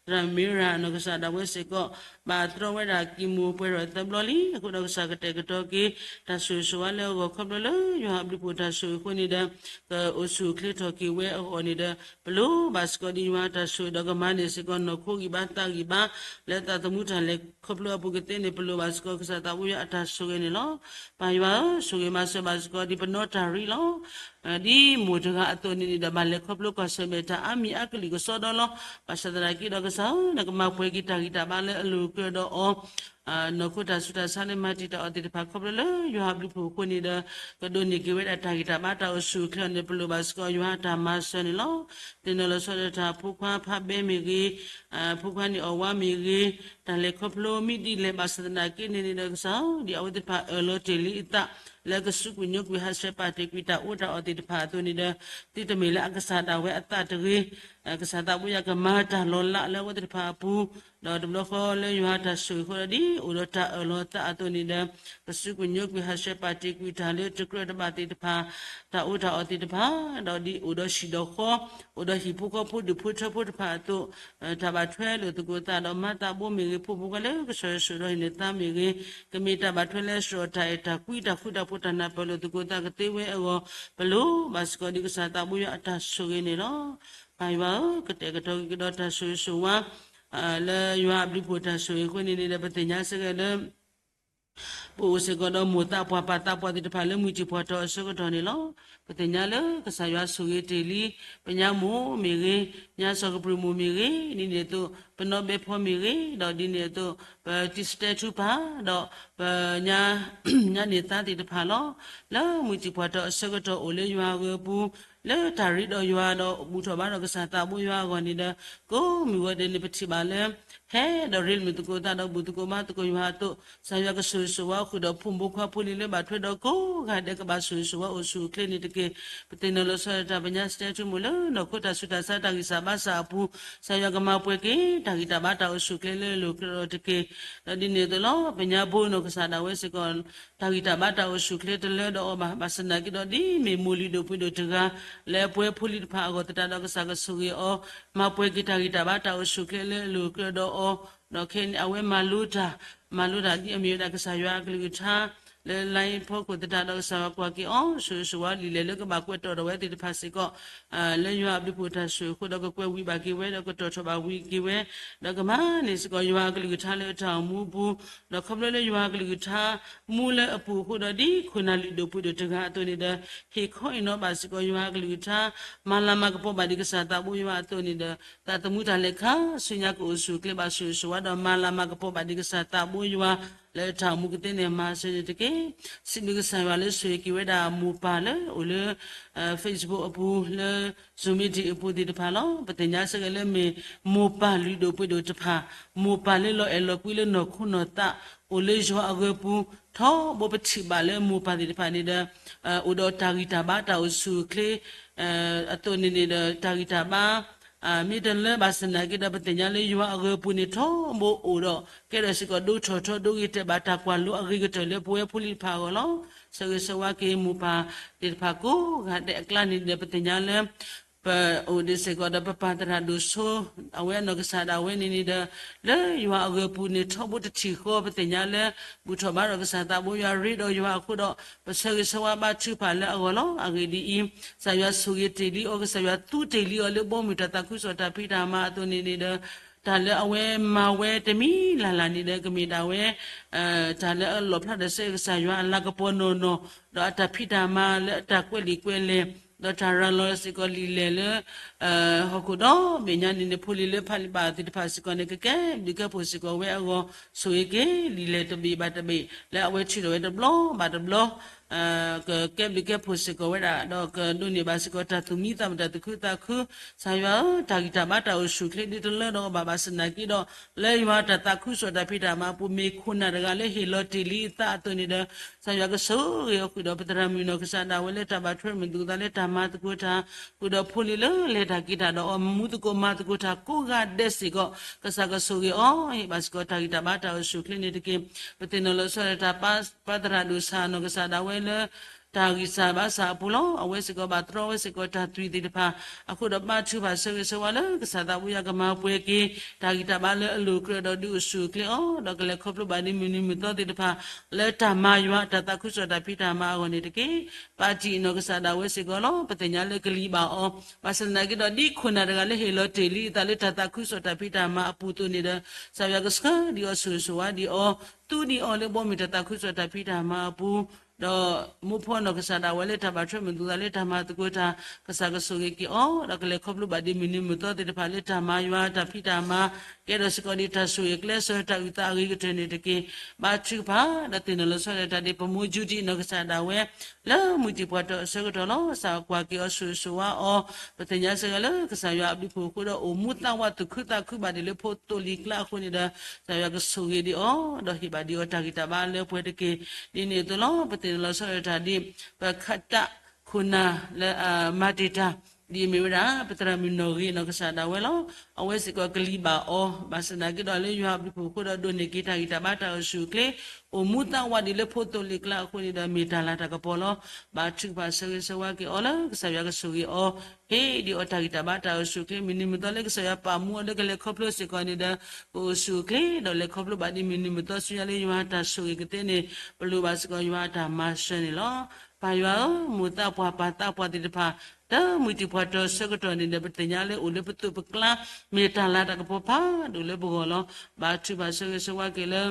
သရၣ်မ့ရၤအနီၢ်ကစၢ်ဒၣ်ဝဲစ့ၢ်ကီး ဘၣ်တြီဝဲဒၣ်ကံၢ်မိၢ်ပှဲၤထီၣ်သၢဘျီလံ. အဃိဒီးကစၢ်ကတဲာ်ကတီၤက့ၤ တၢ်ဆိၣ်ဂ့ၤဆိၣ်ဝါလၢအဂီၢ် ခီဖျိလၢယွၤအဘျုးအဖှိၣ်တၢ်ဆိၣ်ဂ့ၤအဃိန့ၣ်ဒီး ကအိၣ်ဆူၣ်အိၣ်ချ့ထီၣ်က့ၤဝဲအဂီၢ်န့ၣ်ဒီး ပလိၣ်ဘၣ်စ့ၢ်ကီးဒ်ယွၤအတၢ်ဆိၣ်ဂ့ၤဒီးကမၤန့ၢ်စ့ၢ်ကီးနီၢ်ခိဂံၢ်ဘါသးဂံၢ်ဘါ လၢသးသမူတၢ်လဲၤခီဖျိအပူၤကသ့န့ၣ် ပလိၣ်ဘၣ်စ့ၢ်ကီးကစၢ်သးဘိယွၤအတၢ်ဆိၣ်ဂ့ၤန့ၣ်လီၤ. ပၢ်ယွၤဧၢ, ဆိၣ်ဂ့ၤမၤစၢၤဘၣ်စ့ၢ်ကီးဒ်ပနီတၢ်ရ့လီၤ. ဒ်မိၢ်တဂၤအသိးန့ၣ်န့ၣ်ဒီး ဘၣ်လဲၤခီဖျိကွၢ်ဆၢၣ်မဲာ်တၢ်အါမံၤအါကလုာ်ကစီဒီလီၤ. ဘၣ်ဆၣ်သနာ်က့ဒီးကစၢ်ဧၢ, နကမၤပှဲၤက့ၤတၢ်ဂံၢ်တၢ်ဘါလၢအလိၤအကြၢးဒီးအီၤ နီၢ်ခိတၢ်ဆူးတၢ်ဆါလၢမၤတံာ်တာ်အီၤသ့ၣ်တဖၣ် ခီဖျိလၢယွၤအဘျုးအဖှိၣ်အဃိန့ၣ်ဒီး ကဒိးန့ၢ်က့ၤဝဲဒၣ်တၢ်ဂံၢ်တၢ်ဘါတၢ်အိၣ်ဆူၣ်အိၣ်ချ့အီၤန့ၣ် ပလိၣ်ဘၣ်စ့ၢ်ကီးယွၤအတၢ်မၤစၢၤန့ၣ်လီၤ. သ့ၣ်နီၣ်လီၤဆီဒၣ်တၢ်ဖိခွါဖးဘဲမ့ၢ်ဂ့ၤ, ဖိခွါန့ၣ်အီၣ်ဝါမ့ၢ်ဂ့ၤ, တၢ်လဲၤခီဖျိမ့ၢ်ဒ်လဲၣ်ဘၣ်ဆၣ်သနာ်က့န့ၣ်န့ၣ်ဒီးကစၢ်ဧၢ, ဒ်အဝဲသ့ၣ်တဖၣ်အၢၣ်လီၤတ့ၢ်လံအသး လၢကစူးကွံာ်ညိကွံာ်ဟးဆှဲးပာ်တ့ၢ်ကွံာ်တၢ်အိၣ်တၢ်အီၣ်သ့ၣ်တဖၣ်အသိးန့ၣ်ဒီး သုတမ့ၢ်လၢအကစၢ်ဒၣ်ဝဲအသးတဂ့ၤ ကစၢ်သးဘိယွၤကမၤတၢ်လီၤလးလၢအဝဲသ့ၣ်တဖၣ်အပူၤ, ဒီးတဘျီဃီလၢယွၤတၢ်ဆိၣ်ဂ့ၤအဃိဒီး ဒ်အိၣ်ဒီးတၢ်အၢၣ်လီၤအသးအသိးန့ၣ်ဒီး ကစူးကွံာ်ညိကွံာ်ဟးဆှဲးပာ်တ့ၢ်ကွံာ်တၢ်လၢတကြၢးတဘၣ်သ့ၣ်တဖၣ်, တၢ်အိၣ်တၢ်အီၣ်သ့ၣ်တဖၣ်, ဒီးဒ်အိၣ်ဒီးဟံၣ်ဒီးဃီ, အိၣ်ဒီးဟံၣ်ဖိဃီဖိဒူၣ်ဖိထၢဖိတဖၣ်အသိး, တၢ်ဘၣ်ထွဲလိာ်သကိးသးဒီးမၤသးဘိမ့ၢ်ဂ့ၤ, ဖိမုၣ်ဖိခွါလၢကဆှီၤဆှီဒီးဟံးန့ၢ်သါမ့ၢ်ဂ့ၤ, ကမ့ၢ်တၢ်ဘၣ်ထွဲလၢစရီတၢ်အဲၣ်တၢ်ကွံ တၢ်ဃူတၢ်ဖိးတၢ်နၢ်ပၢၢ်လိာ်သကိးသးကသ့ဝဲအဂီၢ်, ပလိၣ်ဘၣ်စ့ၢ်ကီးဒ်ကစၢ်သးဘိယွၤအတၢ်ဆိၣ်ဂ့ၤန့ၣ်လီၤ. ပၢ်ယွၤဧၢ, ကတဲာ်ကတီၤက့ၤကဒီးတၢ်ဆိၣ်ဂ့ၤဆိၣ်ဝါ လၢယွၤအဘျုးအဖှိၣ်တၢ်ဆိၣ်ဂ့ၤအဃိန့ၣ်န့ၣ်ဒီး ပသ့ၣ်ညါစ့ၢ်ကီးလၢ ပအိၣ်စ့ၢ်ကီးဒီးမိၢ်သးပှၢ်ပၢ်သးပှၢ်သ့ၣ်တဖၣ်လၢမုၢ်တံၢ်ပှၢ်ထီၣ်အဆၢကတီၢ်န့ၣ်လီၤ. ပသ့ၣ်ညါလၢကစၢ်ယွၤဆိၣ်ဂ့ၤတ့ၢ်လံ ပညါမိၢ်မ့ၢ်ဂ့ၤ, ညါစီၤကပြုၢ်မိၢ်မ့ၢ်ဂ့ၤ, ဒ်န့ၣ်အသိး ပနီၢ်ဘဲဖီမ့ၢ်ဂ့ၤ, ဒီးဒ်န့ၣ်အသိး ပတံၤစတဲထူပၢ်, ဒီးပ ညါန့ၢ်သါသ့ၣ်တဖၣ်လီၤ. လၢမုၢ်တံၢ်ပှၢ်ထီၣ်အဆၢကတီၢ်အိၣ်လၢယွၤအဂၢၤအပူၤ, လၢတၢ်ရ့ဒီးယွၤဒီးဘူၣ်ထီၣ်ဘါထီၣ်ကစၢ်သးဘိယွၤအဂီၢ်န့ၣ်ဒီး ကိးမုၢ်ဂီၤဒဲးန့ၣ် ပထံၣ်ဘၣ်လၢ ဟဲဒီးရ့လိာ်သကိးသးဒီးဘူၣ်သကိးဘါသကိးယွၤအသိး, ကစၢ်ယွၤကဆိၣ်ဂ့ၤဆိၣ်ဝါဃုာ်ဒီးဖိမုၣ်ဖိခွါဖိလံၤလၢဘၣ်ထွဲဒီးကိးဂၤဒဲး ကဘၣ်ဆိၣ်ဂ့ၤဆိၣ်ဝါအိၣ်ဆူၣ်အိၣ်ချ့န့ၣ်တက့ၢ်. ပသ့ၣ်နီၣ်လီၤဆီဒၣ်တၢ် ပညါစတဲထူမိၢ်လၢနီၢ်ခိတၢ်ဆူးတၢ်ဆါ တၢ်ဂံၢ်စၢ်ဘါစၢ်အပူၤ, ကစၢ်ယွၤကမၤပှဲၤက့ၤ တၢ်ဂံၢ်တၢ်ဘါတၢ်အိၣ်ဆူၣ်အိၣ်ချ့လၢအလိၤကြၢးဒီးတက့ၢ်. ဒီးဒ်န့ၣ်အသိးလီၤ. ပညါဘိနီၢ်ကစၢ်ဒၣ်ဝဲစ့ၢ်ကီး တၢ်ဂံၢ်တၢ်ဘါတၢ်အိၣ်ဆူၣ်အိၣ်ချ့တလၢဒီးအီၤဘၣ်. ဘၣ်ဆၣ်သနာ်က့ဒီး ဒ်မ့ၢ်မိၢ်လုၢ်ဒိၣ်ပှ့ၤဒိၣ်တဂၤ လၢအပှဲၤဖိလံၤတဖၣ်အဂီၢ်သတးဒီး ကစၢ်ကဆိၣ်ဂ့ၤအီၤ မၤပှဲၤက့ၤတၢ်ဂံၢ်တၢ်ဘါတၢ်အိၣ်ဆူၣ်အိၣ်ချ့လၢအလိၤကြၢးဒီးအီၤ, ဒီးခဲအံၤန့ၣ်အဝဲမၤလိတၢ် မၤလိတၢ်ဒ်အမ့ၢ်ဝဲဒၣ်ကစၢ်ယွၤအကလုၢ်ကထါ လၢ line ဖီခိၣ်သတးဒီး ကစၢ်ယွၤကွၢ်က့ၤအီၤ ဆိၣ်ဂ့ၤဆိၣ်ဝါလံာ်လဲၢ်လၢကဘၣ်ကွဲးတီၤဒီးဝဲသ့ၣ်တဖၣ်စ့ၢ်ကီး လၢယွၤအဘျုးအဖှိၣ်တၢ်ဆိၣ်ဂ့ၤအဃိဒီး ကကွဲးဝံဘၣ်က့ၤဝဲ ဒီးကတီၤထီၣ်ဘၣ်ဝံက့ၤဝဲ, ဒီးကမၤန့ၢ်စ့ၢ်ကီးယွၤအကလုၢ်ကထါလၢအတၢ်အိၣ်မူအပူၤ, ဒီးခီဖျိလၢယွၤအကလုၢ်ကထါမူလၢအပူၤအဃိဒီး ဒ်ခိၣ်နၢ်လုၢ်ဒိၣ်ပှ့ၤဒိၣ်တဂၤအသိးန့ၣ်ဒီး ဟ့ၣ်ခီအံၤနီၤဘၣ်စ့ၢ်ကီးယွၤအကလုၢ်ကထါ မၤလၤမၤကပီၤဘၣ်ဒံးကစၢ်သးဘိယွၤအသိးန့ၣ်ဒီး သးသမူတၢ်လဲၤခါဆူညါကအိၣ်ဆူၣ်အိၣ်ချ့ဘၣ် ဆိၣ်ဂ့ၤဆိၣ်ဝါဒီးမၤလၤမၤကပီၤဘၣ်ဒံးကစၢ်သးဘိယွၤ လၢတၢ်အိၣ်မူကသ့န့ၣ် မၤစၢၤန့ၣ်တက့ၢ်. စံးဘျုးကစၢ်ယွၤလၢဆိၣ်ဂ့ၤက့ၤဝဲဒၣ်မိၢ်ပၢ်လၢအိၣ်လၢ Facebook အပူၤ လၢ Zoom meeting အပူၤသ့ၣ်တဖၣ်လီၤ. ပသ့ၣ်ညါစ့ၢ်ကီးလၢမ့ၢ်မိၢ်ပၢ်လုၢ်ဒိၣ်ပှ့ၤဒိၣ်တဖၣ်, မိၢ်ပၢ်လၢလီၤအဲၣ်လီၤကွံလၢနီၢ်ခိနီၢ်သး အိၣ်လၢယွၤအဂၢၤပူၤ ထီဘိပထံၣ်ဘၣ်လၢမိၢ်ပၢ်သ့ၣ်တဖၣ်န့ၣ်ဒီး အိၣ်ဒီးတၢ်ဂံၢ်တၢ်ဘါတၢ်အိၣ်ဆူၣ်အိၣ်ချ့ အသိးန့ၣ်န့ၣ်ဒီး တၢ်ဂံၢ်တၢ်ဘါ မ့ၢ်တလၢဘၣ်ဆၣ်သနာ်က့ဒီး ပသ့ၣ်ညါလၢယွၤအဂၢၤပူၤန့ၣ် ထီဘိအိၣ်ဒီး ကဲထီၣ်စ့ၢ်ကီးဒိထီၣ်ထီဒိဂ့ၤတဲာ်ဘၣ်တၢ်ကွၢ်လိအဂ့ၤကတၢၢ်လၢပဝဲဖိလံၤတဖၣ်အဂီၢ်လီၤ. ဆိၣ်ဂ့ၤဆိၣ်ဝါက့ၤမိၢ်ပၢ်သ့ၣ်တဖၣ်ကိးဂၤဒဲးအကျါန့ၣ်ဒီး ပသ့ၣ်ညါလၢ ပအိၣ်ဒံးစ့ၢ်ကီးဒီးပပၢ်သရၣ်ဒိၣ်စိ အဝဲအနီၢ်ကစၢ်ဒၣ်ဝဲန့ၣ်န့ၣ်ဒီး လၢယွၤအဂၢၤပူၤန့ၣ် ထီဘိတထံၣ်ဃီ ပသ့ၣ်ညါလၢ ဘူၣ်ထီၣ်ဘါထီၣ်ကစၢ်သးဘိယွၤ ရ့ဒီးယွၤအဃိဒီး ပဆၢဂ့ၤဆၢဝါဘါထုကဖၣ်လၢအဂီၢ်လီၤ. အဂ့ၢ်ဒ်အံၤ, ကစၢ်ယွၤဆိၣ်ဂ့ၤတ့ၢ်လံအီၤ, ကစၢ်ယွၤသူတ့ၢ်လံအီၤလၢဘီမုၢ်တၢ်သးခုကစီၣ်တၢ်ဖံးတၢ်မၤအသိးန့ၣ်န့ၣ်ဒီး တၢ်လၢအဝဲမၤဝဲတမံၤလၢ်လၢ်န့ၣ်ဒီး ကမ့ၢ်ဒၣ်ဝဲ တၢ်လၢအလီၣ်ဖျါဒီးစဲကစၢ်ယွၤအလၤကပီၤနီၢ်နီၢ်, ဒီးအတၢ်ဖံးတၢ်မၤလၢအတၢ်ကွဲးလံာ်ကွဲးလဲၢ်, ဒီးတၢ်ရၤလီၤစ့ၢ်ကီးလံာ်လဲၢ်လၢ ဟီၣ်ခိၣ်ဒီဘ့ၣ်ညါန့ၣ်န့ၣ် ဖိလံၤလၢဖးလံာ်ဘၣ်သ့ၣ်တဖၣ်စ့ၢ်ကီးန့ၣ် ကကဲဘျုးကဲဖှိၣ်စ့ၢ်ကီးဝဲအဂီၢ် ဆိၣ်ဂ့ၤက့ၤလံာ်လဲၢ်တဘ့ၣ်ဘၣ်တဘ့ၣ် လၢအဝဲထုးထီၣ်ဝဲတဘျီဘၣ်တဘျီ ကကဲဘျုးကဲဖှိၣ်စ့ၢ်ကီးဝဲဒၣ် ဒီးကဒိးန့ၢ်ဘၣ်စ့ၢ်ကီးတၢ်သူၣ်မံသးမုာ်တၢ်သူၣ်ခုသးခု, ကစၢ်ယွၤဧၢ, တၢ်ဂံၢ်တၢ်ဘါတၢ်အိၣ်ဆူၣ်အိၣ်ချ့ဒ်တလၢဒီးအီၤဘၣ် ဘၣ်ဆၣ်သနာ်က့ဒီး လၢယွၤတၢ်သးခုကစီၣ်တၢ်ဖံးတၢ်မၤအပူၤ မ့ၢ်ခိၣ်နၢ်တဂၤလၢဟ့ၣ်လီၤတ့ၢ်လံအသးအသိးန့ၣ်ဒီး ကစၢ်ယွၤကဆိၣ်ဂ့ၤအီၤဃုာ်ဒီး ပသရၣ်မုၣ်နီၢ်ကစၢ်ဒၣ်ဝဲလၢတၢ်ဘၣ်ထွဲမုာ်သကိးသးလၢတၢ်မၤသကိးတၢ် ဃုာ်ဒီးဖိလံၤလၢလဲၤတၢ်က့ၤတၢ်ဒီးအီၤ မၤသကိးမၤသကိးတၢ်ကိးဂၤဒဲးစ့ၢ်ကီး ကစၢ်ကဆိၣ်ဂ့ၤအီၤ ဟ့ၣ်ဘၣ်စ့ၢ်ကီးတၢ်ဂံၢ်တၢ်ဘါတၢ်အိၣ်ဆူၣ်အိၣ်ချ့န့ၣ်တက့ၢ်. ပသ့ၣ်နီၣ်လီၤဆီဒၣ်တၢ် ပၢ်သရၣ်ဒိၣ်ဆၣ်နီၢ်ကစၢ်ဒၣ်ဝဲလၢ တၢ်ဂံၢ်စၢ်ဘါစၢ်အပူၤလီၤ. အဝဲစ့ၢ်ကီးဘၣ်တြီဝဲစ့ၢ်ကီးတၢ်သွံၣ်သ့ၣ်တဖၣ် အဃိဒီးဘါထုကဖၣ်ဆၢဂ့ၤဆၢဝါလၢကစၢ်သးဘိယွၤကမၤပှဲၤက့ၤ တၢ်ဂံၢ်တၢ်ဘါလၢအလိၤကြၢးဒီးဒုးအိၣ်ဆူၣ်အိၣ်ချ့အီၤ ဒီးကလဲၤခီဖျိဘၣ်ဒ်မုၢ်နံၤမုၢ်သီသ့ၣ်တဖၣ် လၢတၢ်မၤယွၤတၢ်သးခုကစီၣ်တၢ်ဖံးတၢ်မၤအဂီၢ်န့ၣ်တက့ၢ်. ပၢ်တံၢ်အနီၢ်ကစၢ်ဒၣ်ဝဲစ့ၢ်ကီးလီၤ. ပသ့ၣ်ညါလၢကလံၤဘၣ်အီၤ ဘၣ်ဆၣ်သနာ်က့ဒီး ဒ်ခိၣ်နၢ်တဂၤလၢဟ့ၣ်လီၤတ့ၢ်လံအသးလၢတၢ်သးခုကစီၣ်တၢ်ဖံးတၢ်မၤအပူၤအသိးန့ၣ်ဒီး ကစၢ်ယွၤကဆှၢဒံးအီၤ ဆိၣ်ဂ့ၤဆိၣ်ဝါဒံးအီၤ သူဒံးအီၤလၢဘီမုၢ်တၢ်သးခုကစီၣ်တၢ်ဖံးတၢ်မၤအပူၤ ဒီးမိၢ်ဖီနီၢ်ကစၢ်ဒၣ်ဝဲလၢတၢ်ဘၣ်ထွဲမုာ်သကိးသးလၢတၢ်မၤသကိးတၢ် ကစၢ်ကဆိၣ်ဂ့ၤက့ၤအီၤ ဒီးကလဲၤခီဖျိဘၣ်ဒ်မုၢ်နံၤမုၢ်သီသ့ၣ်တဖၣ်လၢတၢ်မၤယွၤတၢ်ဖံးတၢ်မၤ ကဲထီၣ်စ့ၢ်ကီးဒ်တၢ်ဆိၣ်ဂ့ၤကျဲးစၢးတၢ်အုၣ်သးအဂ့ၤကတၢၢ်န့ၣ်တက့ၢ်. ဘါထုကဖၣ် ဒီးသ့ၣ်နီၣ်လီၤဆီဒၣ်တၢ်ဒ်ပမိၢ်ယူဒံးနီၢ်ကစၢ်ဒၣ်ဝဲ လၢမုၢ်တံၢ်ပှၢ်တီၢ်အဆၢကတီၢ်လီၤ. ကစၢ်ကွၢ်က့ၤအီၤဆိၣ်ဂ့ၤဆိၣ်ဝါအီၤ ပသ့ၣ်ညါစ့ၢ်ကီးလၢကစၢ်ယွၤအဘျုးအဖှိၣ်အဃိဒီး အိၣ်မူသးဝးသူၣ်ခုသးခုဘၣ်ဒ်လၢဖိသိလံၤကျါအဃိန့ၣ်ဒီး ကစၢ်ယွၤကဆိၣ်ဂ့ၤဒံးအီၤ ဒီးဟ့ၣ်ဘၣ်ဒံးအီၤတၢ်ဂံၢ်တၢ်ဘါလၢပှဲၤတက့ၢ်. ဒ်န့ၣ်အသိးလီၤ. ပသ့ၣ်နီၣ်လီၤဆီဒၣ်တၢ်ဒ် ပခးတၢ်ခိၣ်နၢ်လၢအမၤတ့ၢ်တၢ် ဒ်အမ့ၢ်ဝဲဒၣ် ပသရၣ်မုၣ်နီၢ်ဂ့ၤနီၢ်ကစၢ်ဒၣ်ဝဲလီၤ. အဝဲစ့ၢ်ကီးကလံၤဘၣ်အီၤ ဘၣ်ဆၣ်သနာ်က့ဒီးလၢယွၤအဘျုးအဖှိၣ်အဃိဒီးဒိးန့ၢ်က့ၤတၢ်ဂံၢ်တၢ်ဘါတၢ်အိၣ်ဆူၣ်အိၣ်ချ့ အိၣ်မူသးဝးဒ်လၢဖိသိလံၤကျါအဃိန့ၣ်ဒီးမ့ၢ်တၢ်လၤတၢ်ကပီၤလီၤ. ဘါထုကဖၣ်ဆၢဂ့ၤဆၢဝါက့ၤအီၤလၢကစၢ်ယွၤကဆိၣ်ဂ့ၤအီၤ ဟ့ၣ်ဒံးအီၤတၢ်ဂံၢ်တၢ်ဘါတၢ်အိၣ်ဆူၣ်အိၣ်ချ့ မုၢ်နံၤမုၢ်သီလၢကစၢ်ယွၤပာ်မူအီၤလၢကလဲၤခီဖျိစ့ၢ်ကီးန့ၣ်ဒီး ကအိၣ်ဆူၣ်အိၣ်ချ့ ဒီးလဲၤခီဖျိဘၣ်ဒ်မုၢ်နံၤမုၢ်သီဆူညါလၢယွၤတၢ်ဆိၣ်ဂ့ၤကသ့န့ၣ် ပလိၣ်ဘၣ်စ့ၢ်ကီးယွၤအတၢ်မၤစၢၤန့ၣ်လီၤ. ပၢ်ယွၤဧၢ, မိၢ်သးပှၢ်ပၢ်သးပှၢ်သ့ၣ်တဖၣ် လၢမုၢ်တံၢ်ပှၢ်တီၢ်ဆၢကတီၢ်န့ၣ်ဒီး ပသ့ၣ်ညါလၢအိၣ်လၢပသိးပကျါ မ့ၢ်တၢ်လၤတၢ်ကပီၤဖးဒိၣ်လၢပဂီၢ်လီၤ. ဘါထုကဖၣ်ဆၢဂ့ၤဆၢဝါက့ၤလၢ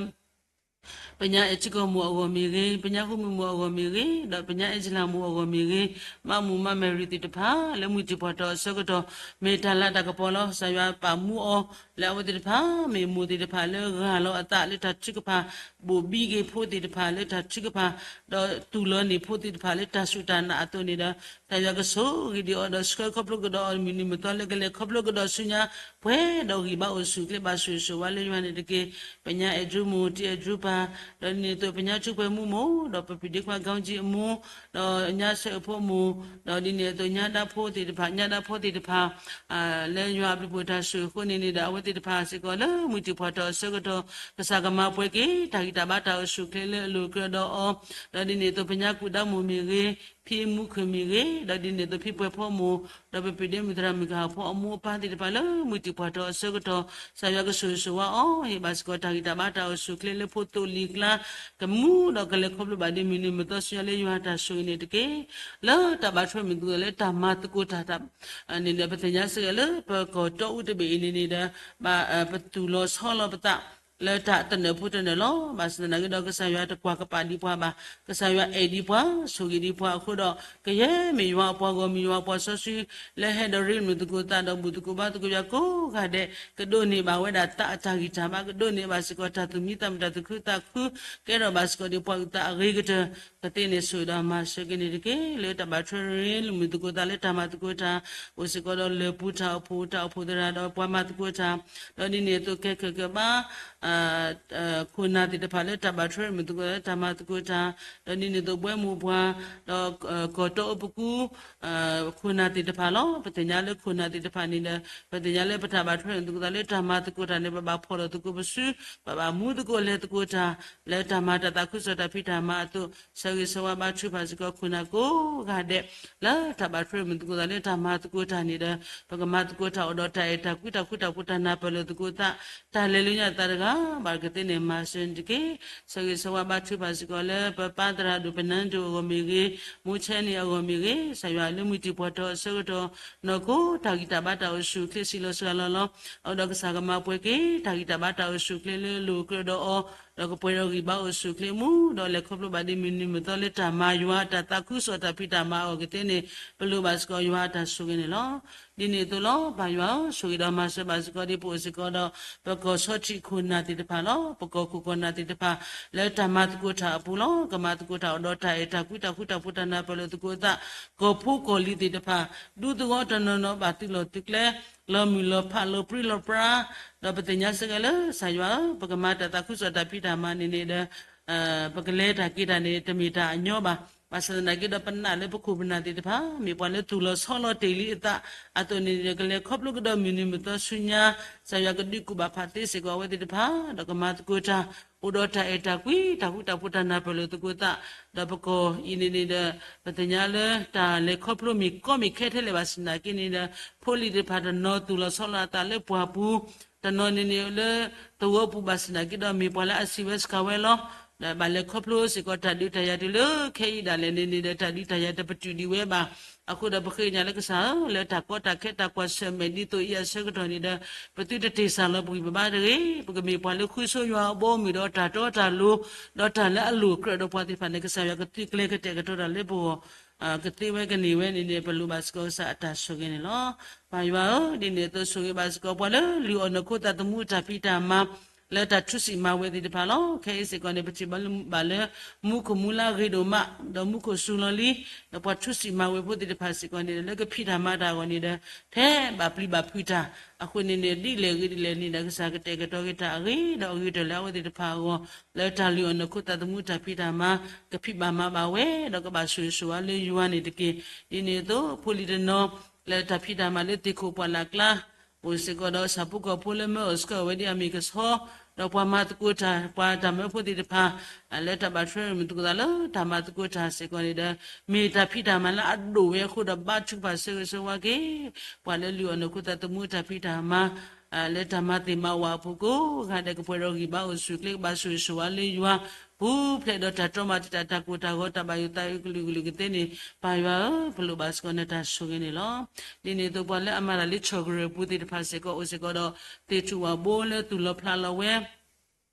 ပညါအဲၣ်ထံကီၢ်မိၢ်အဂီၢ်မ့ၢ်ဂ့ၤ, ပညါဃူမုၢ်မိၢ်အဂီၢ်မ့ၢ်ဂ့ၤ, ဒီးပညါအဲၣ်ကလၤမိၢ်အဂီၢ်မ့ၢ်ဂ့ၤ, မါမိၢ်မါမဲာ်ရံၤသ့ၣ်တဖၣ် လၢမုၢ်တံၢ်ပှၢ်တီၢ်အဆၢကတီၢ် မ့ၢ်တၢ်လၤတၢ်ကပီၤလီၤ. ကစၢ်ယွၤပာ်မူအီၤ လၢအဝဲသ့ၣ်တဖၣ် မ့ၢ်မိၢ်သ့ၣ်တဖၣ်လၢဂၢ်လီၤအသးလၢတၢ်ထုကဖၣ် ဘိၣ်ဘံက့ၤဖိသ့ၣ်တဖၣ်လၢတၢ်ထုကဖၣ် ဒီးတူၢ်လိာ်န့ၢ်ဖိသ့ၣ်တဖၣ်လၢတၢ်စူၢ်တၢ်နာ်အသိးန့ၣ်ဒီး ကစၢ်ယွၤကဆိၣ်ဂ့ၤဒံးအီၤဒီးဆှၢခီဖျိကဒီးအီၤ မုၢ်နံၤမုၢ်သီလၢကလဲၤခီဖျိကဒီးဆူညါ ပှဲၤဒီးဂံၢ်ဘါအိၣ်ဆူၣ်အိၣ်ချ့ဘၣ်ဆိၣ်ဂ့ၤဆိၣ်ဝါလၢယွၤန့ၣ်တက့ၢ်. ပညါအဲၣ်ဒြူမိၢ် တံၤအဲၣ်ဒြူပၢ်, ဒီးဒ်န့ၣ်အသိးပညါထူပှဲၤမူမိၢ်, ဒီးပဖံးဒ့ခွါ ကီကၠံအမိၢ်, ဒီးညါဆၢအဖိမိၢ်, ဒီးဒ်န့ၣ်အသိးညါဒါဖိသ့ၣ်တဖၣ် ညါဒါဖိသ့ၣ်တဖၣ် လၢယွၤအဘျုးအဖှိၣ်တၢ်ဆိၣ်ဂ့ၤအဃိန့ၣ်န့ၣ်ဒီး အဝဲသ့ၣ်တဖၣ်စ့ၢ်ကီးလၢမုၢ်တံၢ်ပှၢ်တီၢ်အဆၢကတီၢ် ကစၢ်ကမၤပှဲၤက့ၤ တၢ်ဂံၢ်တၢ်ဘါတၢ်အိၣ်ဆူၣ်အိၣ်ချ့လၢအလိၤကြၢးဒီးအီၤ, ဒီးဒ်န့ၣ်အသိးပညါကူၣ်ဒါမိၢ်မ့ၢ်ဂ့ၤ, ဖံမူခုၣ်မ့ၢ်ဂ့ၤ, ဒီးဒ်န့ၣ်အသိးဖံပှဲၤဖီမိၢ်, ဒီးပပၢ်ဒ့မုၣ်သရၣ်မုၣ်ကဟၣ်ဖိအမိၢ်အပၢ်သ့ၣ်တဖၣ်လၢမုၢ်တံၢ်ပှၢ်တီၢ်အဆၢကတီၢ် ကစၢ်ယွၤကဆိၣ်ဂ့ၤဆိၣ်ဝါအီၤ ဟ့ၣ်ဘၣ်စ့ၢ်ကီးတၢ်ဂံၢ်တၢ်ဘါတၢ်အိၣ်ဆူၣ်အိၣ်ချ့လၢဖိသိလံၤကျါ ကမူဒီးကလဲၤခီဖျိဘၣ်ဒ်မုၢ်နံၤမုၢ်သီဆူညါလၢယွၤတၢ်ဆိၣ်ဂ့ၤန့ၣ်တက့ၢ်. လၢတၢ်ဘါထုကဖၣ်မုၢ်သကိးသးလၢတၢ်မၤသကိးတၢ် န့ၣ်ဒီး ပသ့ၣ်ညါစ့ၢ်ကီးလၢပကီၢ်တီအူတဘ့ၣ်အံၤန့ၣ်န့ၣ်ဒီး ဘၣ်ပသူၣ်လီၤဆီလီၤပသး လၢတၢ်တနၢၤဖိတနၢၤလီၤ. ဘၣ်ဆၣ်သနာ်က့ဒီး ကစၢ်ယွၤတကွၢ်ကပာ်ဒံးပှၤဘၣ်. ကစၢ်ယွၤအဲၣ်ဒံးပှၤ ဆိၣ်ဂ့ၤဒံးပှၤအဃိဒီး ကယဲၢ်မ့ၢ်ယွၤအပှၤဂီၢ်မုၢ် ယွၤအပှၤစီဆှံ လၢဟဲဒီးရ့မုာ်သကိးသးဒီးဘူၣ်သကိးဘါသကိးယွၤကိးဂၤဒဲး ကဒိးန့ၢ်ဘၣ်ဝဲဒၣ်သးအတၢ်ဂံၢ်တၢ်ဘါ ကဒိးန့ၢ်ဘၣ်စ့ၢ်ကီးတၢ်သူၣ်မံသးမုာ်တၢ်သူၣ်ခုသးခု ကဲထီၣ်ဘၣ်စ့ၢ်ကီးဒံးပှၤအုၣ်သးအဂ့ၤကတၢၢ် ကသ့န့ၣ်ဆိၣ်ဒီးမၤစၢၤက့ၤန့ၣ်တက့ၢ်. လၢတၢ်ဘၣ်ထွဲရ့မုာ်သကိးသးလၢတၢ်မၤသကိးတၢ် အိၣ်စ့ၢ်ကီးဒီးလၢၢ်ပူၤတၢ်အိၣ်ဖှိၣ် တၢ်အိၣ်ဖှိၣ်သရၣ်ဒီးပှၤမၤသကိးတၢ် ဒီးဒ်န့ၣ်အသိးကဲခၢၣ်ကဘါ ခိၣ်နၢ်သ့ၣ်တဖၣ်လၢတၢ်ဘၣ်ထွဲရ့မုာ်သကိးသးလၢတၢ်မၤသကိးတၢ် ဒီးဒ်န့ၣ်အသိးဘှဲမိၢ်ပှၢ် ဒီးကီၢ်တီအူပကူ ခိၣ်နၢ်သ့ၣ်တဖၣ်လီၤ. ပသ့ၣ်ညါလၢခိၣ်နၢ်သ့ၣ်တဖၣ်န့ၣ်ဒီး ပသ့ၣ်ညါလၢပတၢ်ဘၣ်ထွဲရ့မုာ်သကိးသးလၢတၢ်မၤသကိးတၢ်န့ၣ် ပဘၣ်ဖီၣ်လိာ်သကိးပစု ပဘၣ်မူသကိးလဲၤသကိးတၢ် လၢတၢ်မၤတၢ်သးခုကစီၣ်တၢ်ဖံးတၢ်မၤအသိး ဆၢဂ့ၤဆၢဝါဘါထုကဖၣ်စ့ၢ်ကီးခိၣ်နၢ်ကိးဂၤဒဲး လၢတၢ်ဘၣ်ထွဲရ့မုာ်သကိးသးလၢတၢ်မၤသကိးတၢ်န့ၣ်ဒီး ပကမၤသကိးတၢ်အိၣ်ဒီးတၢ်အဲၣ်တၢ်ကွံတၢ်ဃူတၢ်ဖိးတၢ်နၢ်ပၢၢ်လိာ်သကိးသး တၢ်လဲၤလၢညါသးတဂၤ ဘၣ်ကသ့န့ၣ်မၤစၢၤန့ၣ်တက့ၢ်. ဆၢဂ့ၤဆၢဝါဘါထုကဖၣ်စ့ၢ်ကီးလၢ ပပၢ်သရၣ်ဒိၣ်ပနၢ်ဒိၣ်အဂီၢ်မ့ၢ်ဂ့ၤ, မိၢ်ဆဲန့ၣ်အဂီၢ်မ့ၢ်ဂ့ၤ, ကစၢ်ယွၤလၢမုၢ်တံၢ်ပှၢ်ထီၣ်အဆၢကတီၢ် နီၢ်ခိတၢ်ဂံၢ်တၢ်ဘါတၢ်အိၣ်ဆူၣ်အိၣ်ချ့စံးလီၤစှၤလီၤလီၤ. အဃိဒီးကစၢ်ကမၤပှဲၤက့ၤ တၢ်ဂံၢ်တၢ်ဘါတၢ်အိၣ်ဆူၣ်အိၣ်ချ့လၢအလိၤကြၢးဒီးအီၤ ဒီးကပှဲၤဒီးဂံၢ်ဘါအိၣ်ဆူၣ်အိၣ်ချ့မူ, ဒီးလဲၤခီဖျိဘၣ်ဒ်မုၢ်နံၤမုၢ်သီလၢတၢ်မၤယွၤ တၢ်သးခုကစီၣ်တၢ်ဖံးတၢ်မၤအဂီၢ်ကသ့န့ၣ် ပလိၣ်ဘၣ်စ့ၢ်ကီးယွၤအတၢ်ဆိၣ်ဂ့ၤန့ၣ်လီၤ. ဒ်န့ၣ်အသိးလီၤ. ပၢ်ယွၤဧၢ, ဆိၣ်ဂ့ၤဒီးမၤစၢၤဘၣ်စ့ၢ်ကီးဒ်ပအိၣ်စ့ၢ်ကီးဒီး ပကီၢ်ဆီထံးခိၣ်နၢ်သ့ၣ်တဖၣ်လီၤ. ပကီၢ်ခိၣ်ကီၢ်နၢ်သ့ၣ်တဖၣ် လၢတၢ်မၤသကိးတၢ်အပူၤလီၤ. ကမၤသကိးတၢ်အိၣ်ဒီးတၢ်အဲၣ်တၢ်ကွံ တၢ်ဃူတၢ်ဖိး တၢ်နၢ်ပၢၢ်လိာ်သကိးသး, ကီၢ်ဖိကီၢ်လံၤသ့ၣ်တဖၣ် ဒူသဝီတနီၤနီၤဘၣ်သုးလီၢ်သုးကျဲ လီၤမုၢ်လီၤဖး လီၤပြံလီၤပြါ, ဒီးပသ့ၣ်ညါစ့ၢ်ကီးလၢ ကစၢ်ယွၤဧၢ, ပကမၤတၢ်သးခုကစီၣ်တၢ်ဖံးတၢ်မၤန့ၣ်န့ၣ်ဒီး ပကလဲၤတၢ်က့ၤတၢ်န့ၣ် တမ့ၢ်တၢ်အညီဘၣ်. ဘၣ်ဆၣ်သနာ်က့ဒီး ပနာ်လၢပခိၣ်ပနၢ်သ့ၣ်တဖၣ် မ့ၢ်ပှၤလၢသူၣ်လီၤဆီလီၤတ့ၢ်လံအသးအသိးန့ၣ်ဒီး ကလဲၤခီဖျိကဒီးမုၢ်နံၤမုၢ်သီဆူညါ ကစၢ်ယွၤကဒုးကူၣ်ဘၣ်ဖးသ့စ့ၢ်ကီးအဝဲသ့ၣ်တဖၣ် ဒီးကမၤသကိးတၢ် အိၣ်ဒီးတၢ်အဲၣ်တၢ်ကွံ တၢ်ဃူတၢ်ဖိး တၢ်နၢ်ပၢၢ်လိာ်သကိးသး, ဒီးပကီၢ်အံၤန့ၣ်န့ၣ်ဒီး ပသ့ၣ်ညါလၢတၢ်လဲၤခီဖျိမ့ၢ်ကီမ့ၢ်ခဲထဲလဲၣ်ဘၣ်ဆၣ်သနာ်က့န့ၣ်ဒီး ဖိလံၤသ့ၣ်တဖၣ်တနီၤသူၣ်လီၤဆီလီၤအသးလၢပှၢ်ပူၤ, တနီၤန့ၣ်န့ၣ်လၢသဝီပူၤဘၣ်ဆၣ်သနာ်က့ဒီး မ့ၢ်ပှၤလၢအဆံးဝဲစှၤဝဲလီၤ. ဒီးဘၣ်လဲၤခီဖျိစ့ၢ်ကီးတၢ်ဒုးတၢ်ယၤတုၤလၢခဲအံၤဒၣ်လဲာ်န့ၣ်န့ၣ်ဒီး တၢ်ဒုးတၢ်ယၤတပတုာ်ဒံးဝဲဘၣ်. အဃိဒီးပဃ့ကညးလၢကစၢ်ဧၢ, လၢတၢ်ကီတၢ်ခဲတၢ်ကွၢ်ဆၢၣ်မဲာ်ဒ်သိးအံၤအဆၢကတီၢ်န့ၣ်ဒီး ပသုတတ့ၢ်စၢ်လီၤပဂံၢ်ပဘါတဂ့ၤ. ပကမ့ၢ်ပှၤလၢဃုဆိယွၤအဘီအမုၢ်ဒီးတၢ်တီတၢ်လိၤ, ဒီးတၢ်လၢအလိၣ်ကြၢးဒီးပှၤသ့ၣ်တဖၣ်န့ၣ် ကစၢ်ယွၤကသုးကျဲၤကတဲာ်ကတီၤတၢ်လၢပဂီၢ် ကသ့ဝဲကန့ၢ်ဝဲန့ၣ်န့ၣ် ပလိၣ်ဘၣ်စ့ၢ်ကီးကစၢ်အတၢ်ဆိၣ်ဂ့ၤန့ၣ်လီၤ. ပၢ်ယွၤဧၢ, ဒ်န့ၣ်အသိးဆိၣ်ဂ့ၤဘၣ်စ့ၢ်ကီးပှၤလၢလုၢ်အီၣ်နီၢ်ခိသးသမူတၢ်ဖံးတၢ်မၤ လၢတၢ်ထူစံးမၤဝဲသ့ၣ်တဖၣ်လီၤ. ခဲအံၤစ့ၢ်ကီးန့ၣ် ပထံၣ်ဘၣ်လၢမူခိၣ်မူလါဂ့ၤဒိၣ်မး, ဒီးမူခိၣ်စူၤလီၤလံ, ဒီးပှၤထူစံးမၤဝဲဖိသ့ၣ်တဖၣ်စ့ၢ်ကီးန့ၣ် လၢကဖံးတၢ်မၤတၢ်အဂီၢ်န့ၣ်ဒီး ထဲဘၣ်ပျံၤဘၣ်ဖုးတၢ်, အဃိန့ၣ်န့ၣ် ဒ်လဲၣ်ဂ့ၤဒ်လဲၣ်န့ၣ်ဒီး ကစၢ်ကတဲာ်ကတီၤက့ၤတၢ်အဂ့ၤ ဒီးအဂ့ၤကတၢၢ်လၢအဝဲသ့ၣ်တဖၣ်အဂီၢ် လၢတၢ်လုၢ်အီၣ်နီၢ်ခိသးသမူတၢ်ဖံးတၢ်မၤ ကဖံးဘၣ်မၤဘၣ်ဝဲ ဒီးကဘၣ်ဆိၣ်ဂ့ၤဆိၣ်ဝါလၢယွၤန့ၣ်တက့ၢ်. ဒ်န့ၣ်အသိး ဖိလံၤတနီၤ လၢတၢ်ဖံးတၢ်မၤလၢသ့ၣ်ခိၣ်ပှၢ်လၢ်ကျါ အိၣ်စ့ၢ်ကီးဒီးဆၣ်ဖိကီၢ်ဖိလၢမၢအီၣ်ဆှၢအီၣ်ဝဲဒ်အမ့ၢ်ကဆှီ, ဒီးပှၤမၤသကိးတၢ် ပှၤတၢ်မၢဖိသ့ၣ်တဖၣ် လၢတၢ်ဘၣ်ထွဲမုာ်သကိးသးလၢတၢ်မၤသကိးတၢ်စ့ၢ်ကီးန့ၣ်ဒီး မ့ၢ်တၢ်ဖံးတၢ်မၤလၢအဒိၣ်ဝဲအဃိဒီး ဘါထုကဖၣ်ဆၢဂ့ၤဆၢဝါက့ၤ ပှၤလၢလုၢ်အီၣ်နီၢ်ခိသးသမူတၢ်ဖံးတၢ်မၤ လၢတၢ်မၤသ့ၣ်မၤဝၤအပူၤကိးဂၤဒဲး ကပှဲၤဒီးဂံၢ်ဘါအိၣ်ဆူၣ်အိၣ်ချ့ ကဘၣ်ဆိၣ်ဂ့ၤဆိၣ်ဝါလၢယွၤ ပူၤဖျဲးဒီးတၢ်တြီမၤတံာ်တာ် တၢ်ကိၢ်တၢ်ဂီၤ တၢ်ဘၣ်ယိၣ်သးအုးကလုာ်ကလုာ်ကသ့န့ၣ် ပၢ်ယွၤဧၢ, ပလိၣ်ဘၣ်စ့ၢ်ကီးနတၢ်ဆိၣ်ဂ့ၤန့ၣ်လီၤ. ဒ်န့ၣ်အသိးပှၤလၢအမၤတၢ်လၢဆီၣ်ကရၢၢ်ပူၤသ့ၣ်တဖၣ်စ့ၢ်ကီး အိၣ်စ့ၢ်ကီးဒီး သ့ၣ်ထူၣ်ဝၣ်ဘိလၢသူၣ်လီၤဖျးလီၤဝဲ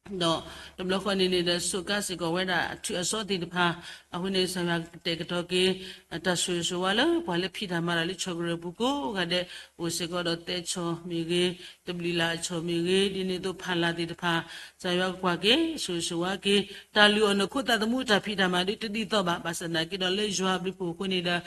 ဒီးတဘျီဃီန့ၣ်န့ၣ်ဒီး စူးကါစ့ၢ်ကီးဝဲဒၣ်အထုးအစီသ့ၣ်တဖၣ်, အဃိန့ၣ် ကစၢ်ယွၤကတဲာ်ကတီၤက့ၤ တၢ်ဆိၣ်ဂ့ၤဆိၣ်ဝါလၢပှၤလၢဖံးတၢ်မၤတၢ်လၢဆီၣ်ကရၢၢ်ပူၤကိးဂၤဒဲး, အိၣ်စ့ၢ်ကီးဒီးသဲဆီၣ်မ့ၢ်ဂ့ၤ, တဘျုးလၢ်အဆီၣ်မ့ၢ်ဂ့ၤ, ဒ်န့ၣ်အသိးဖးလၢ်သ့ၣ်တဖၣ်, ကစၢ်ယွၤကကွၢ်က့ၤ ဆိၣ်ဂ့ၤဆိၣ်ဝါက့ၤ တၢ်လုၢ်အီၣ်နီၢ်ခိသးသမူတၢ်ဖံးတၢ်မၤဒ်တဒ်သိးဘၣ်, ဘၣ်ဆၣ်သနာ်က့ဒီးလၢယွၤအဘျုးဖှိၣ်အဃိန့ၣ်ဒီး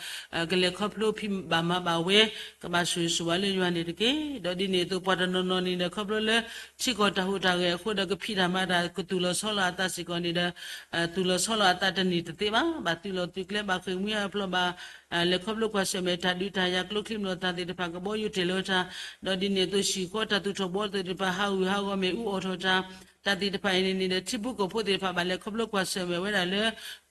ကလဲၤခီဖျိဖံးဘၣ်မၤဘၣ်ဝဲ, ကဘၣ်ဆိၣ်ဂ့ၤဆိၣ်ဝါလၢယွၤန့ၣ်တက့ၢ်. ဒီးဒ်န့ၣ်အသိးပှၤတနီၤနီၤန့ၣ်ဒီး ခီဖျိလၢ ထံကီၢ်တၢ်ဟူးတၢ်ဂဲၤအဃိဒီး ကဖံးတၢ်မၤတၢ် ကသူၣ်လီၤဆီလီၤအသးစ့ၢ်ကီးန့ၣ်ဒီး သူၣ်လီၤဆီလီၤအသးတန့ၢ်တသ့ဘၣ်, ဘၣ်သုးလီၢ်သုးကျဲ ဘၣ်ဃ့ၢ်မှံဟးဖျိးဘၣ် လဲၤခီဖျိကွၢ်ဆၢၣ်မဲာ်တၢ်ဒုးတၢ်ယၤ ကျိချံမျိာ်သၣ်သ့ၣ်တဖၣ် ကဘီယူၤတ့ၢ်လီၤတၢ်, ဒီးဒ်န့ၣ်အသိးဟံၣ်ဃီတၢ်သူၣ်ထီၣ်ဘှီသ့ၣ်တဖၣ် ဟးဂူာ်ဟးဂီၤမ့ၢ်အူအီၣ်ထီၣ်တၢ်, တၢ်သ့ၣ်တဖၣ်အံၤန့ၣ်န့ၣ်ဒီး ထံဖိကီၢ်ဖိသ့ၣ်တဖၣ် ဘၣ်လဲၤခီဖျိကွၢ်ဆၢၣ်မဲာ်ဝဲဒၣ်လၢ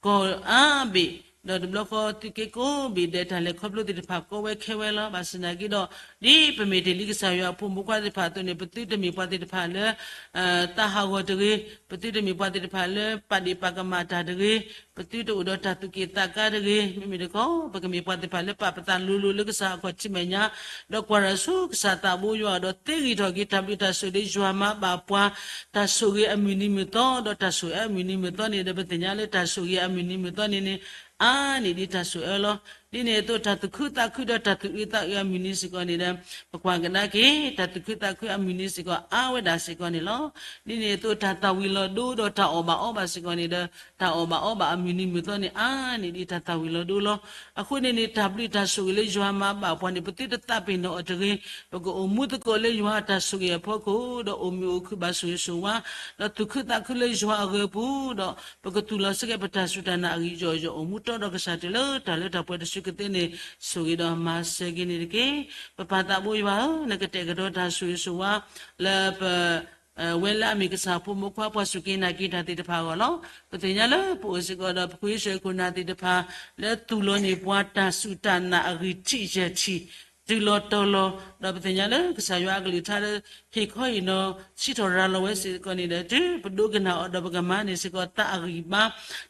ကီၢ်အါဘ့ၣ်, ဒီးတဘျီဃီသုးက့ကိးဘ့ၣ်ဒဲး တၢ်လဲၤခီဖျိသ့ၣ်တဖၣ်ကီဝဲခဲဝဲလီၤ. ဘၣ်ဆၣ်သနာ်က့ဒီး ဒ်ပမ့ၢ်တ့ၢ်လံကစၢ်ယွၤအဖိမုၣ်ဖိခွါသ့ၣ်တဖၣ်အသိးန့ၣ် ပသုတမ့ၢ်ပှၤသ့ၣ်တဖၣ်လၢ သးဟးဂီၤတဂ့ၤ, ပသုတမ့ၢ်ပှၤသ့ၣ်တဖၣ်လၢပာ်ဒ့ၣ်ပာ်ကမၣ်တၢ်တဂ့ၤ, ပသုတအိၣ်ဒီးတၢ်သူၣ်က့ၣ်သးကါတဂ့ၤ, မ့မ့ၢ်တခီ ပကမ့ၢ်ပှၤသ့ၣ်တဖၣ်လၢပာ်ပသးလိၤလိၤလၢကစၢ်အခီၣ်ထံးမဲာ်ညါ, ဒီးကွၢ်တၢ်ဆူကစၢ်သးဘိယွၤဒီး သ့ဂံၢ်ထီၣ်က့ၤတၢ်ဘျုးတၢ်ဆိၣ်ဒ်ယွၤမၤဘၣ်ပှၤ တၢ်ဆိၣ်ဂ့ၤအမုၢ်နံၤမုၢ်သီ, ဒီးတၢ်ဆိၣ်အၢအမုၢ်နံၤမုၢ်သီန့ၣ်ဒီး ပသ့ၣ်ညါလၢတၢ်ဆိၣ်ဂ့ၤအမုၢ်နံၤမုၢ်သီန့ၣ်န့ၣ် အါန့ၢ်ဒ်တၢ်ဆိၣ်အၢလီၤ. ဒ်န့ၣ်အသိးတၢ်သူၣ်ခုသးခုဒီးတၢ်သူၣ်အုးသးအုးအမုၢ်နံၤစ့ၢ်ကီးန့ၣ်ဒီး ပကွၢ်ကဒါက့ၤ တၢ်သူၣ်ခုသးခုအမုၢ်နံၤစ့ၢ်ကီး အါဝဲဒၣ်စ့ၢ်ကီးန့ၣ်လီၤ. ဒ်န့ၣ်အသိးတၢ်သၣ်ဝံၤလီၤဒိဒီးတၢ်အီၣ်ဘၣ်အီဘၣ်စ့ၢ်ကီးန့ၣ်ဒီး တၢ်အီၣ်ဘၣ်အီဘၣ်အမုၢ်နံၤမုၢ်သီန့ၣ် အါန့ၢ်ဒ်တၢ်သၣ်ဝံၤလီၤဒိလီၤ. အဃိန့ၣ်န့ၣ် တၢ်ဘျုးတၢ်ဆိၣ်ဂ့ၤလၢယွၤမၤဘၣ်ပှၤန့ၣ် ပသုတသးပ့ၤနီၣ်အီၤတဂ့ၤ, ပကအိၣ်မူသကိးလၢယွၤအတၢ်ဆိၣ်ဂ့ၤအဖီခိၣ်, ဒီးအိၣ်မုာ်အိၣ်ခုၣ်ဘၣ်ဆိၣ်ဂ့ၤဆိၣ်ဝါ, ဒီးသူၣ်ခုသးခုလၢယွၤအဂၢၤပူၤ, ဒီးပကသူၣ်လီၤစ့ၢ်ကီးပတၢ်စူၢ်တၢ်နာ်အဂံၢ်ယီၢ်ယီၢ် အိၣ်မူတီဒီးကစၢ်တုၤလၢတၢ်လၢတၢ်ပှဲၤတစုကသ့န့ၣ် ဆိၣ်ဂ့ၤဒီးမၤစၢၤက့ၤန့ၣ်တက့ၢ်. ပပၢ်သးဘိယွၤဧၢ, နကတဲာ်ကတီၤတၢ်ဆိၣ်ဂ့ၤဆိၣ်ဝါ လၢပ ဝဲလၢအမ့ၢ်ကစၢ်ဖိမုၣ်ဖိခွါ ပှၤစူၢ်က့ၤနာ်က့ၤတၢ်သ့ၣ်တဖၣ်အဂီၢ်လီၤ. ပသ့ၣ်ညါလၢပအိၣ်စ့ၢ်ကီးဒီး ပခိၣ်ဆၢခိၣ်နၢ်သ့ၣ်တဖၣ် လၢသူၣ်လီၤန့ၢ်ပှၤတၢ်စူၢ်တၢ်နာ်အဂံၢ်ထံးယဲၢ်ထံး တုၤလီၤတီၤလီၤ, ဒီးပသ့ၣ်ညါလၢကစၢ်ယွၤအကလုၢ်ကထါလၢ ဟ့ၣ်ခီဟ့ၣ်နီၤ စံးထီၣ်ရၤလီၤဝဲစ့ၢ်ကီးန့ၣ်ဒီး တုၤပဒိကနၣ်အီၤဒီးပကမၤန့ၢ်စ့ၢ်ကီးသးအဂံၢ်ဘါ,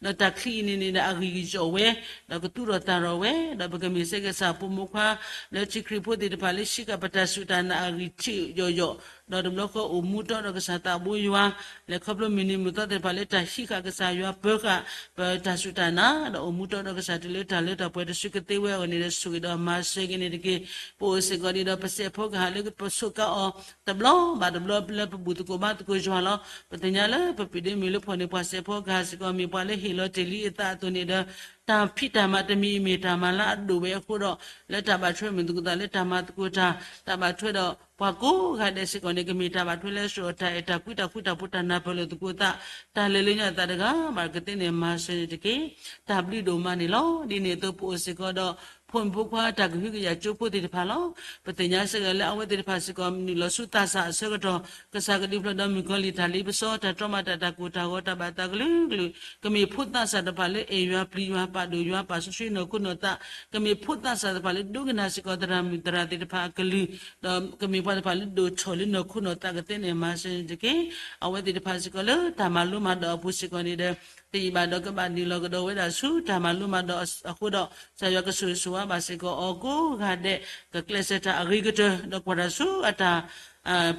ဒီးတၢ်ချံအံၤန့ၣ်န့ၣ်ဒီး အဂံၢ်ကယီၣ်ဝဲ, ဒီးကသူၣ်ထီၣ်သးထီၣ်ဝဲ, ဒီးပကမ့ၢ်စ့ၢ်ကီးကစၢ်ဖိမုၣ်ဖိခွါ လၢထံခရံာ်ဖိသ့ၣ်တဖၣ်လၢ ဆံးဃာ်ပတၢ်စူၢ်တၢ်နာ်အဂံၢ်ထံးယီၢ်ယီၢ် ဒီးတဘျီဃီအိၣ်မူတီဒီးကစၢ်သးဘိယွၤ, လဲၤခီဖျိမုၢ်နံၤမုၢ်သီသ့ၣ်တဖၣ်လၢတၢ်ဟံးဃာ်ကစၢ်ယွၤပၢၤဃာ် ပတၢ်စူၢ်တၢ်နာ်, ဒီးအိၣ်မူတီဒီးကစၢ်တုၤလၢတၢ်လၢတၢ်ပှဲၤတစုကသ့ဝဲအဂီၢ်န့ၣ်ဒီး ဆိၣ်ဂ့ၤဒီးမၤစၢၤက့ၤန့ၣ်တက့ၢ်. ပအိၣ်စ့ၢ်ကီးဒ်ဒီးပစဲးဖီကဟၣ်လၢပဆိးကါအီၤ တဘျီဘၣ်တဘျီလၢပဘူၣ်သကိးဘါသကိးယွၤလီၤ. ပသ့ၣ်ညါလၢပပုၢ်ဒ့မုၣ်လၢဖီၣ်န့ၣ် ပှၤစဲးဖီကဟၣ်စ့ၢ်ကီး မ့ၢ်ပှၤလၢဟ့ၣ်လီၤတ့ၢ်လံအသးအသိးန့ၣ်ဒီး တၢ်ဖံးတၢ်မၤတမံၤအံၤမ့ၢ်တၢ်မၤလၢအဒိၣ်ဝဲအဃိဒီး လၢတၢ်ဘၣ်ထွဲမုာ်သကိးသးလၢတၢ်မၤသကိးတၢ်, တၢ်ဘၣ်ထွဲဒီးပှၤကိးဂၤဒဲးစ့ၢ်ကီးန့ၣ် ကမ့ၢ်တၢ်ဘၣ်ထွဲလၢစ့ၢ်ကီးတၢ်အဲၣ်တၢ်ကွံတၢ်ဃူတၢ်ဖိးတၢ်နၢ်ပၢၢ်လိာ်သကိးသး, တၢ်လဲၤလၢညါအသးတဂၤဘၣ်ကသ့န့ၣ်မၤစၢၤန့ၣ်တက့ၢ်. တၢ်ဘျုးဒိၣ်မးန့ၣ်လီၤ. ဒ်န့ၣ်အသိးပအိၣ်စ့ၢ်ကီးဒီး ဖိမုၣ်ဖိခွါတၢ်ကဟုကယာ်ကၠိဖိသ့ၣ်တဖၣ်လီၤ. ပသ့ၣ်ညါစ့ၢ်ကီးလၢအဝဲသ့ၣ်တဖၣ်စ့ၢ်ကီး နုာ်လီၤဆူသးစၢ်အဆၢကတီၢ် ကစၢ်ကဒုးဖျိးဒီးမုၣ်ကီၤလံၢ်တၢ်လ့ပစီ တၢ်တြီမးတၢ်တၢ်ကိၢ်တၢ်ဂီၤ တၢ်ဘၣ်သးကလုာ်ကလုာ်, ကမ့ၢ်ဖိသးစၢ်တဖၣ်လၢအဲၣ်ယွၤပျံၤယွၤ ပာ်ဒိၣ်ယွၤ ပာ်စီဆှံနီၢ်ခိနီၢ်သး, ကမ့ၢ်ဖိသးစၢ်တဖၣ်လၢဒိကနၣ်စ့ၢ်ကီးသရၣ်မုၣ်သရၣ်သ့ၣ်တဖၣ်အကလုၢ်, ဒီးကမ့ၢ်ပှၤတဖၣ်လၢဒိၣ်ထီၣ်လၢနီၢ်ခိနီၢ်သးကသ့န့ၣ်မၤစၢၤန့ၣ်တက့ၢ်. အဝဲသ့ၣ်တဖၣ်စ့ၢ်ကီးလၢတၢ်မၤလိမၤဒိးအပူၤစ့ၢ်ကီးန့ၣ်ဒီး တယံာ်ဘၣ်ဒီးကဘၣ်နုာ်လီၤကဒီးဝဲဒၣ်ဆူတၢ်မၤလိမၤဒိးအဃိဒီး ကစၢ်ယွၤကဆိၣ်ဂ့ၤဆိၣ်ဝါဘၣ်စ့ၢ်ကီးအီၤကိးဂၤဒဲး ကကျဲးစၢးတၢ်အဂ့ၤကတၢၢ် ဒီးကွၢ်တၢ်ဆူအတၢ်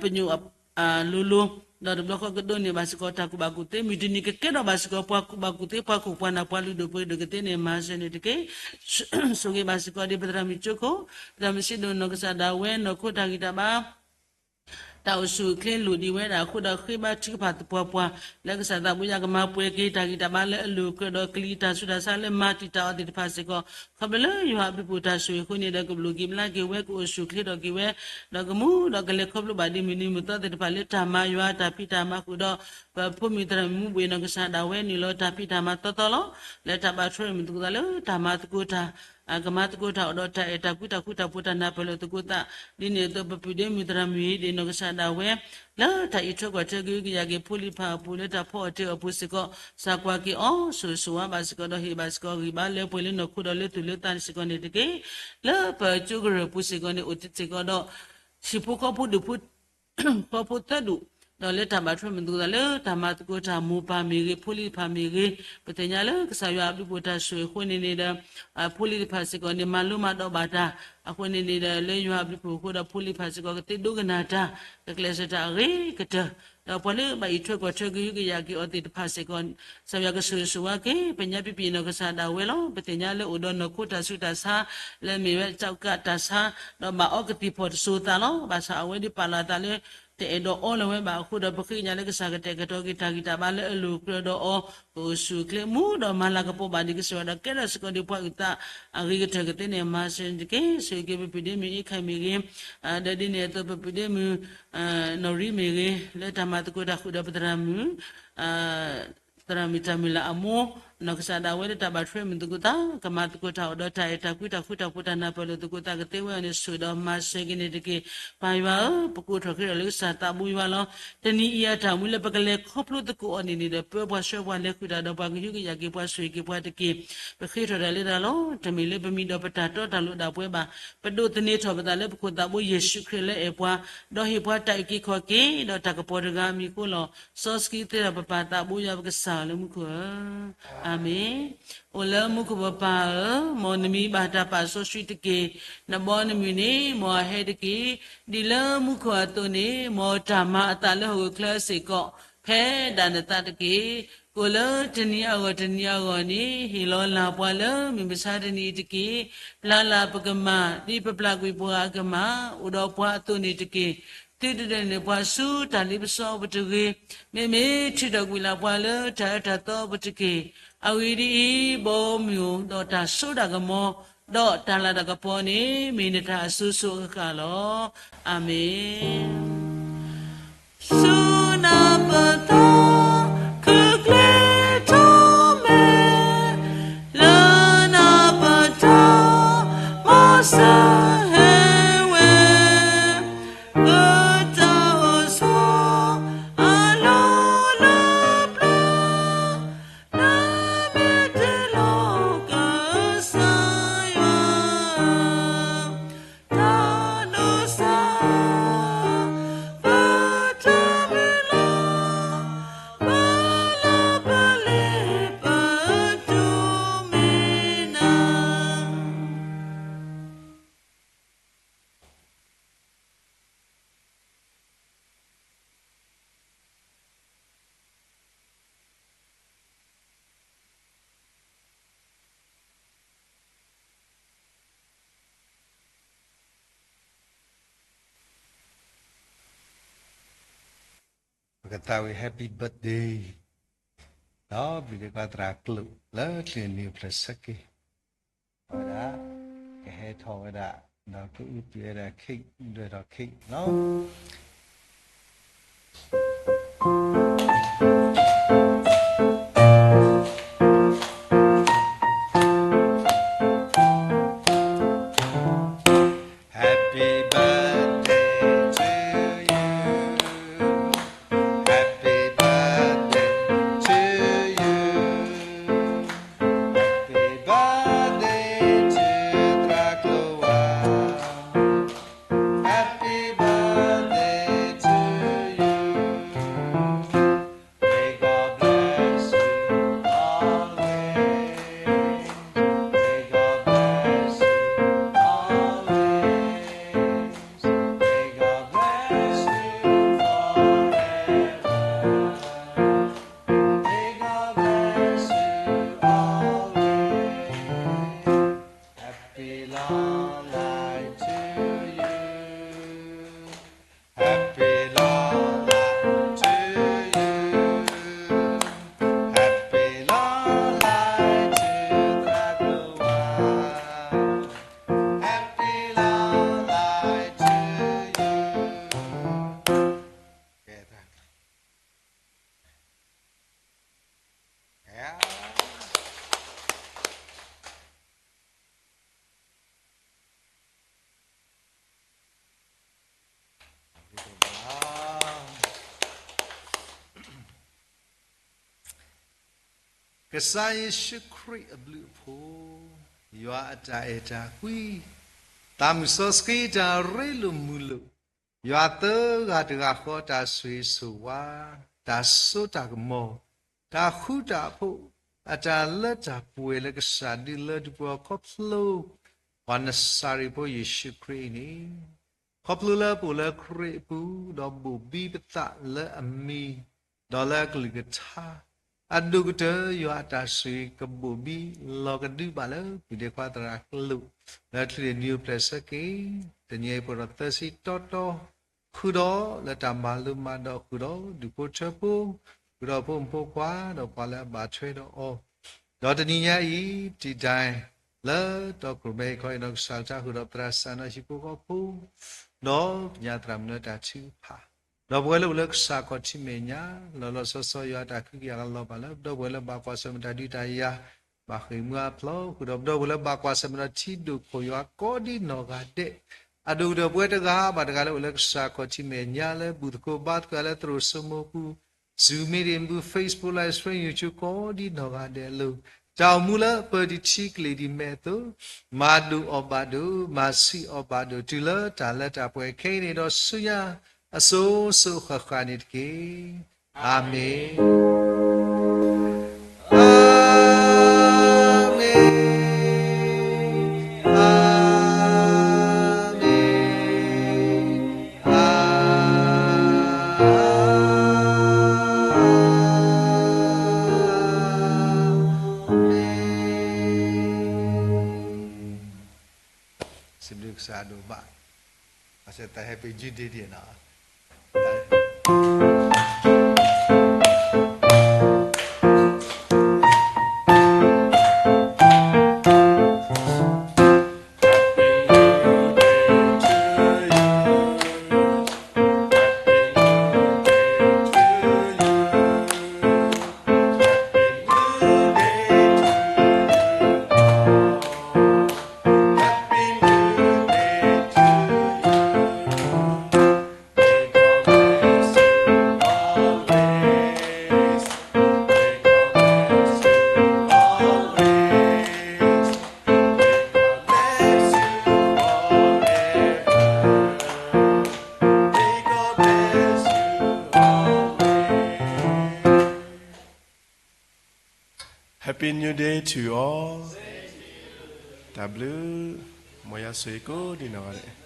ပညိၣ်လိၤလိၤ, ဒီးတဘျီဃီကဒိးန့ၢ်ဘၣ်စ့ၢ်ကီးတၢ်ကူၣ်ဘၣ်ကူၣ်သ့ မုၢ်တနံၤကကဲထီၣ်ဘၣ်စ့ၢ်ကီးပှၤကူၣ်ဘၣ်ကူၣ်သ့ ပှၤခိၣ်ပှၤနၢ် ပှၤလုၢ်ဒိၣ်ပှ့ၤဒိၣ်ကသ့န့ၣ်မၤစၢၤန့ၣ်တက့ၢ်. ဆိၣ်ဂ့ၤဘၣ်စ့ၢ်ကီးဒ်ပသရၣ်မုၣ်ကၠိခိၣ် သရၣ်မုၣ်စံးဒိၣ်နီၢ်ကစၢ်ဒၣ်ဝဲ နီၢ်ခိတၢ်ဂံၢ်တၢ်ဘါ တၢ်အိၣ်ဆူၣ်အိၣ်ချ့လိၣ်ဒံးဝဲဒၣ်အဃိဒီး ဃ့ဘါထုကဖၣ်သပှၢ်ပှၢ် လၢကစၢ်သးဘိယွၤကမၤပှဲၤက့ၤ တၢ်ဂံၢ်တၢ်ဘါလၢအလိၤကြၢးဒီးကလံၤတၢ်ဆူးတၢ်ဆါလၢမၤတံာ်တာ်အီၤသ့ၣ်တဖၣ်စ့ၢ်ကီး ခီဖျိလၢယွၤအဘျုးအဖှိၣ်တၢ်ဆိၣ်ဂ့ၤအဃိန့ၣ်ဒီး ကဘျိးက့ၤဘျါက့ၤဝဲ ကအိၣ်ဆူၣ်အိၣ်ချ့ထီၣ်က့ၤဝဲ ဒီးကမူဒီးကလဲၤခီဖျိဘၣ်ဒ်မုၢ်နံၤမုၢ်သီသ့ၣ်တဖၣ်လၢတၢ်မၤယွၤတၢ်ဖံးတၢ်မၤဃုာ်ဒီး ပဖိမုၣ်သရၣ်မုၣ်မူဘှံးနီၢ်ကစၢ်ဒၣ်ဝဲ နုာ်လီၤတၢ်ဖံးတၢ်မၤသီသီလီၤ. လၢတၢ်ဘၣ်ထွဲမုာ်သကိးသးလၢတၢ်မၤသကိးတၢ် ကမၤသကိးတၢ်အိၣ်ဒီးတၢ်အဲၣ်တၢ်ကွံတၢ်ဃူတၢ်ဖိးတၢ်နၢ်ပၢၢ်လိာ်သကိးသး ဒ်န့ၣ်အသိးပပုၢ်ဒ့မုၣ်သရၣ်မုၣ်အံၤ ဒ်နီၢ်ကစၢ်ဒၣ်ဝဲ လၢတၢ်အံးထွဲကွၢ်ထွဲကဟုကယာ်က့ၤဖိလံၤတဖၣ်အပူၤ လၢတၢ်ဖီအီၣ်တ့ၢ်အီၣ်ပူၤစ့ၢ်ကီး စၢ်ကွၢ်က့ၤအီၤ ဆိၣ်ဂ့ၤဆိၣ်ဝါဘၣ်စ့ၢ်ကီး ဒီးဟ့ၣ်ဘၣ်စ့ၢ်ကီးဂံၢ်ဘါလၢပှဲၤလၢနီၢ်ခိဒီးလၢသူၣ်လၢသးန့ၣ်စ့ၢ်ကီးန့ၣ်တက့ၢ်. လၢပကၠိကရၢၢ်ပူၤစ့ၢ်ကီးန့ၣ် အိၣ်တ့ၢ်စ့ၢ်ကီးဒီး ဟံၣ်ဖိဃီဖိဒူၣ်ဖိ ဃီဖိသၢဒူၣ်, ဒီးလၢတၢ်ဘၣ်ထွဲမုာ်သကိးသးလၢတၢ်မၤသကိးတၢ်မိၢ်ပၢ်မ့ၢ်ဂ့ၤ ဖိလံၤတဖၣ်မ့ၢ်ဂ့ၤ, ပသ့ၣ်ညါလၢကစၢ်ယွၤအဘျုးအဖှိၣ်တၢ်ဆိၣ်ဂ့ၤအဃိန့ၣ်န့ၣ်ဒီး ဖိလံၤတဖၣ်စ့ၢ်ကီးန့ၣ် မၤလိမၤဒိးဘၣ်တၢ် အဃိန့ၣ်န့ၣ်ဒီး လၢယွၤအဘျုးအဖှိၣ်အဃိဒီး ဖိလံၤတဖၣ်စ့ၢ်ကီးကသ့ဒိကနၣ်တၢ် ကကျဲးစၢးတၢ်အဂ့ၤကတၢၢ်, ဒီးပှၤလၢဘၣ်အံးထွဲကွၢ်ထွဲကဟုကယာ်က့ၤအီၤသ့ၣ်တဖၣ်စ့ၢ်ကီး ကစၢ်ယွၤကဆိၣ်ဂ့ၤဆိၣ်ဝါက့ၤ ပညါပပံာ်နီၢ်ကစၢ်ဒၣ်ဝဲလီၤ. ပသ့ၣ်ညါလၢအိၣ်ဒီးနီၢ်ခိတၢ်ဆူးတၢ်ဆါ လၢမ့ၢ်ဝဲကၠီကးတၢ်ဆါ ဒီးဘၣ်အီကသံၣ်ဖီၣ်တစိၤသးလီၤ. ဘၣ်ဆၣ်အဝဲဒၣ်ပာ်လီၤအသးလၢ တအဲၣ်ဒိးအီလၢၤဝဲဘၣ်အဃိဒီး ပဃ့ကညးလၢကစၢ်ကတဲာ်ကတီၤက့ၤတၢ်ဂံၢ်တၢ်ဘါလၢအလိၤကြၢးဒီးအီၤ ကအိၣ်ဆူၣ်အိၣ်ချ့မူဒီးမၤလၤကပီၤဘၣ်ဒံးကစၢ်ယွၤဒီး ကဲထီၣ်စ့ၢ်ကီးဒံးပှၤအုၣ်သးအဂ့ၤကတၢၢ်ကသ့န့ၣ် မၤစၢၤန့ၣ်တက့ၢ်. ဆိၣ်ဂ့ၤက့ၤပပုၢ်ဒ့မုၣ်အ့ခၢၣ်မ့ၢ်ဂ့ၤ, ဒီးဒ်န့ၣ်အသိးပပုၢ်ဒ့မုၣ် နီၢ်ရံမ့ၢ်ဂ့ၤ လၢတၢ်မၤသကိးတၢ်ဃုာ်ဒီးပသရၣ်မုၣ် သရၣ်မုၣ်တၢ်မုၢ်လၢ်အမိၢ် နီၢ်ကစၢ်ဒၣ်ဝဲလၢတၢ်ဘၣ်ထွဲမုာ်သကိးသး ကမၤသကိးတၢ်အိၣ်ဒီးတၢ်အဲၣ်တၢ်ကွံတၢ်ဃူတၢ်ဖိးတၢ်နၢ်ပၢၢ်လိာ်သကိးသးကသ့ဝဲအီၤန့ၣ် ဆိၣ်ဒီးမၤစၢၤက့ၤန့ၣ်တက့ၢ်. ပၢ်ယွၤဧၢ, ပကိးထီၣ်ဃ့ထီၣ်လၢကစၢ်သးဘိယွၤလီၤ. တနံၤအံၤအတၢ်မူလၢပကလဲၤခီဖျိသကိးအီၤန့ၣ်န့ၣ်ဒီး ပၢပှၤဆှၢပှၤလဲၤဃုာ်တၢ်ဒီးပှၤကဟုကယာ်က့ၤပှၤဆိၣ်ဂ့ၤက့ၤပှၤတက့ၢ်. ပဃ့ထီၣ်တၢ်လၢတၢ်လီၤ. တမ့ၢ်လၢပမံၤဒီးပတၢ်တီတၢ်လိၤဒၣ်ပှဲၤဘၣ်. ပဒိးသန့ၤထီၣ်ပသးလၢပခိၣ်သးဘိယ့ၣ်ၡူးခရံာ်လၢအဲၣ်ပှၤ, ဒီးဟ့ၣ်ပှၤတၢ်အုၣ်က့ၤခီၣ်က့ၤ ဒီးတၢ်ကပီၤတဂၤအမံၤအဃိလီၤ. စီဆှံသ့ဒီးပပၢ်သးဘိယွၤပကစၢ်လၢမူခိၣ်ဧၢ, အၤမ့ၣ်. အိၣ်လၢမူခိၣ်ပပၢ်ဧၢ, မ်နမံၤဘၣ်တၢ်ပာ်စီဆှံတက့ၢ်. နဘီနမုၢ်န့ၣ် မ်အဟဲတက့ၢ်. ဒ်လၢမူခိၣ်အသိးန့ၣ် မ်တၢ်မၤအသးလၢဟီၣ်ခိၣ်ချၢစ့ၢ်ကီး ဖဲဒၣ်နသးတက့ၢ်. ကိးလၢတနံၤအဂီၢ်တနံၤအဂီၢ်န့ၣ် ဟ့ၣ်လီၤလၢ်ပှၤလၢမုၢ်မဆါတနံၤအံၤတက့ၢ်. ပျၢ်လၢ်ပကမၢ် ဒ်ပပျၢ်ကွံာ်ပှၤအကမၢ် အိၣ်ဒီးပှၤအသိးန့ၣ်တက့ၢ်. သုတဒုးနဲၣ်ပှၤဆူတၢ်လ့ပစီပူၤတဂ့ၤ. မ့မ့ၢ်ထုးထီၣ်ကွံာ်လၢ်ပှၤလၢတၢ်အၢတၢ်သီပူၤတက့ၢ်. အဂ့ၢ်ဒ်အံၤ, ဘီမုၢ်ဒီးတၢ်စိတၢ်ကမီၤ ဒီးတၢ်လၤတၢ်ကပီၤန့ၣ် မ့ၢ်နတၢ်အစိၤစိၤအဃၣ်ဃၣ်လီၤ. အၤမ့ၣ်. ဆူနပတီၢ် ကကျဲထီၣ်မဲာ် လၢနပတီၢ် မ်စၢဟဲဝဲ ပတၢ်အိၣ်ဆိး အလီၢ်လၢပျၢၤ နမ့ၢ်တ့လီၤကစၢ်ယွၤ တၢ်ဒိးစၢ် ပတၢ်မုၢ်လၢ် ကသးဝံၣ် Happy Birthday ဒီးပျံၤဒ့ခွါသရၣ်ကျိာ်လၢချံးန့ၣ် နံၣ်အိၣ်ဖျဲၣ်ဆၢက့ၤ, အဝဲဒၣ် ကဟဲထီၣ်ဝဲဒၣ် ဒီးကအုပှၤဝဲဒၣ် cake ဒွဲၣ်ထီၣ် cake လီၤ. Happy birthday to you. Happy birthday to you. Happy birthday to သရၣ်ကျိာ်ဝါ. Happy birthday to you. May God bless you always. May God bless you always. May God bless you forever. May God bless you always. Happy long life to you. Happy long life to you. Happy long life to သရၣ်ကျိာ်ဝါ. Happy long life to you. ကဲ, yeah. ကစၢ်ယ့ၣ်ၡူးခရံာ်အဘျုးအဖှိၣ်, ယွၤအတၢ်အဲၣ်တၢ်ကွံ, သးမုၢ်စီဆှံတၢ်ရ့လိာ်မုာ်လိာ်, ယွၤသၢဂၤတဂၤဃီတၢ်ဆိၣ်ဂ့ၤဆိၣ်ဝါ, တၢ်စိတၢ်ကမီၤ, တၢ်ဃူတၢ်ဖိး, အတၢ်လၢတၢ်ပှဲၤလၢကစၢ်ဒုးလၢဒုးပှၤခီဖျိ ပှၤနစၤရ့းဖိယ့ၣ်ၡူးခရံာ်အံၤန့ၣ်, ခီဖျိလၢပအိၣ်လၢခရံာ်အပူၤ, ဒီးဘိၣ်ဘံပသးလၢအမံၤ, ဒီးလၢအကလုၢ်ကထါ, အဒိၣ်ကတၢၢ်ယွၤအတၢ်ဆိၣ်ဂ့ၤကဘိၣ်ဘံလီၤကဒုဘၣ်လၢပျံၤဒ့ခွါသရၣ်ကျိာ်, လၢချံးန့ၣ်နံၣ်အိၣ်ဖျဲၣ်ဆၢက့ၤ, တနံၤအံၤပှဲၤဒီးသၢဆံတီတီ, ဃုာ်ဒီးလၢတၢ်မၤလိမၤဒိးဃုာ်ဒီး ဒူၣ်ဖိထၢဖိ, ဃုာ်ဒီးဖိမုၣ်ဖိခွါ, ဒီးပှၤလၢအဘၣ်ထွဲဒီးအီၤ, ဒီးတနံၤညါအံၤ, တံာ်တာ် လၢတီခိၣ်မဲဟ့ၣ်ခီအံၤဒီး ကစၢ်ကစၢ်ဃုာ်ဒီးပသရၣ်စၢ်နီၣ်ဟံၣ်ဖိဃီဖိ, ဒီးပညါသရၣ်မုၣ်လၢတၢ်ထုကဖၣ်, ဒီးပဝဲလၢအိၣ်လၢကစၢ်ခီၣ်ထံးမဲာ်ညါ, လီၤလီၤဆီဆီယွၤအတၢ်ခုကယၤကလီၤဘၣ်လၢ ဒီပုၢ်ဝဲၢ်လၢဘၣ်ကွၢ်ဆၢၣ်မဲာ်တၢ်ဒုးတၢ်ယၤ, ဘၣ်ဃ့ၢ်မှံဟးဖျိးဃုာ်ဒီး ဒီပုၢ်ဝဲၢ်လၢဘၣ်ကွၢ်ဆၢၣ်မဲာ်ဒီးထံဒိၣ်ခိၣ်ယွၤကိးဒံနီၢ်ဂၤဒဲး, အဒိၣ်ကတၢၢ်ပဝဲတဂၤဘၣ်တဂၤလၢအိၣ်လၢကစၢ်ခီၣ်ထံးမဲာ်ညါလၢဘူၣ်သကိးဘါသကိးလၢသရိာ်စိမိၤပူၤ, Zoom meeting ပူၤ, Facebook Live Stream, YouTube ကိးဒံနီၢ်ဂၤဒဲးအလိၤ, တၢ်အိၣ်မူလၢပၢၤဒံးထံကလံၤဒံးမဲာ်အသိး, မၤဒိၣ်အီၣ်ဘၣ်ဒိၣ်, မၤဆံးအီၣ်ဘၣ်ဒိၣ်, တုၤလၢတၢ်လၢတၢ်ပှဲၤခဲအံၤန့ၣ်ဒီးဆူညါ, အစိၤစိၤဃၣ်ဃၣ်န့ၣ်တက့ၢ်. အၤမ့ၣ်, အၤမ့ၣ်, အၤမ့ၣ်, အၤမ့ၣ်. စံးဘျုးကစၢ်ဒိၣ်မး, အစတၢ် Happy New Day ဒ်နီၤ. Happy New Day to all. တၢ်ဘျုး, မ်ယွၤဆိၣ်ဂ့ၤကိးဒံနီၢ်ဂၤဒဲး.